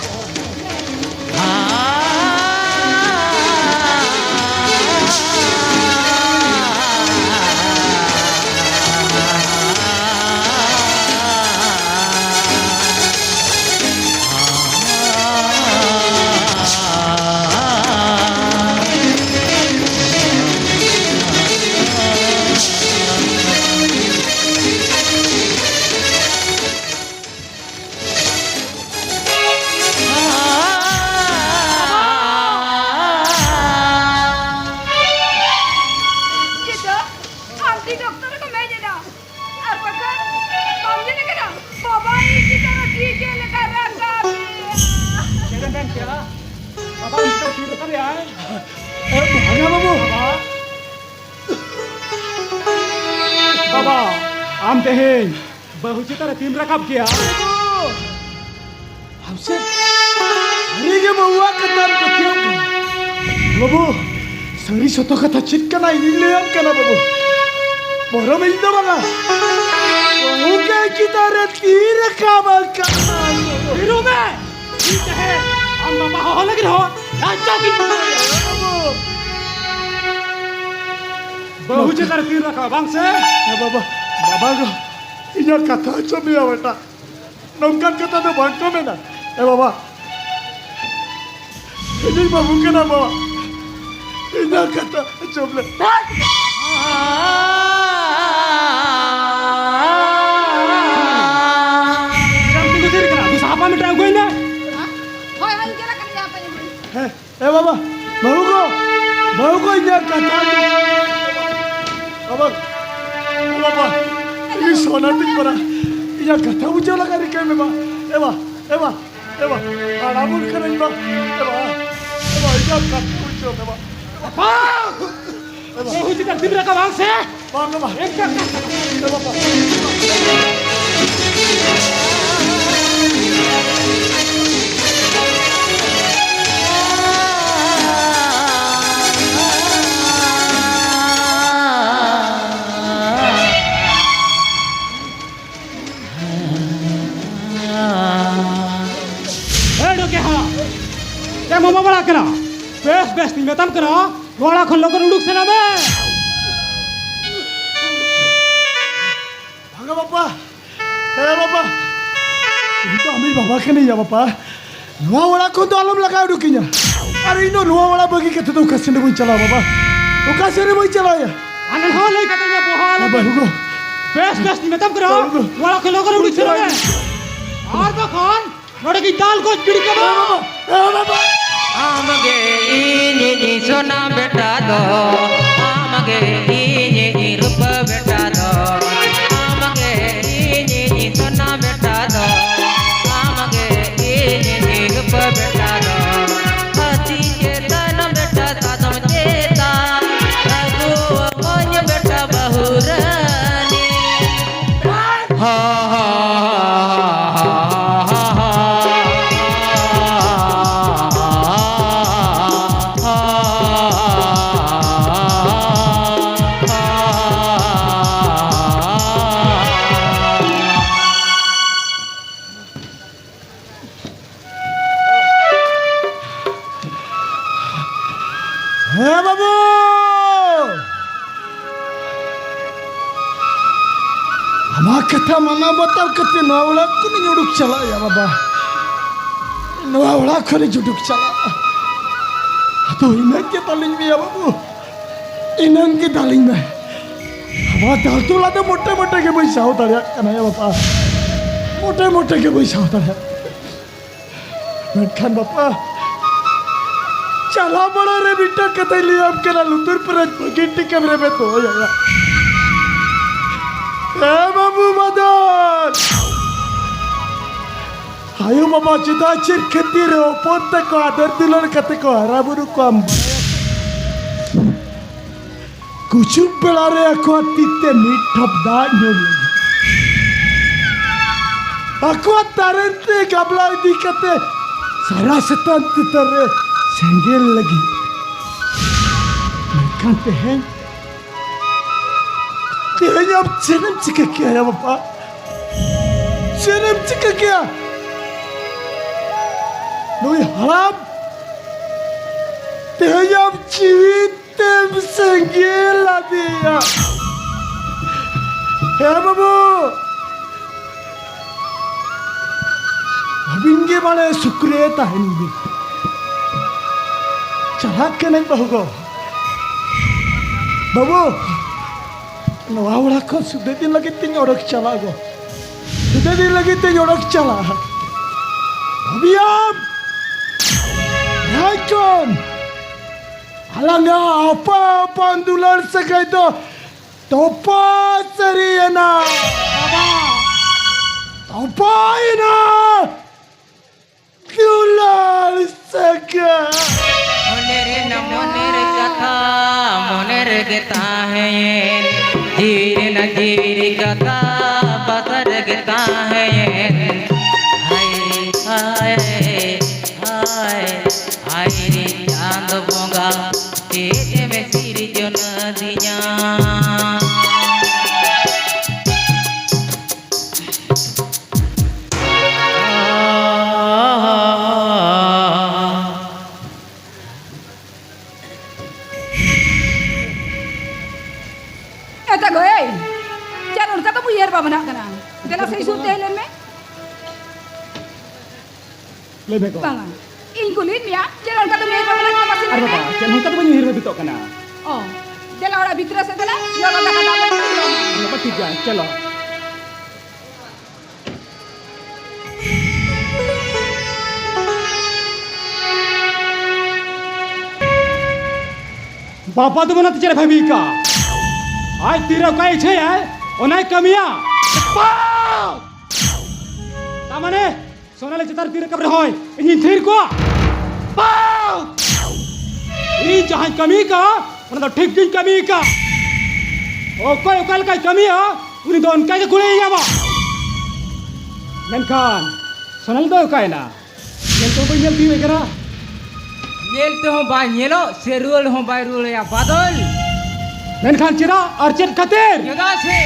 ᱪᱮᱫ ᱫᱚ? ᱟᱢ ᱴᱷᱤᱠ ᱚᱠᱛᱚ ᱨᱮᱠᱚ ᱢᱮᱡ ᱮᱫᱟ᱾ ᱟᱨ ᱵᱟᱠᱷᱟᱱ ᱵᱟᱢ ᱧᱮᱞ ᱟᱠᱟᱫᱟ? ᱵᱟᱵᱟ, ᱤᱧ ᱪᱮᱛᱟᱱ ᱨᱮ ᱛᱤ ᱪᱮᱫ ᱞᱮᱠᱟ ᱨᱟᱠᱟᱵ ᱮᱫᱟ? ᱪᱮᱫ ᱮᱢ ᱢᱮᱱ ᱠᱮᱫᱟ? ᱵᱟᱵᱟ, ᱤᱧ ᱪᱮᱛᱟᱱ ᱨᱮ ᱛᱤ ᱨᱟᱠᱟᱵ ᱮᱫᱟᱭ? ᱮ, ᱵᱷᱟᱜᱟ ᱵᱟᱹᱵᱩ᱾ ᱵᱟᱵᱟ᱾ ᱵᱟᱵᱟ, ᱟᱢ ᱛᱮᱦᱮᱧ ᱵᱟᱹᱦᱩ ᱪᱮᱛᱟᱱ ᱨᱮ ᱛᱤᱢ ᱨᱟᱠᱟᱵ ᱠᱮᱭᱟ? ᱟᱢ ᱥᱮ ᱥᱟᱹᱨᱤ ᱜᱮ ᱵᱟᱹᱵᱩᱣᱟᱜ ᱠᱟᱛᱷᱟᱢ ᱯᱟᱹᱛᱭᱟᱹᱣ ᱠᱟᱱᱟ? ᱵᱟᱹᱵᱩ, ᱥᱟᱹᱨᱤ ᱥᱚᱛᱚ ᱠᱟᱛᱷᱟ ᱪᱮᱫ ᱠᱟᱱᱟ ᱤᱧᱤᱧ ᱞᱟᱹᱭᱟᱢ ᱠᱟᱱᱟ ᱵᱟᱹᱵᱩ᱾ ᱵᱚᱨᱚᱢ ᱤᱧ ᱫᱚ ᱵᱟᱝᱟ᱾ ᱵᱟᱹᱦᱩ ᱜᱮ ᱪᱮᱛᱟᱱ ᱨᱮ ᱛᱤ ᱨᱟᱠᱟᱵ ᱟᱠᱟᱱᱟ᱾ ᱛᱷᱤᱨᱚᱜ ᱢᱮ! ᱤᱧ ᱛᱟᱦᱮᱸ ᱟᱢ ᱵᱟᱵᱟ ᱦᱚᱦᱚ ᱞᱟᱹᱜᱤᱫ ᱦᱚᱸ ᱞᱟᱡᱟᱣ ᱜᱤᱧ ᱵᱩᱡᱷᱟᱹᱣᱮᱫᱼᱟ᱾ ᱵᱟᱹᱦᱩ ᱪᱮᱛᱟᱱ ᱨᱮ ᱛᱤ ᱨᱟᱠᱟᱵ, ᱵᱟᱝ ᱥᱮ? ᱦᱮᱸ ᱵᱟᱵᱟ, ᱵᱟᱵᱟ ᱜᱚ, ᱤᱧᱟᱹᱜ ᱠᱟᱛᱷᱟ ᱟᱸᱡᱚᱢ ᱢᱮᱭᱟ ᱵᱮᱴᱟ᱾ ᱱᱚᱝᱠᱟᱱ ᱠᱟᱛᱷᱟ ᱫᱚ ᱵᱟᱝ ᱠᱚ ᱢᱮᱱᱟ᱾ ᱮ ᱵᱟᱵᱟ, ᱤᱧᱤᱧ ᱵᱟᱹᱵᱩ ᱠᱟᱱᱟ ᱵᱟᱵᱟ᱾ ᱤᱧᱟᱹᱜ ᱠᱟᱛᱷᱟ ᱟᱸᱡᱚᱢ ᱞᱮ᱾ ᱪᱮᱫ ᱮᱢ ᱛᱤᱸᱜᱩ ᱛᱷᱤᱨ ᱠᱟᱱᱟ? ᱫᱩ ᱥᱟᱦᱟᱯᱟ ᱢᱤᱫᱴᱟᱝ ᱟᱹᱜᱩᱭ ᱢᱮ᱾ ᱦᱳᱭ, ᱦᱳᱭ, ᱤᱧ ᱪᱟᱞᱟᱜ ᱠᱟᱱᱟ, ᱦᱟᱯᱮ, ᱦᱟᱯᱮ᱾ ᱦᱮᱸ᱾ ᱮ ᱵᱟᱵᱟ, ᱵᱟᱹᱦᱩ ᱠᱚ, ᱵᱟᱹᱦᱩ ᱠᱚ, ᱤᱧᱟᱹᱜ ᱠᱟᱛᱷᱟ ᱟᱸᱡᱚᱢ᱾ ᱵᱟᱵᱟ, ᱵᱟᱵᱟ, ᱤᱧ ᱥᱚᱱᱟ ᱛᱤᱧ ᱯᱟᱨᱟ᱾ ᱤᱧᱟᱹᱜ ᱠᱟᱛᱷᱟ ᱵᱩᱡᱷᱟᱹᱣ ᱞᱟᱜᱟᱜ ᱨᱤᱠᱟᱹᱭ ᱢᱮ ᱵᱟ᱾ ᱮ ᱵᱟ, ᱮ ᱵᱟ, ᱮ ᱵᱟ, ᱦᱟᱲᱟᱢ ᱦᱚᱲ ᱠᱟᱹᱱᱟᱹᱧ ᱵᱟ᱾ ᱮ ᱵᱟ, ᱮ ᱵᱟ, ᱤᱧᱟᱹᱜ ᱠᱟᱛᱷᱟ ᱵᱩᱡᱷᱟᱹᱣ ᱢᱮ ᱵᱟ᱾ ᱮ ᱵᱟ, ᱮ ᱵᱟ᱾ ᱵᱟᱹᱦᱩ ᱪᱮᱛᱟᱱ ᱛᱤ ᱨᱟᱠᱟᱵ ᱵᱟᱝ ᱥᱮ? ᱵᱟᱝ ᱵᱟ᱾ ᱮ ᱵᱟ᱾ ᱮ ᱰᱚᱠᱮ ᱦᱟᱲᱟᱢ, ᱪᱮᱫ ᱮᱢ ᱢᱟᱢᱟ ᱵᱟᱲᱟ ᱠᱟᱱᱟ? ᱵᱮᱥ ᱵᱮᱥ ᱛᱤᱧ ᱢᱮᱛᱟᱢ ᱠᱟᱱᱟ, ᱱᱚᱣᱟ ᱚᱲᱟᱜ ᱠᱷᱚᱱ ᱞᱚᱜᱚᱱ ᱩᱰᱩᱠ ᱥᱮᱱᱚᱜ ᱢᱮ᱾ ᱵᱟᱝᱟ ᱵᱟᱯᱟ, ᱮ ᱵᱟᱯᱟ, ᱤᱧ ᱫᱚ ᱟᱢᱤᱡ ᱵᱟᱵᱟ ᱠᱟᱹᱱᱟᱹᱧ ᱭᱟ ᱵᱟᱯᱟ᱾ ᱱᱚᱣᱟ ᱚᱲᱟᱜ ᱠᱷᱚᱱ ᱫᱚ ᱟᱞᱚᱢ ᱞᱟᱜᱟ ᱩᱰᱩᱠᱤᱧᱟ᱾ ᱟᱨ ᱤᱧ ᱫᱚ ᱱᱚᱣᱟ ᱚᱲᱟᱜ ᱵᱟᱹᱜᱤ ᱠᱟᱛᱮ ᱫᱚ ᱚᱠᱟ ᱥᱮᱱ ᱦᱚᱸ ᱵᱟᱹᱧ ᱪᱟᱞᱟᱜᱼᱟ ᱵᱟᱵᱟ, ᱚᱠᱟ ᱥᱮᱱ ᱦᱚᱸ ᱵᱟᱹᱧ ᱪᱟᱞᱟᱜᱼᱟ᱾ ᱟᱨ ᱱᱚᱣᱟ ᱞᱟᱹᱭ ᱠᱟᱛᱮ ᱤᱧᱟᱹᱜ ᱵᱚᱦᱚᱜ ᱟᱞᱚᱢ ᱵᱟᱹᱦᱩ ᱜᱚ᱾ ᱵᱮᱥ ᱵᱮᱥ ᱛᱤᱧ ᱢᱮᱛᱟᱢ ᱠᱟᱱᱟ, ᱵᱟᱹᱦᱩ ᱜᱚ᱾ ᱱᱚᱣᱟ ᱚᱲᱟᱜ ᱠᱷᱚᱱ ᱞᱚᱜᱚᱱ ᱩᱰᱩᱠ ᱥᱮᱱᱚᱜ ᱢᱮ᱾ ᱟᱨ ᱵᱟᱠᱷᱟᱱ ᱱᱚᱰᱮ ᱜᱤᱧ ᱫᱟᱞ ᱜᱚᱡ ᱜᱤᱰᱤ ᱠᱟᱢᱟ᱾ ᱮ ᱵᱟᱵᱟ, ᱮ ᱵᱟᱵᱟ᱾ ᱟᱢᱜᱮ ᱤᱧᱤᱡ ᱥᱚᱱᱟ ᱵᱮᱴᱟ ᱫᱚ, ᱟᱢᱜᱮ ᱤᱧᱤᱡ ᱨᱩᱯᱟᱹ ᱵᱮᱴᱟ ᱫᱚ, ᱟᱢᱜᱮ ᱤᱧᱤᱡ ᱥᱚᱱᱟ ᱵᱮᱴᱟ ᱫᱚ, ᱟᱢᱜᱮ ᱤᱧᱤᱡ ᱨᱩᱯᱟᱹ ᱵᱮᱴᱟ ᱫᱚ᱾ ᱦᱟᱹᱛᱤ ᱪᱮᱛᱟᱱ ᱵᱮᱴᱟ ᱥᱟᱫᱚᱢ ᱪᱮᱛᱟᱱ, ᱟᱹᱜᱩ ᱟᱹᱢᱟᱹᱧ ᱵᱮᱴᱟ ᱵᱟᱹᱦᱩ ᱨᱟᱹᱱᱤ᱾ ᱦᱮᱸ ᱵᱟᱹᱵᱩ, ᱟᱢᱟᱜ ᱠᱟᱛᱷᱟ ᱢᱟᱱᱟᱣ ᱵᱟᱛᱟᱣ ᱠᱟᱛᱮ ᱱᱚᱣᱟ ᱚᱲᱟᱜ ᱠᱷᱚᱱᱤᱧ ᱩᱰᱩᱠ ᱪᱟᱞᱟᱜ ᱭᱟ ᱵᱟᱵᱟ, ᱱᱚᱣᱟ ᱚᱲᱟᱜ ᱠᱷᱚᱱᱤᱧ ᱩᱰᱩᱠ ᱪᱟᱞᱟᱜᱼᱟ᱾ ᱟᱫᱚ ᱤᱱᱟᱹᱝ ᱜᱮ ᱛᱟᱞᱤᱧ ᱢᱮᱭᱟ ᱵᱟᱹᱵᱩ, ᱤᱱᱟᱹᱝ ᱜᱮ ᱛᱟᱞᱤᱧ ᱢᱮ᱾ ᱟᱵᱚ ᱫᱟᱞ ᱛᱚᱞᱟ ᱫᱚ ᱢᱚᱴᱮ ᱢᱚᱴᱮ ᱜᱮ ᱵᱟᱹᱧ ᱥᱟᱦᱟᱣ ᱫᱟᱲᱮᱭᱟᱜ ᱠᱟᱱᱟ ᱭᱟ ᱵᱟᱵᱟ, ᱢᱚᱴᱮ ᱢᱚᱴᱮ ᱜᱮ ᱵᱟᱹᱧ ᱥᱟᱦᱟᱣ ᱫᱟᱲᱮᱭᱟᱜ ᱠᱟᱱᱟ᱾ ᱢᱮᱱᱠᱷᱟᱱ ᱵᱟᱯᱟ, ᱪᱟᱞᱟᱣ ᱢᱟᱲᱟᱝ ᱨᱮ ᱢᱤᱫᱴᱟᱝ ᱠᱟᱛᱷᱟᱧ ᱞᱟᱹᱭᱟᱢ ᱠᱟᱱᱟ, ᱞᱩᱛᱩᱨ ᱯᱮᱨᱮᱡ ᱵᱷᱟᱹᱜᱤ ᱴᱷᱤᱠᱮᱢ ᱨᱮᱵᱮᱫ ᱫᱚᱦᱚᱭᱟ᱾ ᱮ ᱵᱟᱹᱵᱩ ᱢᱟᱫᱚᱱ! ᱟᱭᱳ ᱵᱟᱵᱟ ᱪᱮᱫᱟᱜ ᱪᱮᱫ ᱠᱷᱟᱹᱛᱤᱨ ᱦᱚᱯᱚᱱ ᱛᱟᱠᱚ ᱟᱫᱚᱨ ᱫᱩᱞᱟᱹᱲ ᱠᱟᱛᱮ ᱠᱚ ᱦᱟᱨᱟ ᱵᱩᱨᱩ ᱠᱚᱣᱟ? ᱠᱩᱪᱩᱵ ᱵᱮᱲᱟ ᱨᱮ ᱟᱠᱚᱣᱟᱜ ᱛᱤ ᱛᱮ ᱢᱤᱫ ᱴᱷᱚᱯ ᱫᱟᱜ ᱧᱩ ᱞᱟᱹᱜᱤᱫ, ᱟᱠᱚᱣᱟᱜ ᱛᱟᱨᱮᱱ ᱛᱮ ᱜᱟᱵᱞᱟ ᱤᱫᱤ ᱠᱟᱛᱮ ᱥᱟᱨᱟ ᱥᱮᱛᱟᱜ ᱪᱮᱛᱟᱱ ᱨᱮ ᱥᱮᱸᱜᱮᱞ ᱞᱟᱹᱜᱤᱫ᱾ ᱢᱮᱱᱠᱷᱟᱱ ᱛᱮᱦᱮᱧ, ᱛᱮᱦᱮᱧ ᱟᱢ ᱪᱮᱫ ᱮᱢ ᱪᱤᱠᱟᱹ ᱠᱮᱭᱟ ᱭᱟ ᱵᱟᱵᱟ? ᱪᱮᱫ ᱮᱢ ᱪᱤᱠᱟᱹ ᱠᱮᱭᱟ? ᱱᱩᱭ ᱦᱟᱲᱟᱢ ᱛᱮᱦᱮᱧ ᱟᱢ ᱡᱤᱣᱤ ᱛᱮᱢ ᱥᱮᱸᱜᱮᱞ ᱟᱫᱮᱭᱟ᱾ ᱦᱮᱸ ᱵᱟᱹᱵᱩ, ᱟᱹᱵᱤᱱ ᱜᱮ ᱢᱟᱱᱮ ᱥᱩᱠ ᱨᱮ ᱛᱟᱦᱮᱱ ᱵᱤᱱ᱾ ᱪᱟᱞᱟᱜ ᱠᱟᱹᱱᱟᱹᱧ ᱵᱟᱹᱦᱩ ᱜᱚ᱾ ᱵᱟᱹᱵᱩ, ᱱᱚᱣᱟ ᱚᱲᱟᱜ ᱠᱷᱚᱱ ᱥᱩᱫᱷᱟᱹ ᱫᱤᱱ ᱞᱟᱹᱜᱤᱫ ᱛᱤᱧ ᱚᱰᱚᱠ ᱪᱟᱞᱟᱜᱼᱟ ᱜᱚ᱾ ᱥᱩᱫᱷᱟᱹ ᱫᱤᱱ ᱞᱟᱹᱜᱤᱫ ᱛᱤᱧ ᱚᱰᱚᱠ ᱪᱟᱞᱟᱜᱼᱟ᱾ ᱵᱷᱟᱹᱵᱤᱭᱟᱢ, ᱦᱮᱸ ᱪᱚᱝ, ᱟᱞᱟᱝᱟᱜ ᱟᱯᱟ ᱟᱯᱟᱱ ᱫᱩᱞᱟᱹᱲ ᱥᱟᱹᱜᱟᱹᱭ ᱫᱚ ᱛᱚᱯᱟ ᱥᱟᱹᱨᱤᱭᱮᱱᱟ᱾ ᱛᱚᱯᱟᱭᱮᱱᱟ᱾ ᱫᱩᱞᱟᱹᱲ ᱥᱟᱹᱜᱟᱹᱭ᱾ ᱢᱚᱱᱮ ᱨᱮᱱᱟᱜ ᱢᱚᱱᱮ ᱨᱮ ᱠᱟᱛᱷᱟ ᱢᱚᱱᱮ ᱨᱮᱜᱮ ᱛᱟᱦᱮᱸᱭᱮᱱ, ᱡᱤᱣᱤ ᱨᱮᱱᱟᱜ ᱡᱤᱣᱤ ᱨᱮ ᱠᱟᱛᱷᱟ ᱵᱟᱛᱟ ᱨᱮᱜᱮ ᱛᱟᱦᱮᱸᱭᱮᱱ᱾ ᱦᱟᱭ ᱨᱮ ᱦᱟᱭ, ᱦᱟᱭ, ᱦᱟᱭ ᱨᱮ ᱪᱟᱸᱫᱚ ᱵᱚᱸᱜᱟ, ᱪᱮᱫ ᱮᱢ ᱥᱤᱨᱡᱚᱱ ᱟᱹᱫᱤᱧᱟ? ᱮᱛᱟ ᱜᱚ, ᱮᱭ, ᱪᱮᱫ ᱚᱱᱠᱟ ᱫᱚᱢ ᱩᱭᱦᱟᱹᱨ ᱵᱷᱟᱵᱽᱱᱟᱜ ᱠᱟᱱᱟ? ᱫᱮᱞᱟ ᱥᱮ ᱤᱥᱩᱨ ᱛᱮ ᱞᱟᱹᱭ ᱢᱮ᱾ ᱞᱟᱹᱭ ᱢᱮ ᱜᱚ᱾ ᱵᱟᱝᱟ, ᱤᱧ ᱠᱩᱞᱤᱭᱮᱫ ᱢᱮᱭᱟ, ᱪᱮᱫ ᱚᱱᱠᱟ ᱫᱚᱢ ᱩᱭᱦᱟᱹᱨ ᱵᱷᱟᱵᱽᱱᱟᱜ ᱠᱟᱱᱟ? ᱢᱟᱥᱮ ᱞᱟᱹᱭ ᱟᱨ ᱢᱮ᱾ ᱵᱟᱵᱟ, ᱪᱮᱫ ᱚᱱᱠᱟ ᱫᱚ ᱵᱟᱹᱧ ᱩᱭᱦᱟᱹᱨ ᱵᱷᱟᱵᱤᱛᱚᱜ ᱠᱟᱱᱟ᱾ ᱚ, ᱫᱮᱞᱟ ᱚᱲᱟᱜ ᱵᱷᱤᱛᱨᱤ ᱥᱮᱫ ᱫᱮᱞᱟ, ᱞᱚᱞᱚ ᱫᱟᱠᱟ ᱫᱟᱜ ᱢᱟᱹᱰᱤ ᱠᱚ ᱡᱚᱢᱟ᱾ ᱟᱨ ᱵᱟᱵᱟ, ᱴᱷᱤᱠ ᱜᱮᱭᱟ, ᱪᱚᱞᱚ᱾ ᱵᱟᱵᱟ ᱫᱚ ᱢᱮᱱᱟ ᱪᱮᱫ ᱮ ᱵᱷᱟᱹᱵᱤ ᱠᱟ? ᱟᱡ ᱛᱤᱨᱮ ᱚᱠᱟᱭ ᱤᱪᱷᱟᱹᱭᱟᱭ, ᱚᱱᱟᱭ ᱠᱟᱹᱢᱤᱭᱟ᱾ ᱵᱟᱝ! ᱛᱟ ᱢᱟᱱᱮ, ᱥᱳᱱᱟᱞᱤ ᱪᱮᱛᱟᱱ ᱨᱮ ᱛᱤ ᱨᱟᱠᱟᱵ ᱨᱮᱦᱚᱸᱭ ᱤᱧᱤᱧ ᱛᱷᱤᱨ ᱠᱚᱣᱟ᱾ ᱵᱟᱝ! ᱤᱧ ᱡᱟᱦᱟᱸᱧ ᱠᱟᱹᱢᱤ ᱠᱟᱜᱼᱟ, ᱚᱱᱟ ᱫᱚ ᱴᱷᱤᱠ ᱜᱤᱧ ᱠᱟᱹᱢᱤ ᱠᱟᱜᱼᱟ᱾ ᱚᱠᱚᱭ ᱚᱠᱟ ᱞᱮᱠᱟᱭ ᱠᱟᱹᱢᱤᱭᱟ, ᱩᱱᱤ ᱫᱚ ᱚᱱᱠᱟ ᱜᱮ ᱠᱩᱲᱟᱹᱭᱮ ᱧᱟᱢᱟ᱾ ᱢᱮᱱᱠᱷᱟᱱ ᱥᱳᱱᱟᱞᱤ ᱫᱚ ᱚᱠᱟᱭᱮᱱᱟ? ᱧᱮᱞ ᱛᱮᱦᱚᱸ ᱵᱟᱹᱧ ᱧᱮᱞ ᱛᱤᱭᱳᱜ ᱮ ᱠᱟᱱᱟ᱾ ᱧᱮᱞ ᱛᱮᱦᱚᱸ ᱵᱟᱭ ᱧᱮᱞᱚᱜ, ᱥᱮ ᱨᱩᱣᱟᱹᱲ ᱦᱚᱸ ᱵᱟᱭ ᱨᱩᱣᱟᱹᱲᱟ ᱵᱟᱫᱚᱞ᱾ ᱢᱮᱱᱠᱷᱟᱱ ᱪᱮᱫᱟᱜ ᱟᱨ ᱪᱮᱫ ᱠᱷᱟᱹᱛᱤᱨ? ᱪᱮᱫᱟᱜ ᱥᱮ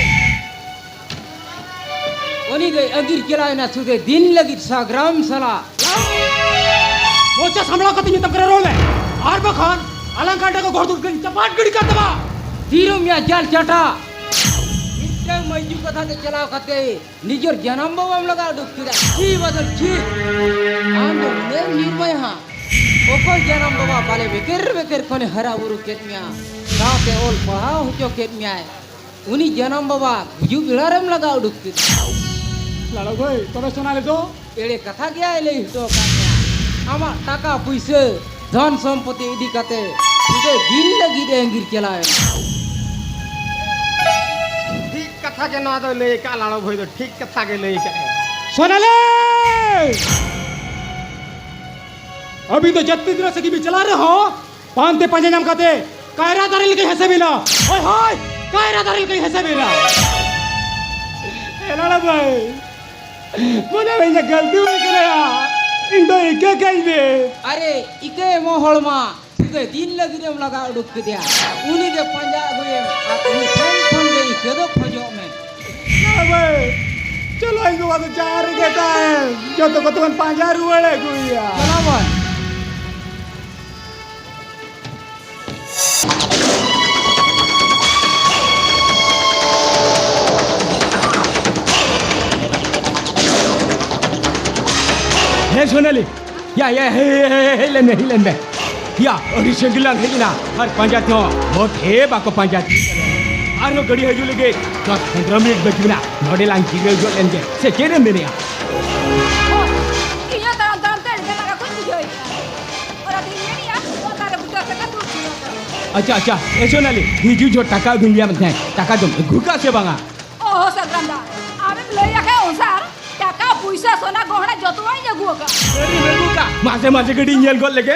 ᱩᱱᱤ ᱫᱚᱭ ᱟᱹᱜᱤᱨ ᱪᱟᱞᱟᱣᱮᱱᱟ ᱥᱩᱫᱷᱟᱹ ᱫᱤᱱ ᱞᱟᱹᱜᱤᱫ ᱥᱟᱜᱽᱨᱟᱢ ᱥᱟᱞᱟᱜ᱾ ᱢᱚᱪᱟ ᱥᱟᱢᱵᱲᱟᱣ ᱠᱟᱛᱮ ᱢᱮᱛᱟᱢ ᱠᱟᱱᱟ, ᱨᱚᱲ ᱢᱮ, ᱟᱨ ᱵᱟᱠᱷᱟᱱ ᱟᱞᱟᱝ ᱠᱟᱱᱰᱟ ᱠᱚ ᱜᱷᱚᱲ ᱫᱩᱨᱜᱟᱹᱧ ᱪᱟᱯᱟᱫ ᱜᱤᱰᱤ ᱠᱟᱜ ᱛᱟᱢᱟ᱾ ᱛᱤᱨᱩᱢ ᱭᱟ ᱡᱟᱞ ᱪᱟᱴᱟ, ᱢᱤᱫᱴᱟᱝ ᱢᱟᱹᱭᱡᱩ ᱠᱟᱛᱷᱟ ᱛᱮ ᱪᱟᱞᱟᱣ ᱠᱟᱛᱮ ᱱᱤᱡᱮᱨ ᱡᱟᱱᱟᱢ ᱵᱟᱵᱟᱢ ᱞᱟᱜᱟ ᱩᱰᱩᱠ ᱠᱮᱫᱟ᱾ ᱪᱷᱤ ᱵᱟᱫᱚᱞ ᱪᱷᱤ᱾ ᱟᱢ ᱫᱚ ᱱᱩᱱᱟᱹᱜ ᱮᱢ ᱱᱤᱨᱢᱟᱭᱟ ᱦᱟᱸᱜ᱾ ᱚᱠᱚᱭ ᱡᱟᱱᱟᱢ ᱵᱟᱵᱟ ᱵᱟᱞᱮ ᱵᱮᱠᱮᱨ ᱵᱮᱠᱮᱨ ᱠᱷᱚᱱᱮ ᱦᱟᱨᱟ ᱵᱩᱨᱩ ᱠᱮᱫ ᱢᱮᱭᱟ, ᱥᱟᱶᱛᱮ ᱚᱞ ᱯᱟᱲᱦᱟᱣ ᱦᱚᱪᱚ ᱠᱮᱫ ᱢᱮᱭᱟᱭ, ᱩᱱᱤ ᱡᱟᱱᱟᱢ ᱵᱟᱵᱟ ᱜᱩᱡᱩᱜ ᱵᱮᱲᱟ ᱨᱮᱢ ᱞᱟᱜᱟ ᱩᱰᱩᱠ ᱠᱮᱫᱟ᱾ ᱞᱟᱲᱚ ᱵᱷᱟᱹᱭ, ᱛᱚᱵᱮ ᱥᱳᱱᱟᱞᱤ ᱫᱚ? ᱮᱲᱮ ᱠᱟᱛᱷᱟ ᱜᱮᱭᱟᱭ ᱞᱟᱹᱭ ᱦᱚᱴᱚ ᱟᱠᱟᱫ ᱢᱮᱭᱟ᱾ ᱟᱢᱟᱜ ᱴᱟᱠᱟ ᱯᱩᱭᱥᱟᱹ, ᱫᱷᱚᱱ ᱥᱚᱢᱯᱚᱛᱤ ᱤᱫᱤ ᱠᱟᱛᱮ ᱥᱩᱫᱷᱟᱹ ᱫᱤᱱ ᱞᱟᱹᱜᱤᱫ ᱮ ᱟᱸᱜᱤᱨ ᱪᱟᱞᱟᱣ ᱮᱱᱟ᱾ ᱴᱷᱤᱠ ᱠᱟᱛᱷᱟ ᱜᱮ ᱱᱚᱣᱟ ᱫᱚᱭ ᱞᱟᱹᱭ ᱟᱠᱟᱫᱼᱟ, ᱞᱟᱲᱚ ᱵᱷᱟᱹᱭ ᱫᱚ ᱴᱷᱤᱠ ᱠᱟᱛᱷᱟ ᱜᱮ ᱞᱟᱹᱭ ᱟᱠᱟᱫᱼᱟ᱾ ᱥᱳᱱᱟᱞᱤ! ᱟᱹᱵᱤᱱ ᱫᱚ ᱡᱟᱹᱛᱤ ᱜᱤᱫᱽᱨᱟᱹ ᱥᱮᱫ ᱜᱮᱵᱤᱱ ᱪᱟᱞᱟᱜ ᱨᱮᱦᱚᱸ, ᱯᱟᱱᱛᱮ ᱯᱟᱸᱡᱟ ᱧᱟᱢ ᱠᱟᱛᱮ ᱠᱟᱭᱨᱟ ᱫᱟᱨᱮ ᱞᱮᱠᱟᱧ ᱦᱮᱸᱥᱮ ᱵᱤᱱᱟ᱾ ᱦᱳᱭ, ᱦᱳᱭ, ᱠᱟᱭᱨᱟ ᱫᱟᱨᱮ ᱞᱮᱠᱟᱧ ᱦᱮᱸᱥᱮ ᱵᱤᱱᱟ᱾ ᱮ ᱞᱟᱲᱟ ᱵᱷᱟᱹᱭ, ᱢᱚᱱᱮ ᱢᱮ ᱤᱧᱟᱹᱜ ᱜᱟᱹᱞᱛᱤ ᱦᱩᱭ ᱠᱟᱱᱟ ᱭᱟ᱾ ᱤᱧ ᱫᱚ ᱤᱠᱟᱹ ᱠᱟᱹᱧ ᱵᱮ᱾ ᱟᱨᱮ, ᱤᱠᱟᱹ ᱮᱢᱚᱜ ᱦᱚᱲ ᱢᱟ ᱥᱩᱫᱷᱟᱹ ᱫᱤᱱ ᱞᱟᱹᱜᱤᱫ ᱮᱢ ᱞᱟᱜᱟ ᱩᱰᱩᱠ ᱠᱮᱫᱮᱭᱟ᱾ ᱩᱱᱤ ᱜᱮ ᱯᱟᱸᱡᱟ ᱟᱹᱜᱩᱭᱮᱢ ᱟᱨ ᱩᱱᱤ ᱴᱷᱮᱱ ᱠᱷᱚᱱ ᱜᱮ ᱤᱠᱟᱹ ᱫᱚ ᱠᱷᱚᱡᱚᱜ ᱢᱮ᱾ ᱞᱟᱲᱟ ᱵᱷᱟᱹᱭ, ᱪᱚᱞᱚ ᱤᱧ ᱵᱟᱵᱟ ᱫᱚ ᱡᱟᱦᱟᱸ ᱨᱮᱜᱮ ᱛᱟᱦᱮᱱ, ᱡᱚᱛᱚ ᱠᱚᱛᱮ ᱵᱚᱱ ᱯᱟᱸᱡᱟ ᱨᱩᱣᱟᱹᱲ ᱟᱹᱜᱩᱭᱮᱭᱟ᱾ ᱪᱟᱞᱟᱣ ᱵᱚᱱ᱾ ᱦᱮᱸ ᱥᱳᱱᱟᱞᱤ, ᱭᱟ, ᱭᱟ, ᱦᱮ, ᱦᱮ, ᱦᱮ, ᱦᱮᱡ ᱞᱮᱱ ᱢᱮ, ᱦᱮᱡ ᱞᱮᱱ ᱢᱮ᱾ ᱭᱟ, ᱟᱹᱰᱤ ᱥᱟᱺᱜᱤᱧ ᱞᱟᱝ ᱦᱮᱡ ᱮᱱᱟ, ᱟᱨ ᱯᱟᱸᱡᱟ ᱛᱮᱦᱚᱸ ᱢᱚᱴᱷᱮ ᱵᱟᱠᱚ ᱯᱟᱸᱡᱟ ᱛᱤᱭᱳᱜ ᱠᱟᱱᱟ᱾ ᱟᱨᱦᱚᱸ ᱜᱟᱹᱰᱤ ᱦᱤᱡᱩᱜ ᱞᱟᱹᱜᱤᱫ ᱫᱚᱥ ᱯᱚᱱᱨᱚ ᱢᱤᱱᱤᱴ ᱵᱟᱹᱠᱤ ᱢᱮᱱᱟᱜᱼᱟ᱾ ᱱᱚᱰᱮ ᱞᱟᱝ ᱡᱤᱨᱟᱹᱣ ᱧᱚᱜ ᱞᱮᱱ ᱜᱮ, ᱥᱮ ᱪᱮᱫ ᱮᱢ ᱢᱮᱱᱮᱜᱼᱟ? ᱤᱧ ᱦᱚᱸ ᱛᱟᱲᱟᱢ ᱛᱟᱲᱟᱢ ᱛᱮ ᱟᱹᱰᱤ ᱜᱟᱱ ᱞᱟᱸᱜᱟ ᱠᱚᱧ ᱵᱩᱡᱷᱟᱹᱣᱮᱫᱼᱟ᱾ ᱚᱱᱟᱛᱮᱧ ᱢᱮᱱᱮᱫᱼᱟ, ᱚᱱᱟ ᱫᱟᱨᱮ ᱵᱩᱴᱟᱹ ᱨᱮ ᱴᱟᱠᱟ ᱫᱩᱲᱩᱵ ᱦᱩᱭᱩᱜᱼᱟ᱾ ᱟᱪᱪᱷᱟ, ᱟᱪᱪᱷᱟ, ᱮ ᱥᱳᱱᱟᱞᱤ, ᱦᱤᱡᱩᱜ ᱡᱚᱦᱚᱜ ᱴᱟᱠᱟ ᱟᱹᱜᱩᱧ ᱞᱟᱹᱭᱟᱢ ᱛᱟᱦᱮᱸᱫ, ᱴᱟᱠᱟ ᱫᱚᱢ ᱟᱹᱜᱩ ᱠᱟᱜᱼᱟ ᱥᱮ ᱵᱟᱝᱟ? ᱚ ᱥᱟᱜᱨᱟᱢ ᱫᱟ, ᱟᱢᱮᱢ ᱞᱟᱹᱭ ᱟᱠᱟᱫ ᱚᱱᱥᱟᱨ ᱴᱟᱠᱟ ᱯᱩᱭᱥᱟᱹ ᱥᱚᱱᱟ ᱜᱚᱦᱚᱲᱟ ᱡᱚᱛᱚᱣᱟᱜ ᱤᱧ ᱟᱹᱜᱩ ᱟᱠᱟᱫ᱾ ᱢᱟᱥᱮ ᱢᱟᱥᱮ ᱠᱟᱹᱴᱤᱡ ᱧᱮᱞ ᱜᱚᱫ ᱞᱮᱜᱮ᱾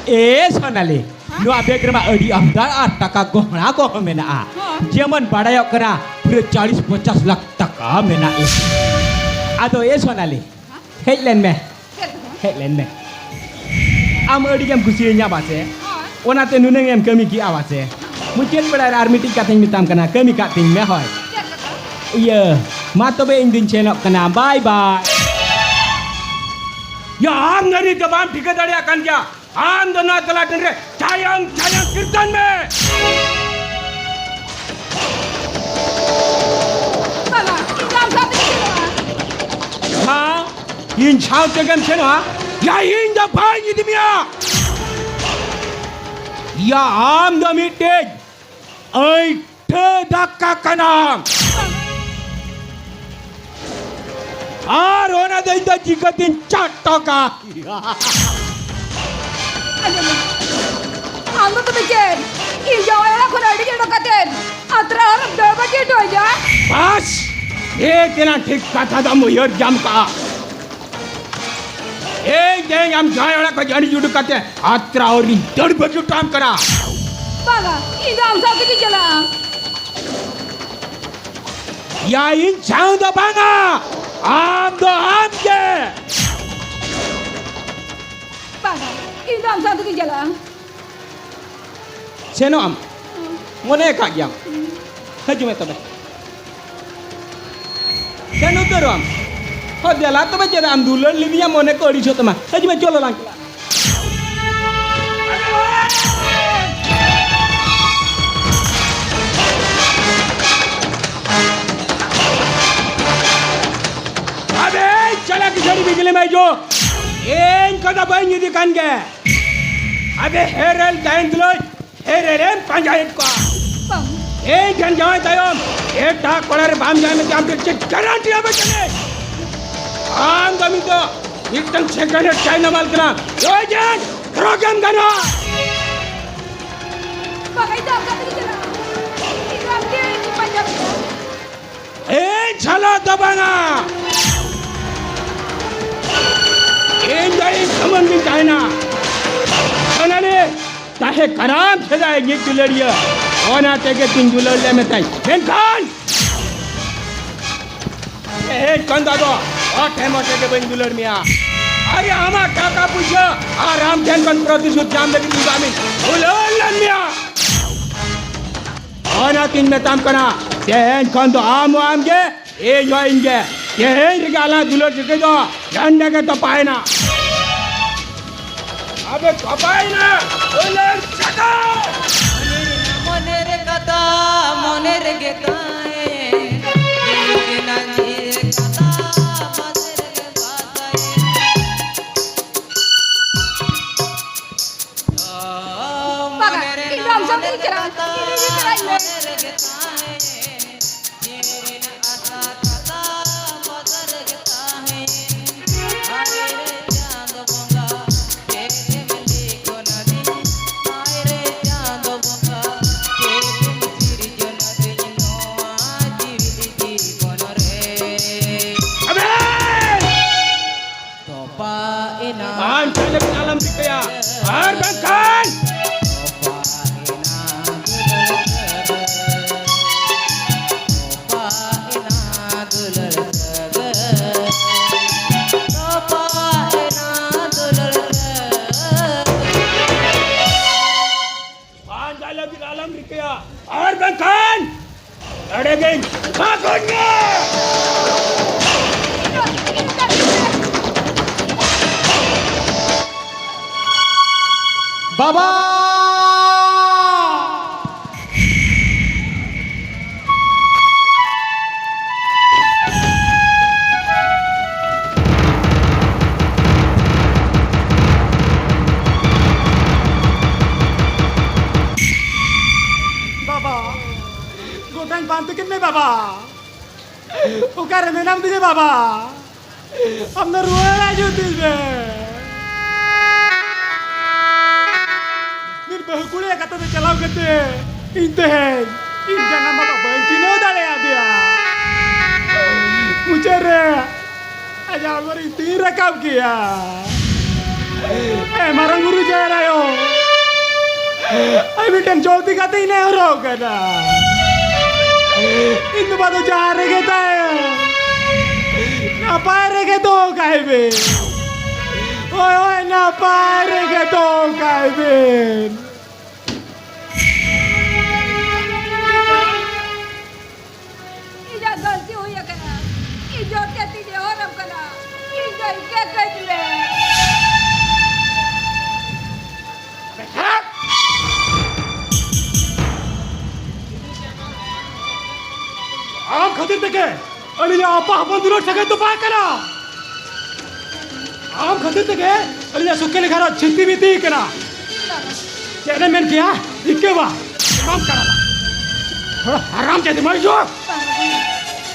ᱮ ᱥᱳᱱᱟᱞᱤ, ᱱᱚᱣᱟ ᱵᱮᱜᱽ ᱨᱮᱢᱟ ᱟᱹᱰᱤ ᱟᱢᱫᱟ ᱟᱨ ᱴᱟᱠᱟ ᱜᱚᱦᱲᱟ ᱠᱚᱦᱚᱸ ᱢᱮᱱᱟᱜᱼᱟ᱾ ᱦᱚᱸ᱾ ᱡᱮᱢᱚᱱ ᱵᱟᱲᱟᱭᱚᱜ ᱠᱟᱱᱟ, ᱯᱩᱨᱟᱹ ᱪᱟᱞᱤᱥ ᱯᱚᱧᱪᱟᱥ ᱞᱟᱠᱷ ᱴᱟᱠᱟ ᱢᱮᱱᱟᱜᱼᱟ᱾ ᱟᱫᱚ ᱮ ᱥᱳᱱᱟᱞᱤ, ᱦᱮᱸ? ᱦᱮᱡ ᱞᱮᱱ ᱢᱮ᱾ ᱪᱮᱫ ᱞᱮᱠᱟ? ᱦᱮᱡ ᱞᱮᱱ ᱢᱮ᱾ ᱟᱢ ᱟᱹᱰᱤ ᱜᱮᱢ ᱠᱩᱥᱤᱭᱟᱹᱧᱟ ᱵᱟᱥᱮ? ᱦᱳᱭ᱾ ᱚᱱᱟᱛᱮ ᱱᱩᱱᱟᱹᱝ ᱮᱢ ᱠᱟᱹᱢᱤ ᱠᱮᱜᱼᱟ ᱵᱟᱥᱮ? ᱢᱩᱪᱟᱹᱫ ᱵᱮᱲᱟ ᱨᱮ ᱟᱨ ᱢᱤᱫᱴᱤᱡ ᱠᱟᱛᱷᱟᱧ ᱢᱮᱛᱟᱢ ᱠᱟᱱᱟ, ᱠᱟᱹᱢᱤ ᱠᱟᱜ ᱛᱤᱧ ᱢᱮ, ᱦᱳᱭ᱾ ᱪᱮᱫ ᱞᱮᱠᱟ? ᱤᱭᱟᱹ, ᱢᱟ ᱛᱚᱵᱮ ᱤᱧ ᱫᱩᱧ ᱥᱮᱱᱚᱜ ᱠᱟᱱᱟ, ᱵᱟᱭ ᱵᱟᱭ᱾ ᱭᱟ, ᱟᱢ ᱱᱟᱹᱨᱤ ᱫᱚ ᱵᱟᱢ ᱴᱷᱤᱠᱟᱹ ᱫᱟᱲᱮᱭᱟᱜ ᱠᱟᱱ ᱜᱮᱭᱟ᱾ ᱟᱢ ᱫᱚ ᱱᱚᱣᱟ ᱛᱟᱞᱟ ᱴᱟᱺᱰᱤ ᱨᱮ ᱪᱟᱭᱟᱝ ᱪᱟᱭᱟᱝ ᱠᱤᱨᱛᱚᱱ ᱢᱮ᱾ ᱵᱟᱵᱟ, ᱤᱧ ᱫᱚ ᱟᱢ ᱥᱟᱶ ᱛᱮᱜᱤᱧ ᱪᱟᱞᱟᱜᱼᱟ᱾ ᱦᱮᱸ? ᱤᱧ ᱥᱟᱶ ᱛᱮᱜᱮᱢ ᱥᱮᱱᱚᱜᱼᱟ? ᱭᱟ, ᱤᱧ ᱫᱚ ᱵᱟᱹᱧ ᱤᱫᱤ ᱢᱮᱭᱟ᱾ ᱭᱟ, ᱟᱢ ᱫᱚ ᱢᱤᱫᱴᱮᱡ ᱟᱹᱭᱴᱷᱟᱹ ᱫᱟᱠᱟ ᱠᱟᱱᱟᱢ᱾ ᱟᱨ ᱚᱱᱟ ᱫᱚ ᱤᱧ ᱫᱚ ᱪᱤᱠᱟᱹᱛᱤᱧ ᱪᱟᱴᱚᱠᱟ? ᱟᱸᱡᱚᱢ ᱢᱮ᱾ ᱟᱢ ᱫᱚ ᱛᱚᱵᱮ ᱪᱮᱫ? ᱤᱧ ᱡᱟᱶᱟᱭ ᱚᱲᱟᱜ ᱠᱷᱚᱱ ᱟᱹᱰᱤ ᱡᱮ ᱚᱰᱚᱠ ᱠᱟᱛᱮ ᱟᱛᱨᱟ ᱦᱚᱨᱮᱢ ᱫᱟᱹᱲ ᱵᱟᱹᱜᱤ ᱦᱚᱴᱚ ᱟᱹᱧᱟ? ᱵᱟᱥ! ᱮ ᱛᱮᱱᱟᱝ ᱴᱷᱤᱠ ᱠᱟᱛᱷᱟ ᱫᱚᱢ ᱩᱭᱦᱟᱹᱨ ᱧᱟᱢ ᱠᱟᱜᱼᱟ᱾ ᱮᱭ ᱛᱮᱦᱮᱧ ᱟᱢ ᱡᱟᱶᱟᱭ ᱚᱲᱟᱜ ᱠᱷᱚᱱ ᱟᱹᱰᱤ ᱩᱰᱩᱠ ᱠᱟᱛᱮ ᱟᱛᱨᱟ ᱦᱚᱨᱤᱧ ᱫᱟᱹᱲ ᱵᱟᱹᱜᱤ ᱦᱚᱴᱚ ᱟᱢ ᱠᱟᱱᱟ᱾ ᱵᱟᱝᱟ, ᱤᱧ ᱫᱚ ᱟᱢ ᱥᱟᱶ ᱛᱮᱜᱤᱧ ᱪᱟᱞᱟᱜᱼᱟ᱾ ᱭᱟ, ᱤᱧ ᱥᱟᱶ ᱫᱚ ᱵᱟᱝᱟ, ᱟᱢ ᱫᱚ ᱟᱢ ᱜᱮ᱾ ᱵᱟᱝᱟ, ᱤᱧ ᱫᱚ ᱟᱢ ᱥᱟᱶ ᱛᱮᱜᱤᱧ ᱪᱟᱞᱟᱜᱼᱟ᱾ ᱥᱮᱱᱚᱜ ᱟᱢ? ᱢᱚᱱᱮ ᱟᱠᱟᱫ ᱜᱮᱭᱟᱢ? ᱦᱤᱡᱩᱜ ᱢᱮ ᱛᱚᱵᱮ᱾ ᱥᱮᱱ ᱩᱛᱟᱹᱨᱚᱜ ᱟᱢ? ᱦᱚᱸ, ᱫᱮᱞᱟ ᱛᱚᱵᱮ, ᱪᱮᱫᱟᱜ ᱮᱢ ᱫᱩᱞᱟᱹᱲ ᱞᱤᱫᱤᱧᱟ? ᱢᱚᱱᱮ ᱠᱚ ᱟᱹᱲᱤᱥᱚᱜ ᱛᱟᱢᱟ᱾ ᱦᱤᱡᱩᱜ ᱢᱮ, ᱪᱚᱞᱚ ᱞᱟᱝ ᱪᱟᱞᱟᱜ᱾ ᱟᱵᱮ, ᱪᱟᱞᱟᱜ ᱠᱤᱥᱟᱹᱲᱤ ᱵᱤᱡᱽᱞᱤ ᱢᱟᱭ ᱡᱚ᱾ ᱤᱧ ᱠᱚᱫᱚ ᱵᱟᱹᱧ ᱤᱫᱤ ᱠᱟᱱ ᱜᱮ᱾ ᱟᱵᱮ, ᱦᱮᱨᱮᱞ ᱛᱟᱦᱮᱱ ᱛᱩᱞᱩᱡ ᱮ ᱨᱮ ᱨᱮᱢ ᱯᱟᱸᱡᱟᱭᱮᱫ ᱠᱚᱣᱟ᱾ ᱵᱟᱝ᱾ ᱤᱧ ᱴᱷᱮᱱ ᱡᱟᱶᱟᱭ ᱛᱟᱭᱚᱢ ᱮᱴᱟᱜ ᱠᱚᱲᱟ ᱨᱮ ᱵᱟᱢ ᱡᱟᱶᱟᱭ ᱢᱮᱱᱛᱮ ᱟᱢ ᱴᱷᱮᱱ ᱪᱮᱫ ᱜᱟᱨᱟᱱᱴᱤ ᱟᱯᱮ ᱠᱟᱹᱱᱟᱹᱧ? ᱟᱢ ᱫᱚ ᱢᱤᱫ ᱫᱚ ᱢᱤᱫᱴᱟᱝ ᱥᱮᱠᱮᱱᱰ ᱦᱮᱱᱰ ᱪᱟᱭᱱᱟ ᱢᱟᱞ ᱠᱟᱱᱟᱢ᱾ ᱨᱚᱭ ᱡᱮᱱ, ᱨᱚᱜᱮᱢ ᱜᱟᱱᱚᱜᱼᱟ᱾ ᱵᱟᱝ, ᱤᱧ ᱫᱚ ᱟᱢ ᱥᱟᱶ ᱛᱮᱜᱤᱧ ᱪᱟᱞᱟᱜᱼᱟ᱾ ᱤᱧ ᱫᱚ ᱟᱢ ᱜᱮ ᱤᱧ ᱯᱟᱸᱡᱟ ᱢᱮᱭᱟ᱾ ᱤᱧ ᱥᱟᱞᱟ ᱫᱚ ᱵᱟᱝᱟ᱾ ᱤᱧ ᱫᱚ ᱤᱧ ᱥᱩᱢᱩᱝ ᱜᱤᱧ ᱛᱟᱦᱮᱱᱟ᱾ ᱚᱱᱟᱨᱮ ᱛᱟᱦᱮᱸ ᱠᱟᱱᱟᱢ ᱥᱮᱫᱟᱭ ᱤᱧᱤᱡ ᱫᱩᱞᱟᱹᱲᱤᱭᱟᱹ᱾ ᱚᱱᱟ ᱛᱮᱜᱮ ᱛᱤᱧ ᱫᱩᱞᱟᱹᱲ ᱞᱮ ᱢᱮᱛᱟᱧ᱾ ᱢᱮᱱᱠᱷᱟᱱ ᱛᱮᱦᱮᱧ ᱠᱷᱚᱱ ᱫᱚ ᱟᱫᱚ ᱦᱚᱲ ᱴᱷᱮᱱ ᱢᱚᱡᱽ ᱛᱮᱜᱮ ᱵᱟᱹᱧ ᱫᱩᱞᱟᱹᱲ ᱢᱮᱭᱟ᱾ ᱟᱨᱮ ᱟᱢᱟᱜ ᱴᱟᱠᱟ ᱯᱩᱭᱥᱟᱹ ᱟᱨ ᱟᱢ ᱴᱷᱮᱱ ᱠᱷᱚᱱ ᱯᱨᱚᱛᱤᱥᱳᱫᱷ ᱧᱟᱢ ᱞᱟᱹᱜᱤᱫ ᱤᱧ ᱫᱚ ᱟᱢᱤᱧ ᱫᱩᱞᱟᱹᱲ ᱞᱮᱱ ᱢᱮᱭᱟ᱾ ᱚᱱᱟᱛᱤᱧ ᱢᱮᱛᱟᱢ ᱠᱟᱱᱟ, ᱛᱮᱦᱮᱧ ᱠᱷᱚᱱ ᱫᱚ ᱟᱢ ᱦᱚᱸ ᱟᱢ ᱜᱮ, ᱤᱧ ᱦᱚᱸ ᱤᱧ ᱜᱮ᱾ ᱛᱮᱦᱮᱧ ᱨᱮᱜᱮ ᱟᱞᱟᱝ ᱫᱩᱞᱟᱹᱲ ᱥᱟᱹᱜᱟᱹᱭ ᱫᱚ ᱱᱚᱸᱰᱮ ᱜᱮ ᱛᱚᱯᱟᱭᱮᱱᱟ᱾ ᱟᱵᱮ ᱛᱚᱯᱟᱭᱮᱱᱟ, ᱫᱩᱞᱟᱹᱲ ᱥᱟᱹᱜᱟᱹᱭ᱾ ᱢᱚᱱᱮ ᱨᱮ ᱠᱟᱛᱷᱟ, ᱢᱚᱱᱮ ᱨᱮᱜᱮ ᱛᱟᱦᱮᱸ, ᱡᱤᱣᱤ ᱨᱮᱱᱟᱜ ᱡᱤᱣᱤ ᱠᱟᱛᱷᱟ, ᱢᱚᱱᱮ ᱨᱮᱜᱮ ᱵᱟᱥᱟᱭᱮᱱ᱾ ᱵᱟᱵᱟ, ᱤᱧ ᱫᱚ ᱟᱢ ᱥᱟᱶ ᱛᱮᱧ ᱪᱟᱞᱟᱜᱼᱟ᱾ ᱤᱧ ᱤᱫᱤ ᱛᱚᱨᱟᱧ ᱢᱮ᱾ ᱟᱵᱮᱱ! ᱛᱚᱯᱟ ᱮᱱᱟ᱾ ᱟᱢ ᱪᱮᱫ ᱞᱮᱠᱟ ᱟᱞᱚᱢ ᱪᱤᱠᱟᱹᱭᱟ, ᱟᱨ ᱵᱟᱝᱠᱷᱟᱱ ᱛᱚᱯᱟ ᱮᱱᱟ ᱫᱩᱞᱟᱹᱲ ᱥᱟᱹᱜᱟᱹᱭ᱾ ᱛᱚᱯᱟ ᱮᱱᱟ ᱫᱩᱞᱟᱹᱲ ᱥᱟᱹᱜᱟᱹᱭ᱾ ᱛᱚᱯᱟ ᱮᱱᱟ ᱫᱩᱞᱟᱹᱲ ᱥᱟᱹᱜᱟᱹᱭ᱾ ᱯᱟᱸᱡᱟ ᱞᱟᱹᱜᱤᱫ ᱟᱞᱚᱢ ᱨᱤᱠᱟᱹᱭᱟ, ᱟᱨ ᱵᱟᱝᱠᱷᱟᱱ ᱱᱚᱰᱮ ᱜᱮᱧ ᱵᱷᱟᱜᱚᱜᱼᱟ᱾ ᱵᱟᱵᱟ! ᱢᱤᱫᱴᱟᱝ ᱯᱟᱱᱛᱮ ᱠᱮᱫ ᱢᱮ ᱵᱟᱵᱟ᱾ ᱚᱠᱟᱨᱮ ᱢᱮᱱᱟᱢ ᱛᱤᱧᱟ ᱵᱟᱵᱟ? ᱟᱢ ᱫᱚ ᱨᱩᱣᱟᱹᱲ ᱦᱤᱡᱩᱜ ᱛᱤᱧ ᱢᱮ᱾ ᱢᱤᱫ ᱵᱟᱹᱦᱩ ᱠᱩᱲᱤᱭᱟᱜ ᱠᱟᱛᱷᱟ ᱛᱮ ᱪᱟᱞᱟᱣ ᱠᱟᱛᱮ ᱤᱧ ᱛᱮᱦᱮᱧ ᱤᱧ ᱡᱟᱱᱟᱢ ᱵᱟᱵᱟ ᱵᱟᱹᱧ ᱪᱤᱱᱦᱟᱹᱣ ᱫᱟᱲᱮᱭᱟᱫᱮᱭᱟ᱾ ᱢᱩᱪᱟᱹᱫ ᱨᱮ ᱟᱡᱟᱜ ᱦᱚᱲᱢᱚ ᱨᱤᱧ ᱛᱤ ᱨᱟᱠᱟᱵ ᱠᱮᱭᱟ᱾ ᱮ ᱢᱟᱨᱟᱝ ᱵᱩᱨᱩ ᱡᱟᱦᱮᱨ ᱟᱭᱳ, ᱟᱨ ᱢᱤᱫᱴᱮᱱ ᱡᱚᱞᱫᱤ ᱠᱟᱛᱮ ᱤᱧ ᱱᱮᱦᱚᱨᱚᱜ ᱠᱟᱱᱟ᱾ ᱤᱧ ᱵᱟᱵᱟ ᱫᱚ ᱡᱟᱦᱟᱸ ᱨᱮᱜᱮ ᱛᱟᱦᱮᱸ, ᱱᱟᱯᱟᱭ ᱨᱮᱜᱮ ᱫᱚᱦᱚ ᱠᱟᱭ ᱵᱮᱱ᱾ ᱦᱳᱭ, ᱦᱳᱭ, ᱱᱟᱯᱟᱭ ᱨᱮᱜᱮ ᱫᱚᱦᱚ ᱠᱟᱭ ᱵᱮᱱ᱾ ᱤᱧᱟᱹᱜ ᱜᱟᱹᱞᱛᱤ ᱦᱩᱭ ᱟᱠᱟᱱᱟ᱾ ᱤᱧ ᱡᱚᱨ ᱛᱮ ᱛᱤᱧ ᱱᱮᱦᱚᱨᱟᱢ ᱠᱟᱱᱟ᱾ ᱤᱧ ᱫᱚ ᱤᱠᱟᱹ ᱠᱟᱹᱧ ᱢᱮ᱾ ᱟᱢ ᱠᱷᱟᱹᱛᱤᱨ ᱛᱮᱜᱮ ᱟᱹᱞᱤᱧᱟᱜ ᱟᱯᱟ ᱦᱚᱯᱚᱱ ᱫᱩᱞᱟᱹᱲ ᱥᱟᱹᱜᱟᱹᱭ ᱛᱚᱯᱟᱜ ᱠᱟᱱᱟ᱾ ᱟᱢ ᱠᱷᱟᱹᱛᱤᱨ ᱛᱮᱜᱮ ᱟᱹᱞᱤᱧᱟᱜ ᱥᱩᱠᱮᱞᱤ ᱜᱷᱟᱨᱚᱸᱡᱽ ᱪᱷᱤᱛᱤ ᱵᱤᱛᱤ ᱠᱟᱱᱟ᱾ ᱪᱮᱫ ᱮᱢ ᱢᱮᱱ ᱠᱮᱭᱟ? ᱤᱠᱟᱹ ᱵᱟ, ᱮᱢᱟᱢ ᱠᱟᱱᱟ᱾ ᱦᱟᱨᱟᱢ ᱡᱟᱹᱛᱤ ᱢᱟᱹᱭ ᱡᱳᱨ᱾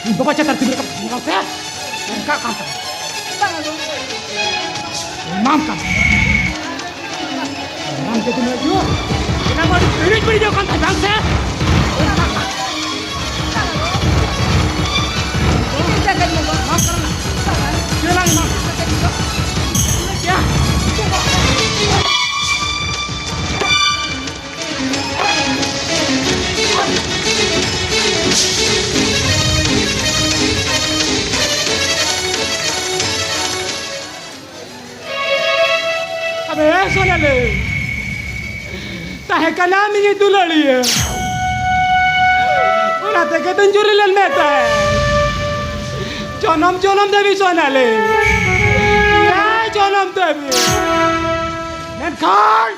ᱤᱧ ᱵᱟᱵᱟ ᱪᱮᱛᱟᱱ ᱛᱤ ᱨᱮ ᱠᱟᱢ ᱥᱮ? ᱚᱱᱠᱟ ᱠᱟᱱ ᱛᱟᱢᱟ᱾ ᱮᱢᱟᱢ ᱠᱟᱱᱟ᱾ ᱦᱟᱨᱟᱢ ᱡᱟᱹᱛᱤ ᱢᱟᱹᱭ ᱡᱳᱨ᱾ ᱮᱱᱟᱝ ᱢᱟ ᱟᱹᱰᱤ ᱯᱤᱲᱤᱡ ᱯᱤᱲᱤᱡ ᱠᱟᱱ ᱛᱟᱦᱮᱸ ᱵᱟᱝ ᱥᱮ? ᱟᱵᱮ ᱥᱚᱱᱟᱞᱮ, ᱛᱟᱦᱮᱸ ᱠᱟᱱᱟᱢ ᱤᱧᱤᱡ ᱫᱩᱞᱟᱹᱲᱤᱭᱟᱹ, ᱚᱱᱟ ᱛᱮᱜᱮ ᱛᱚᱧ ᱡᱩᱨᱤ ᱞᱮᱱ ᱢᱮ ᱛᱟᱦᱮᱸ᱾ ᱡᱚᱱᱚᱢ ᱡᱚᱱᱚᱢ ᱫᱷᱟᱹᱵᱤᱡ ᱥᱚᱱᱟᱞᱮ, ᱮᱭᱟᱭ ᱡᱚᱱᱚᱢ ᱫᱷᱟᱹᱵᱤᱡ᱾ ᱢᱮᱱᱠᱷᱟᱱ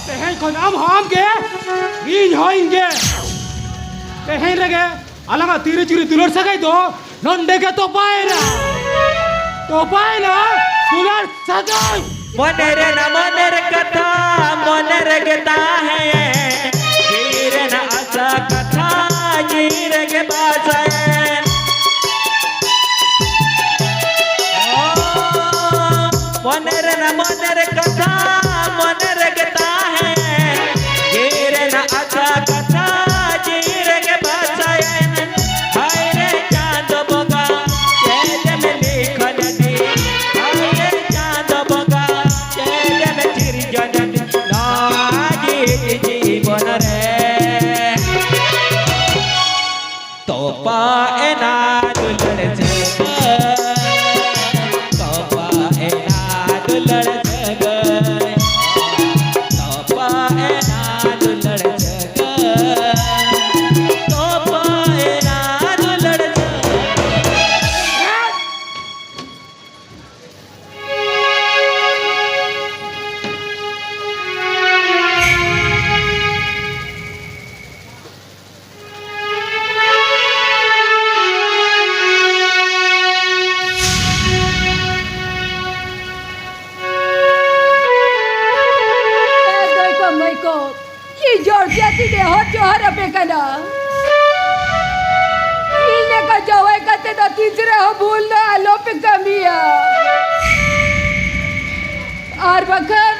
ᱛᱮᱦᱮᱧ ᱠᱷᱚᱱ ᱟᱢ ᱦᱚᱸ ᱟᱢ ᱜᱮ, ᱤᱧ ᱦᱚᱸ ᱤᱧ ᱜᱮ᱾ ᱛᱮᱦᱮᱧ ᱨᱮᱜᱮ ᱟᱞᱟᱝᱟᱜ ᱛᱤᱨᱤ ᱡᱩᱨᱤ ᱫᱩᱞᱟᱹᱲ ᱥᱟᱹᱜᱟᱹᱭ ᱫᱚ ᱱᱚᱸᱰᱮ ᱜᱮ ᱛᱚᱯᱟᱭᱮᱱᱟ, ᱛᱚᱯᱟᱭᱮᱱᱟ ᱫᱩᱞᱟᱹᱲ ᱥᱟᱹᱜᱟᱹᱭ᱾ ᱢᱚᱱᱮ ᱨᱮᱱᱟᱜ ᱢᱚᱱᱮ ᱨᱮ ᱠᱟᱛᱷᱟ ᱢᱚᱱᱮ ᱨᱮᱜᱮ ᱛᱟᱦᱮᱸ, ᱡᱤᱣᱤ ᱨᱮᱱᱟᱜ ᱟᱥᱟ ᱠᱟᱛᱷᱟ ᱤᱧ ᱡᱳᱨ ᱡᱟᱹᱛᱤ ᱱᱮᱦᱚᱨ ᱡᱚᱦᱟᱨ ᱟᱯᱮ ᱠᱟᱱᱟ᱾ ᱤᱧ ᱞᱮᱠᱟ ᱡᱟᱶᱟᱭ ᱠᱟᱛᱮ ᱫᱚ ᱛᱤᱥ ᱨᱮᱦᱚᱸ ᱵᱷᱩᱞ ᱫᱚ ᱟᱞᱚ ᱯᱮ ᱠᱟᱹᱢᱤᱭᱟ᱾ ᱟᱨ ᱵᱟᱠᱷᱟᱱ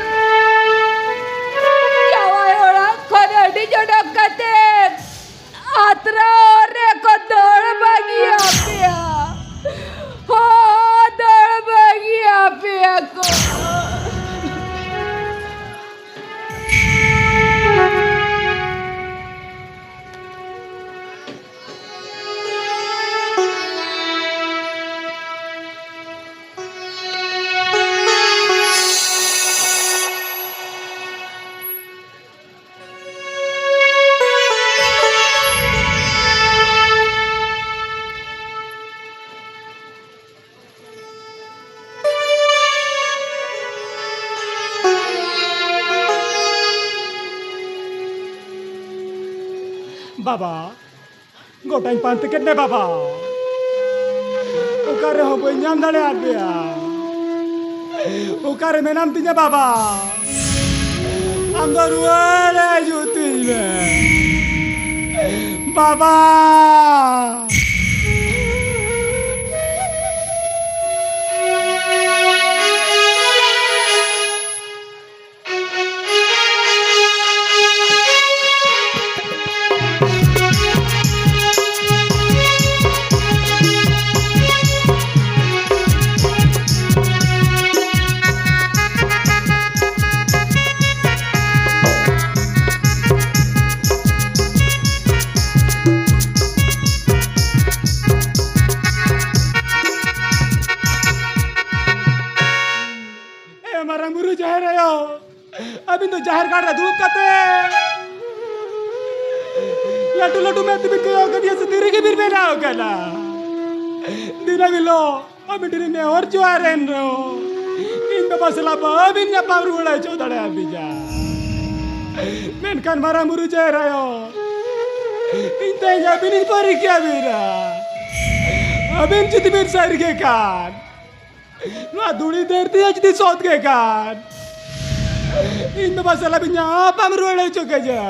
ᱡᱟᱶᱟᱭ ᱚᱲᱟᱜ ᱠᱷᱚᱱ ᱟᱹᱰᱤ ᱡᱚᱰᱚᱠ ᱠᱟᱛᱮ ᱟᱛᱨᱟ ᱚᱨ ᱨᱮᱠᱚ ᱫᱟᱹᱲ ᱵᱟᱹᱜᱤ ᱟᱯᱮᱭᱟ᱾ ᱦᱚᱸ, ᱫᱟᱹᱲ ᱵᱟᱹᱜᱤ ᱟᱯᱮᱭᱟ ᱠᱚ᱾ ᱵᱟᱵᱟ, ᱜᱚᱴᱟᱧ ᱯᱟᱱᱛᱮ ᱠᱮᱫ ᱢᱮ ᱵᱟᱵᱟ, ᱚᱠᱟ ᱨᱮᱦᱚᱸ ᱵᱟᱹᱧ ᱧᱟᱢ ᱫᱟᱲᱮᱭᱟᱫ ᱢᱮᱭᱟ᱾ ᱚᱠᱟ ᱨᱮ ᱢᱮᱱᱟᱢ ᱛᱤᱧᱟ ᱵᱟᱵᱟ? ᱟᱢ ᱫᱚ ᱨᱩᱣᱟᱹᱲ ᱦᱤᱡᱩᱜ ᱛᱤᱧ ᱢᱮ ᱵᱟᱵᱟ᱾ ᱮ ᱢᱟᱨᱟᱝ ᱵᱩᱨᱩ ᱡᱟᱦᱮᱨ ᱟᱭᱳ, ᱟᱹᱵᱤᱱ ᱫᱚ ᱡᱟᱦᱮᱨ ᱜᱟᱲ ᱨᱮ ᱫᱩᱲᱩᱵ ᱠᱟᱛᱮ ᱞᱟᱹᱴᱩ ᱞᱟᱹᱴᱩ ᱢᱮᱫ ᱛᱮᱵᱤᱱ ᱠᱚᱭᱚᱜ ᱠᱟᱫᱮᱭᱟ ᱥᱮ ᱫᱷᱤᱨᱤ ᱜᱮᱵᱤᱱ ᱵᱮᱱᱟᱣ ᱠᱟᱱᱟ? ᱫᱤᱱᱟᱹᱢ ᱦᱤᱞᱳᱜ ᱟᱹᱵᱤᱱ ᱴᱷᱮᱱ ᱱᱮᱦᱚᱨ ᱡᱚᱦᱟᱨ ᱮᱱ ᱨᱮᱦᱚᱸ ᱤᱧ ᱵᱟᱵᱟ ᱥᱟᱞᱟᱜ ᱵᱟᱹᱵᱤᱱ ᱧᱟᱯᱟᱢ ᱨᱩᱣᱟᱹᱲ ᱦᱚᱪᱚ ᱫᱟᱲᱮᱭᱟᱫᱤᱧᱟ᱾ ᱢᱮᱱᱠᱷᱟᱱ ᱢᱟᱨᱟᱝ ᱵᱩᱨᱩ ᱡᱟᱦᱮᱨ ᱟᱭᱳ, ᱤᱧ ᱛᱮᱦᱮᱧ ᱟᱹᱵᱤᱱᱤᱧ ᱯᱚᱨᱤᱠᱷᱟ ᱵᱤᱱᱟ᱾ ᱟᱹᱵᱤᱱ ᱡᱩᱫᱤ ᱵᱤᱱ ᱥᱟᱹᱨᱤ ᱜᱮ ᱠᱷᱟᱱ, ᱱᱚᱣᱟ ᱫᱷᱩᱲᱤ ᱫᱷᱟᱹᱨᱛᱤ ᱦᱚᱸ ᱡᱩᱫᱤ ᱥᱚᱛ ᱜᱮ ᱠᱷᱟᱱ, ᱤᱧ ᱵᱟᱵᱟ ᱥᱟᱞᱟᱜ ᱵᱤᱱ ᱧᱟᱯᱟᱢ ᱨᱩᱣᱟᱹᱲ ᱦᱚᱪᱚ ᱠᱟᱹᱧᱟ᱾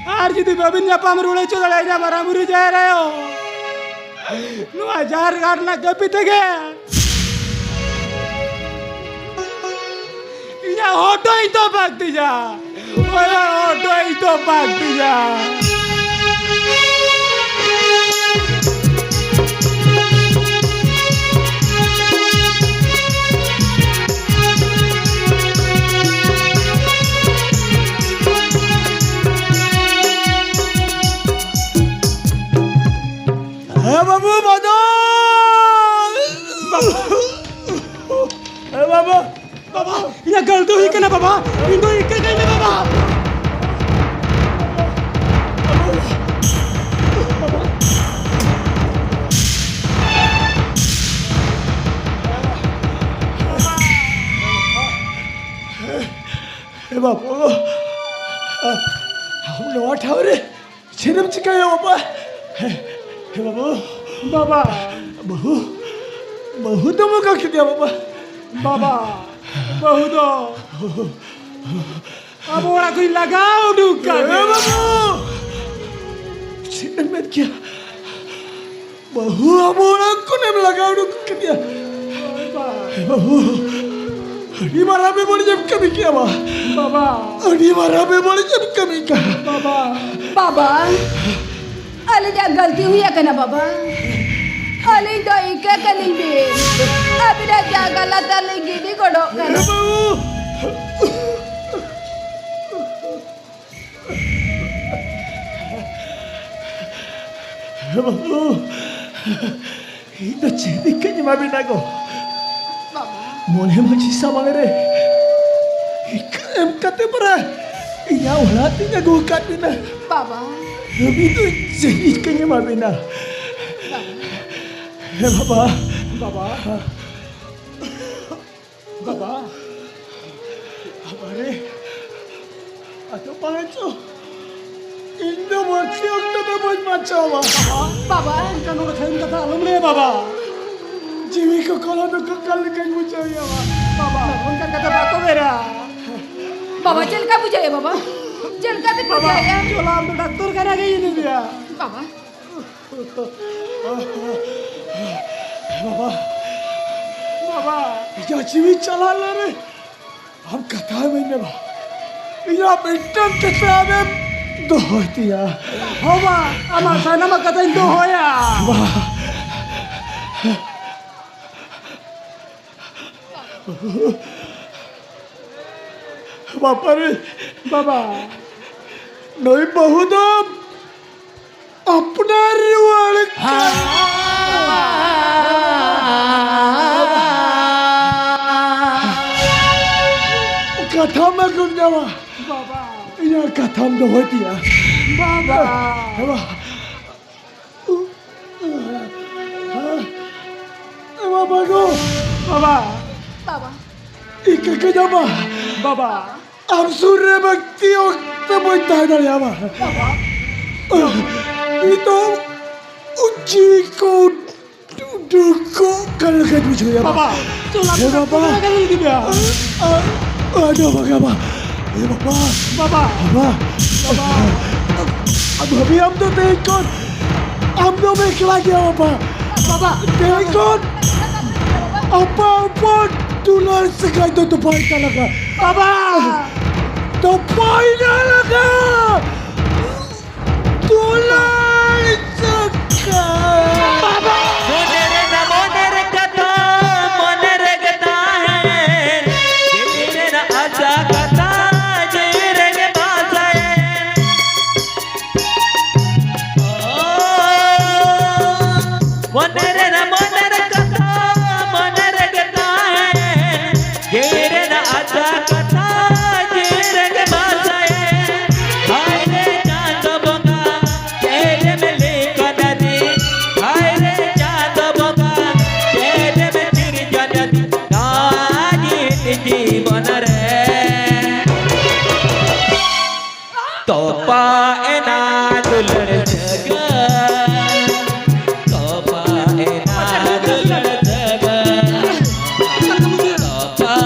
ᱟᱨ ᱡᱩᱫᱤ ᱵᱟᱵᱤᱱ ᱧᱟᱯᱟᱢ ᱨᱩᱣᱟᱹᱲ ᱦᱚᱪᱚ ᱫᱟᱲᱮᱭᱟᱹᱧᱟ ᱢᱟᱨᱟᱝ ᱵᱩᱨᱩ ᱡᱟᱦᱮᱨ ᱟᱭᱳ, ᱱᱚᱣᱟ ᱡᱟᱦᱮᱨ ᱜᱟᱲ ᱨᱮᱱᱟᱜ ᱠᱟᱹᱯᱤ ᱛᱮᱜᱮ ᱤᱧᱟᱹᱜ ᱦᱚᱴᱚᱜ ᱤᱧ ᱛᱚᱯᱟᱜ ᱛᱤᱧᱟ᱾ ᱦᱳᱭ, ᱦᱳᱭ, ᱦᱚᱴᱚᱜ ᱤᱧ ᱛᱚᱯᱟᱜ ᱛᱤᱧᱟ᱾ ᱦᱮᱸ ᱵᱟᱹᱵᱩ, ᱵᱟᱡᱟᱣ! ᱦᱮᱸ ᱵᱟᱹᱵᱩ! ᱵᱟᱵᱟ, ᱤᱧᱟᱹᱜ ᱜᱟᱹᱞᱛᱤ ᱦᱩᱭ ᱠᱟᱱᱟ ᱵᱟᱵᱟ, ᱤᱧ ᱫᱚ ᱤᱠᱟᱹ ᱠᱟᱹᱧ ᱢᱮ ᱵᱟᱵᱟ᱾ ᱮ ᱵᱟᱹᱵᱩ, ᱟᱢ ᱱᱚᱣᱟ ᱴᱷᱟᱶ ᱨᱮ ᱪᱮᱫ ᱮᱢ ᱪᱤᱠᱟᱹᱭᱟ ᱵᱟᱵᱟ? ᱮ ᱵᱟᱹᱵᱩ, ᱵᱟᱵᱟ᱾ ᱵᱟᱹᱦᱩ, ᱵᱟᱹᱦᱩ ᱫᱚᱢ ᱚᱠᱟ ᱠᱮᱫᱮᱭᱟ ᱵᱟᱵᱟ? ᱵᱟᱵᱟ, ᱵᱟᱹᱦᱩ ᱫᱚ ᱟᱵᱚ ᱚᱲᱟᱜ ᱠᱷᱚᱱ ᱞᱟᱜᱟ ᱩᱰᱩᱠ ᱠᱟᱫᱮᱭᱟ᱾ ᱮ ᱵᱟᱹᱵᱩ! ᱪᱮᱫ ᱮᱢ ᱢᱮᱱ ᱠᱮᱭᱟ? ᱵᱟᱹᱦᱩ ᱟᱵᱚ ᱚᱲᱟᱜ ᱠᱷᱚᱱᱮᱢ ᱞᱟᱜᱟ ᱩᱰᱩᱠ ᱠᱮᱫᱮᱭᱟ? ᱮ ᱵᱟᱹᱵᱩ, ᱟᱹᱰᱤ ᱢᱟᱨᱟᱝ ᱵᱮᱵᱟᱹᱲᱤᱡ ᱮᱢ ᱠᱟᱹᱢᱤ ᱠᱮᱫᱟ ᱵᱟ᱾ ᱵᱟᱵᱟ᱾ ᱟᱹᱰᱤ ᱢᱟᱨᱟᱝ ᱵᱮᱵᱟᱹᱲᱤᱡ ᱮᱢ ᱠᱟᱹᱢᱤ ᱠᱟᱫᱟ᱾ ᱵᱟᱵᱟ᱾ ᱵᱟᱵᱟ, ᱟᱹᱞᱤᱧᱟᱜ ᱜᱟᱹᱞᱛᱤ ᱦᱩᱭ ᱟᱠᱟᱱᱟ ᱵᱟᱵᱟ᱾ ᱟᱹᱞᱤᱧ ᱫᱚ ᱤᱠᱟᱹ ᱠᱟᱹᱞᱤᱧ ᱵᱤᱱ᱾ ᱟᱹᱵᱤᱱᱟᱜ ᱡᱟᱸᱜᱟ ᱞᱟᱛᱟᱨ ᱞᱤᱧ ᱜᱤᱰᱤ ᱜᱚᱰᱚᱜ ᱠᱟᱱᱟ᱾ ᱵᱟᱹᱵᱩ! ᱵᱟᱹᱵᱩ! ᱤᱧ ᱫᱚ ᱪᱮᱫ ᱤᱠᱟᱹᱧ ᱮᱢᱟ ᱵᱤᱱᱟ ᱜᱚ? ᱵᱟᱵᱟ᱾ ᱢᱚᱬᱮ ᱢᱟᱹᱡᱷᱤ ᱥᱟᱢᱟᱝ ᱨᱮ ᱤᱠᱟᱹ ᱮᱢ ᱠᱟᱛᱮ ᱯᱚᱨᱮ ᱤᱧᱟᱹᱜ ᱚᱲᱟᱜ ᱛᱤᱧ ᱟᱹᱜᱩ ᱟᱠᱟᱫ ᱵᱤᱱᱟ᱾ ᱵᱟᱵᱟ᱾ ᱟᱹᱵᱤᱱ ᱫᱚ ᱪᱮᱫ ᱤᱠᱟᱹᱧ ᱮᱢᱟ ᱵᱤᱱᱟ? ᱵᱟᱵᱟ᱾ ᱦᱮ ᱵᱟᱵᱟ᱾ ᱵᱟᱵᱟ᱾ ᱵᱟᱵᱟ᱾ ᱵᱟᱵᱟ ᱨᱮ᱾ ᱟᱫᱚ ᱵᱟᱝ ᱪᱚ᱾ ᱤᱧ ᱫᱚ ᱵᱟᱹᱲᱛᱤ ᱚᱠᱛᱚ ᱫᱚ ᱵᱟᱹᱧ ᱵᱟᱧᱪᱟᱣᱟ᱾ ᱵᱟᱵᱟ᱾ ᱚᱱᱠᱟ ᱱᱚᱰᱮ ᱛᱟᱦᱮᱱ ᱠᱟᱛᱷᱟ ᱟᱞᱚᱢ ᱞᱟᱹᱭᱟ, ᱵᱟᱵᱟ᱾ ᱡᱤᱣᱤ ᱠᱚ ᱠᱚᱞᱚ ᱫᱚ ᱚᱠᱟ ᱞᱮᱠᱟᱧ ᱵᱩᱡᱷᱟᱹᱣ ᱧᱟᱢᱟ? ᱵᱟᱵᱟ, ᱚᱱᱠᱟ ᱠᱟᱛᱷᱟ ᱵᱟᱠᱚ ᱢᱮᱱᱟ᱾ ᱵᱟᱵᱟ, ᱪᱮᱫ ᱞᱮᱠᱟ ᱵᱩᱡᱷᱟᱹᱣᱮᱫᱼᱟ ᱵᱟᱵᱟ? ᱪᱮᱫ ᱞᱮᱠᱟ ᱵᱤᱱ ᱵᱟᱵᱟ, ᱵᱩᱡᱷᱟᱹᱣᱮᱫᱼᱟ? ᱪᱚᱞᱚ, ᱟᱢ ᱫᱚ ᱰᱟᱠᱛᱚᱨ ᱠᱷᱟᱱᱟ ᱜᱮ ᱤᱫᱤ ᱢᱮᱭᱟ᱾ ᱵᱟᱵᱟ᱾ ᱵᱟᱵᱟ, ᱵᱟᱵᱟ, ᱤᱧᱟᱹᱜ ᱡᱤᱣᱤ ᱪᱟᱞᱟᱣ ᱞᱮᱱ ᱨᱮ ᱟᱢ ᱠᱟᱛᱷᱟ ᱤᱢᱟᱹᱧ ᱢᱮ ᱵᱟ᱾ ᱤᱧᱟᱹᱜ ᱢᱤᱫᱴᱟᱝ ᱠᱟᱛᱷᱟ ᱟᱢᱮᱢ ᱫᱚᱦᱚᱭ ᱛᱤᱧᱟ᱾ ᱦᱚᱸ ᱵᱟ, ᱟᱢᱟᱜ ᱥᱟᱱᱟᱢᱟᱜ ᱠᱟᱛᱷᱟᱧ ᱫᱚᱦᱚᱭᱟ᱾ ᱵᱟ᱾ ᱵᱟᱯᱟᱨᱮ᱾ ᱵᱟᱵᱟ᱾ ᱱᱩᱭ ᱵᱟᱹᱦᱩ ᱫᱚ ᱟᱯᱱᱟᱨ ᱨᱩᱣᱟᱹᱲ ᱠᱟᱱ᱾ ᱠᱟᱛᱷᱟᱢ ᱟᱹᱜᱩᱢ ᱧᱟᱢᱟ᱾ ᱵᱟᱵᱟ᱾ ᱤᱧᱟᱹᱜ ᱠᱟᱛᱷᱟᱢ ᱫᱚᱦᱚᱭ ᱛᱤᱧᱟ᱾ ᱵᱟᱵᱟ᱾ ᱵᱟᱵᱟ᱾ ᱮ ᱵᱟᱵᱟ ᱜᱳ! ᱵᱟᱵᱟ! ᱵᱟᱵᱟ! ᱤᱠᱟᱹ ᱠᱟᱹᱧ ᱵᱟᱵᱟ! ᱵᱟᱵᱟ! ᱟᱢ ᱥᱩᱨ ᱨᱮ ᱵᱟᱹᱲᱛᱤ ᱚᱠᱛᱚ ᱵᱟᱹᱧ ᱛᱟᱦᱮᱸ ᱫᱟᱲᱮᱭᱟᱜᱼᱟ, ᱵᱟᱵᱟ! ᱵᱟᱵᱟ! ᱱᱤᱛᱚᱜ ᱡᱤᱣᱤ ᱠᱚ ᱩᱰᱩᱠᱚᱜ ᱠᱟᱱ ᱞᱮᱠᱟᱧ ᱵᱩᱡᱷᱟᱹᱣᱮᱫᱼᱟ, ᱵᱟᱵᱟ! ᱪᱚᱞᱟ ᱦᱮᱸ, ᱵᱟᱵᱟ! ᱟᱹᱰᱤ ᱵᱟᱵᱟ! ᱵᱟᱵᱟ! ᱵᱟᱵᱟ! ᱵᱟᱵᱟ! ᱵᱟᱵᱟ! ᱵᱷᱟᱹᱵᱤ, ᱟᱢ ᱫᱚ ᱛᱮᱦᱮᱧ ᱠᱷᱚᱱ, ᱟᱢ ᱫᱚᱢ ᱮᱠᱞᱟ ᱜᱮᱭᱟ, ᱵᱟᱵᱟ᱾ ᱵᱟᱵᱟ! ᱛᱮᱦᱮᱧ ᱠᱷᱚᱱ ᱟᱯᱟ ᱦᱚᱯᱚᱱ ᱫᱩᱞᱟᱹᱲ ᱥᱟᱹᱜᱟᱹᱭ ᱫᱚ ᱛᱚᱯᱟᱭ ᱛᱟᱞᱟᱝᱟ᱾ ᱵᱟᱵᱟ! ᱛᱚᱯᱟᱭ ᱛᱟᱞᱟᱝᱟ᱾ ᱫᱩᱞᱟᱹᱲ ᱥᱟᱹᱜᱟᱹᱭ᱾ ᱵᱟᱵᱟ! ᱢᱚᱱᱮ ᱨᱮᱱᱟᱜ ᱢᱚᱱᱮ ᱨᱮ ᱠᱟᱛᱷᱟ ᱢᱚᱱᱮ ᱨᱮᱜᱮ ᱛᱟᱦᱮᱸ᱾ ᱡᱤᱣᱤ ᱨᱮᱱᱟᱜ ᱟᱥᱟ ᱠᱟᱛᱷᱟ ᱡᱤᱣᱤ ᱨᱮᱜᱮ ᱵᱟᱥᱟᱭᱮᱱ᱾ ᱢᱚᱱᱮ ᱨᱮᱱᱟᱜ ᱢᱚᱱᱮ ᱨᱮ ᱠᱟᱛᱷᱟ ᱢᱚᱱᱮ ᱨᱮᱜᱮ ᱛᱟᱦᱮᱸ᱾ ᱡᱤᱣᱤ ᱨᱮᱱᱟᱜ ᱟᱥᱟ ᱠᱟᱛᱷᱟ ᱡᱤᱣᱤ ᱨᱮᱜᱮ ᱵᱟᱥᱟᱭᱮᱱ᱾ ᱦᱟᱭ ᱨᱮ ᱪᱟᱸᱫᱚ ᱵᱚᱸᱜᱟ, ᱪᱮᱫ ᱮᱢ ᱞᱟᱹᱭ ᱠᱟᱫᱟ ᱫᱤ? ᱦᱟᱭ ᱨᱮ ᱪᱟᱸᱫᱚ ᱵᱚᱸᱜᱟ, ᱪᱮᱫ ᱮᱢ ᱥᱤᱨᱡᱚᱱ ᱫᱤ? ᱱᱚᱣᱟ ᱡᱤᱣᱤ ᱡᱤᱵᱚᱱ ᱨᱮ᱾ ᱛᱚᱯᱟ ᱮᱱᱟ ᱫᱩᱞᱟᱹᱲ ᱥᱟᱹᱜᱟᱹᱭ, ᱛᱚᱯᱟ ᱮᱱᱟ ᱫᱩᱞᱟᱹᱲ ᱥᱟᱹᱜᱟᱹᱭ, ᱛᱚᱯᱟ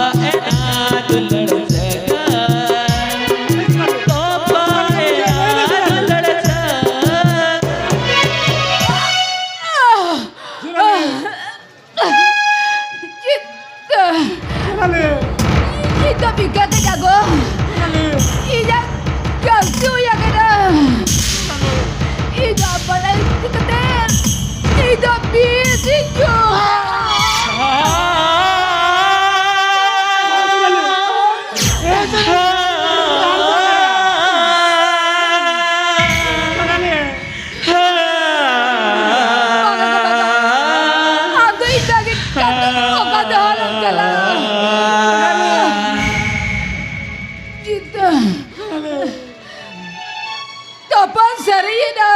ᱛᱟᱯᱟᱢ ᱥᱟᱹᱨᱤᱭᱮᱱᱟ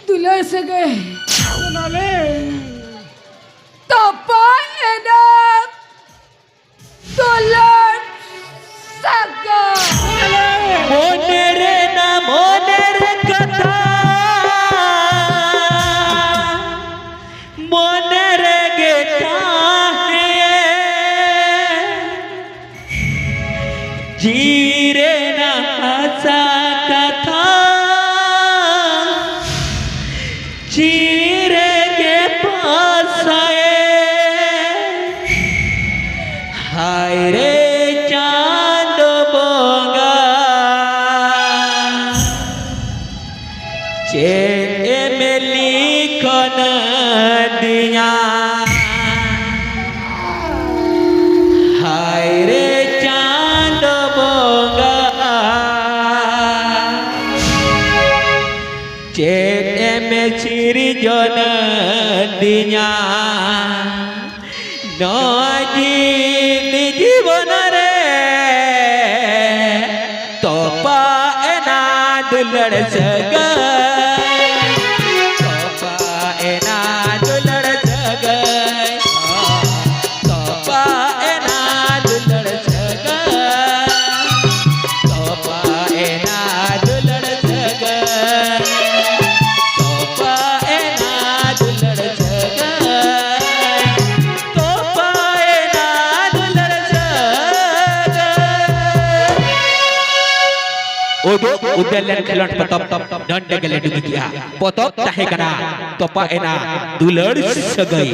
ᱫᱩᱞᱟᱹᱲ ᱥᱟᱹᱜᱟᱹᱭ᱾ ᱥᱚᱱᱟᱞᱮ᱾ ᱛᱟᱯᱟᱢ ᱮᱱᱟ ᱫᱩᱞᱟᱹᱲ ᱥᱟᱹᱜᱟᱹᱭ᱾ ᱢᱚᱱᱮ ᱨᱮᱱᱟᱜ ᱢᱚᱱᱮ ᱨᱮ ᱠᱟᱛᱷᱟ, ᱢᱚᱱᱮ ᱨᱮᱜᱮ ᱛᱟᱦᱮᱸ᱾ ᱡᱤᱣᱤ ᱨᱮᱱᱟᱜ ᱦᱟᱥᱟ ᱠᱟᱛᱷᱟ, ᱡᱤᱣᱤ ᱨᱮᱜᱮ ᱵᱟᱥᱟᱭᱮ᱾ ᱦᱟᱭ ᱨᱮ ᱪᱟᱸᱫᱚ ᱵᱚᱸᱜᱟ, ᱪᱮᱫ ᱮᱢ ᱞᱤᱠᱷᱚᱱ ᱟᱹᱫᱤᱧᱟ? ᱦᱟᱭ ᱨᱮ ᱪᱟᱸᱫᱚ ᱵᱚᱸᱜᱟ, ᱪᱮᱫ ᱮᱢ ᱥᱤᱨᱡᱚᱱ ᱟᱹᱫᱤᱧᱟ? ᱱᱚᱣᱟ ᱡᱤᱣᱤ ᱡᱤᱵᱚᱱ ᱨᱮ ᱛᱚᱯᱟ ᱮᱱᱟ ᱫᱩᱞᱟᱹᱲ ᱥᱟᱹᱜᱟᱹᱭ, ᱛᱚᱯᱟ ᱮᱱᱟ ᱫᱩᱞᱟᱹᱲ ᱥᱟᱹᱜᱟᱹᱭ, ᱛᱚᱯᱟ ᱮᱱᱟ ᱫᱩᱞᱟᱹᱲ ᱥᱟᱹᱜᱟᱹᱭ, ᱛᱚᱯᱟ ᱮᱱᱟ ᱫᱩᱞᱟᱹᱲ ᱥᱟᱹᱜᱟᱹᱭ, ᱛᱚᱯᱟ ᱮᱱᱟ ᱫᱩᱞᱟᱹᱲ ᱥᱟᱹᱜᱟᱹᱭ, ᱛᱚᱯᱟ ᱮᱱᱟ ᱫᱩᱞᱟᱹᱲ ᱥᱟᱹᱜᱟᱹᱭ᱾ ᱩᱫᱩᱜ ᱩᱫᱮᱞ ᱞᱮᱱ ᱠᱷᱮᱞᱳᱰ ᱯᱚᱛᱚᱵ ᱱᱚᱸᱰᱮ ᱜᱮᱞᱮ ᱰᱩᱜᱤ ᱠᱮᱜᱼᱟ᱾ ᱯᱚᱛᱚᱵ ᱛᱟᱦᱮᱸ ᱠᱟᱱᱟ ᱛᱚᱯᱟ ᱮᱱᱟ ᱫᱩᱞᱟᱹᱲ ᱥᱟᱹᱜᱟᱹᱭ᱾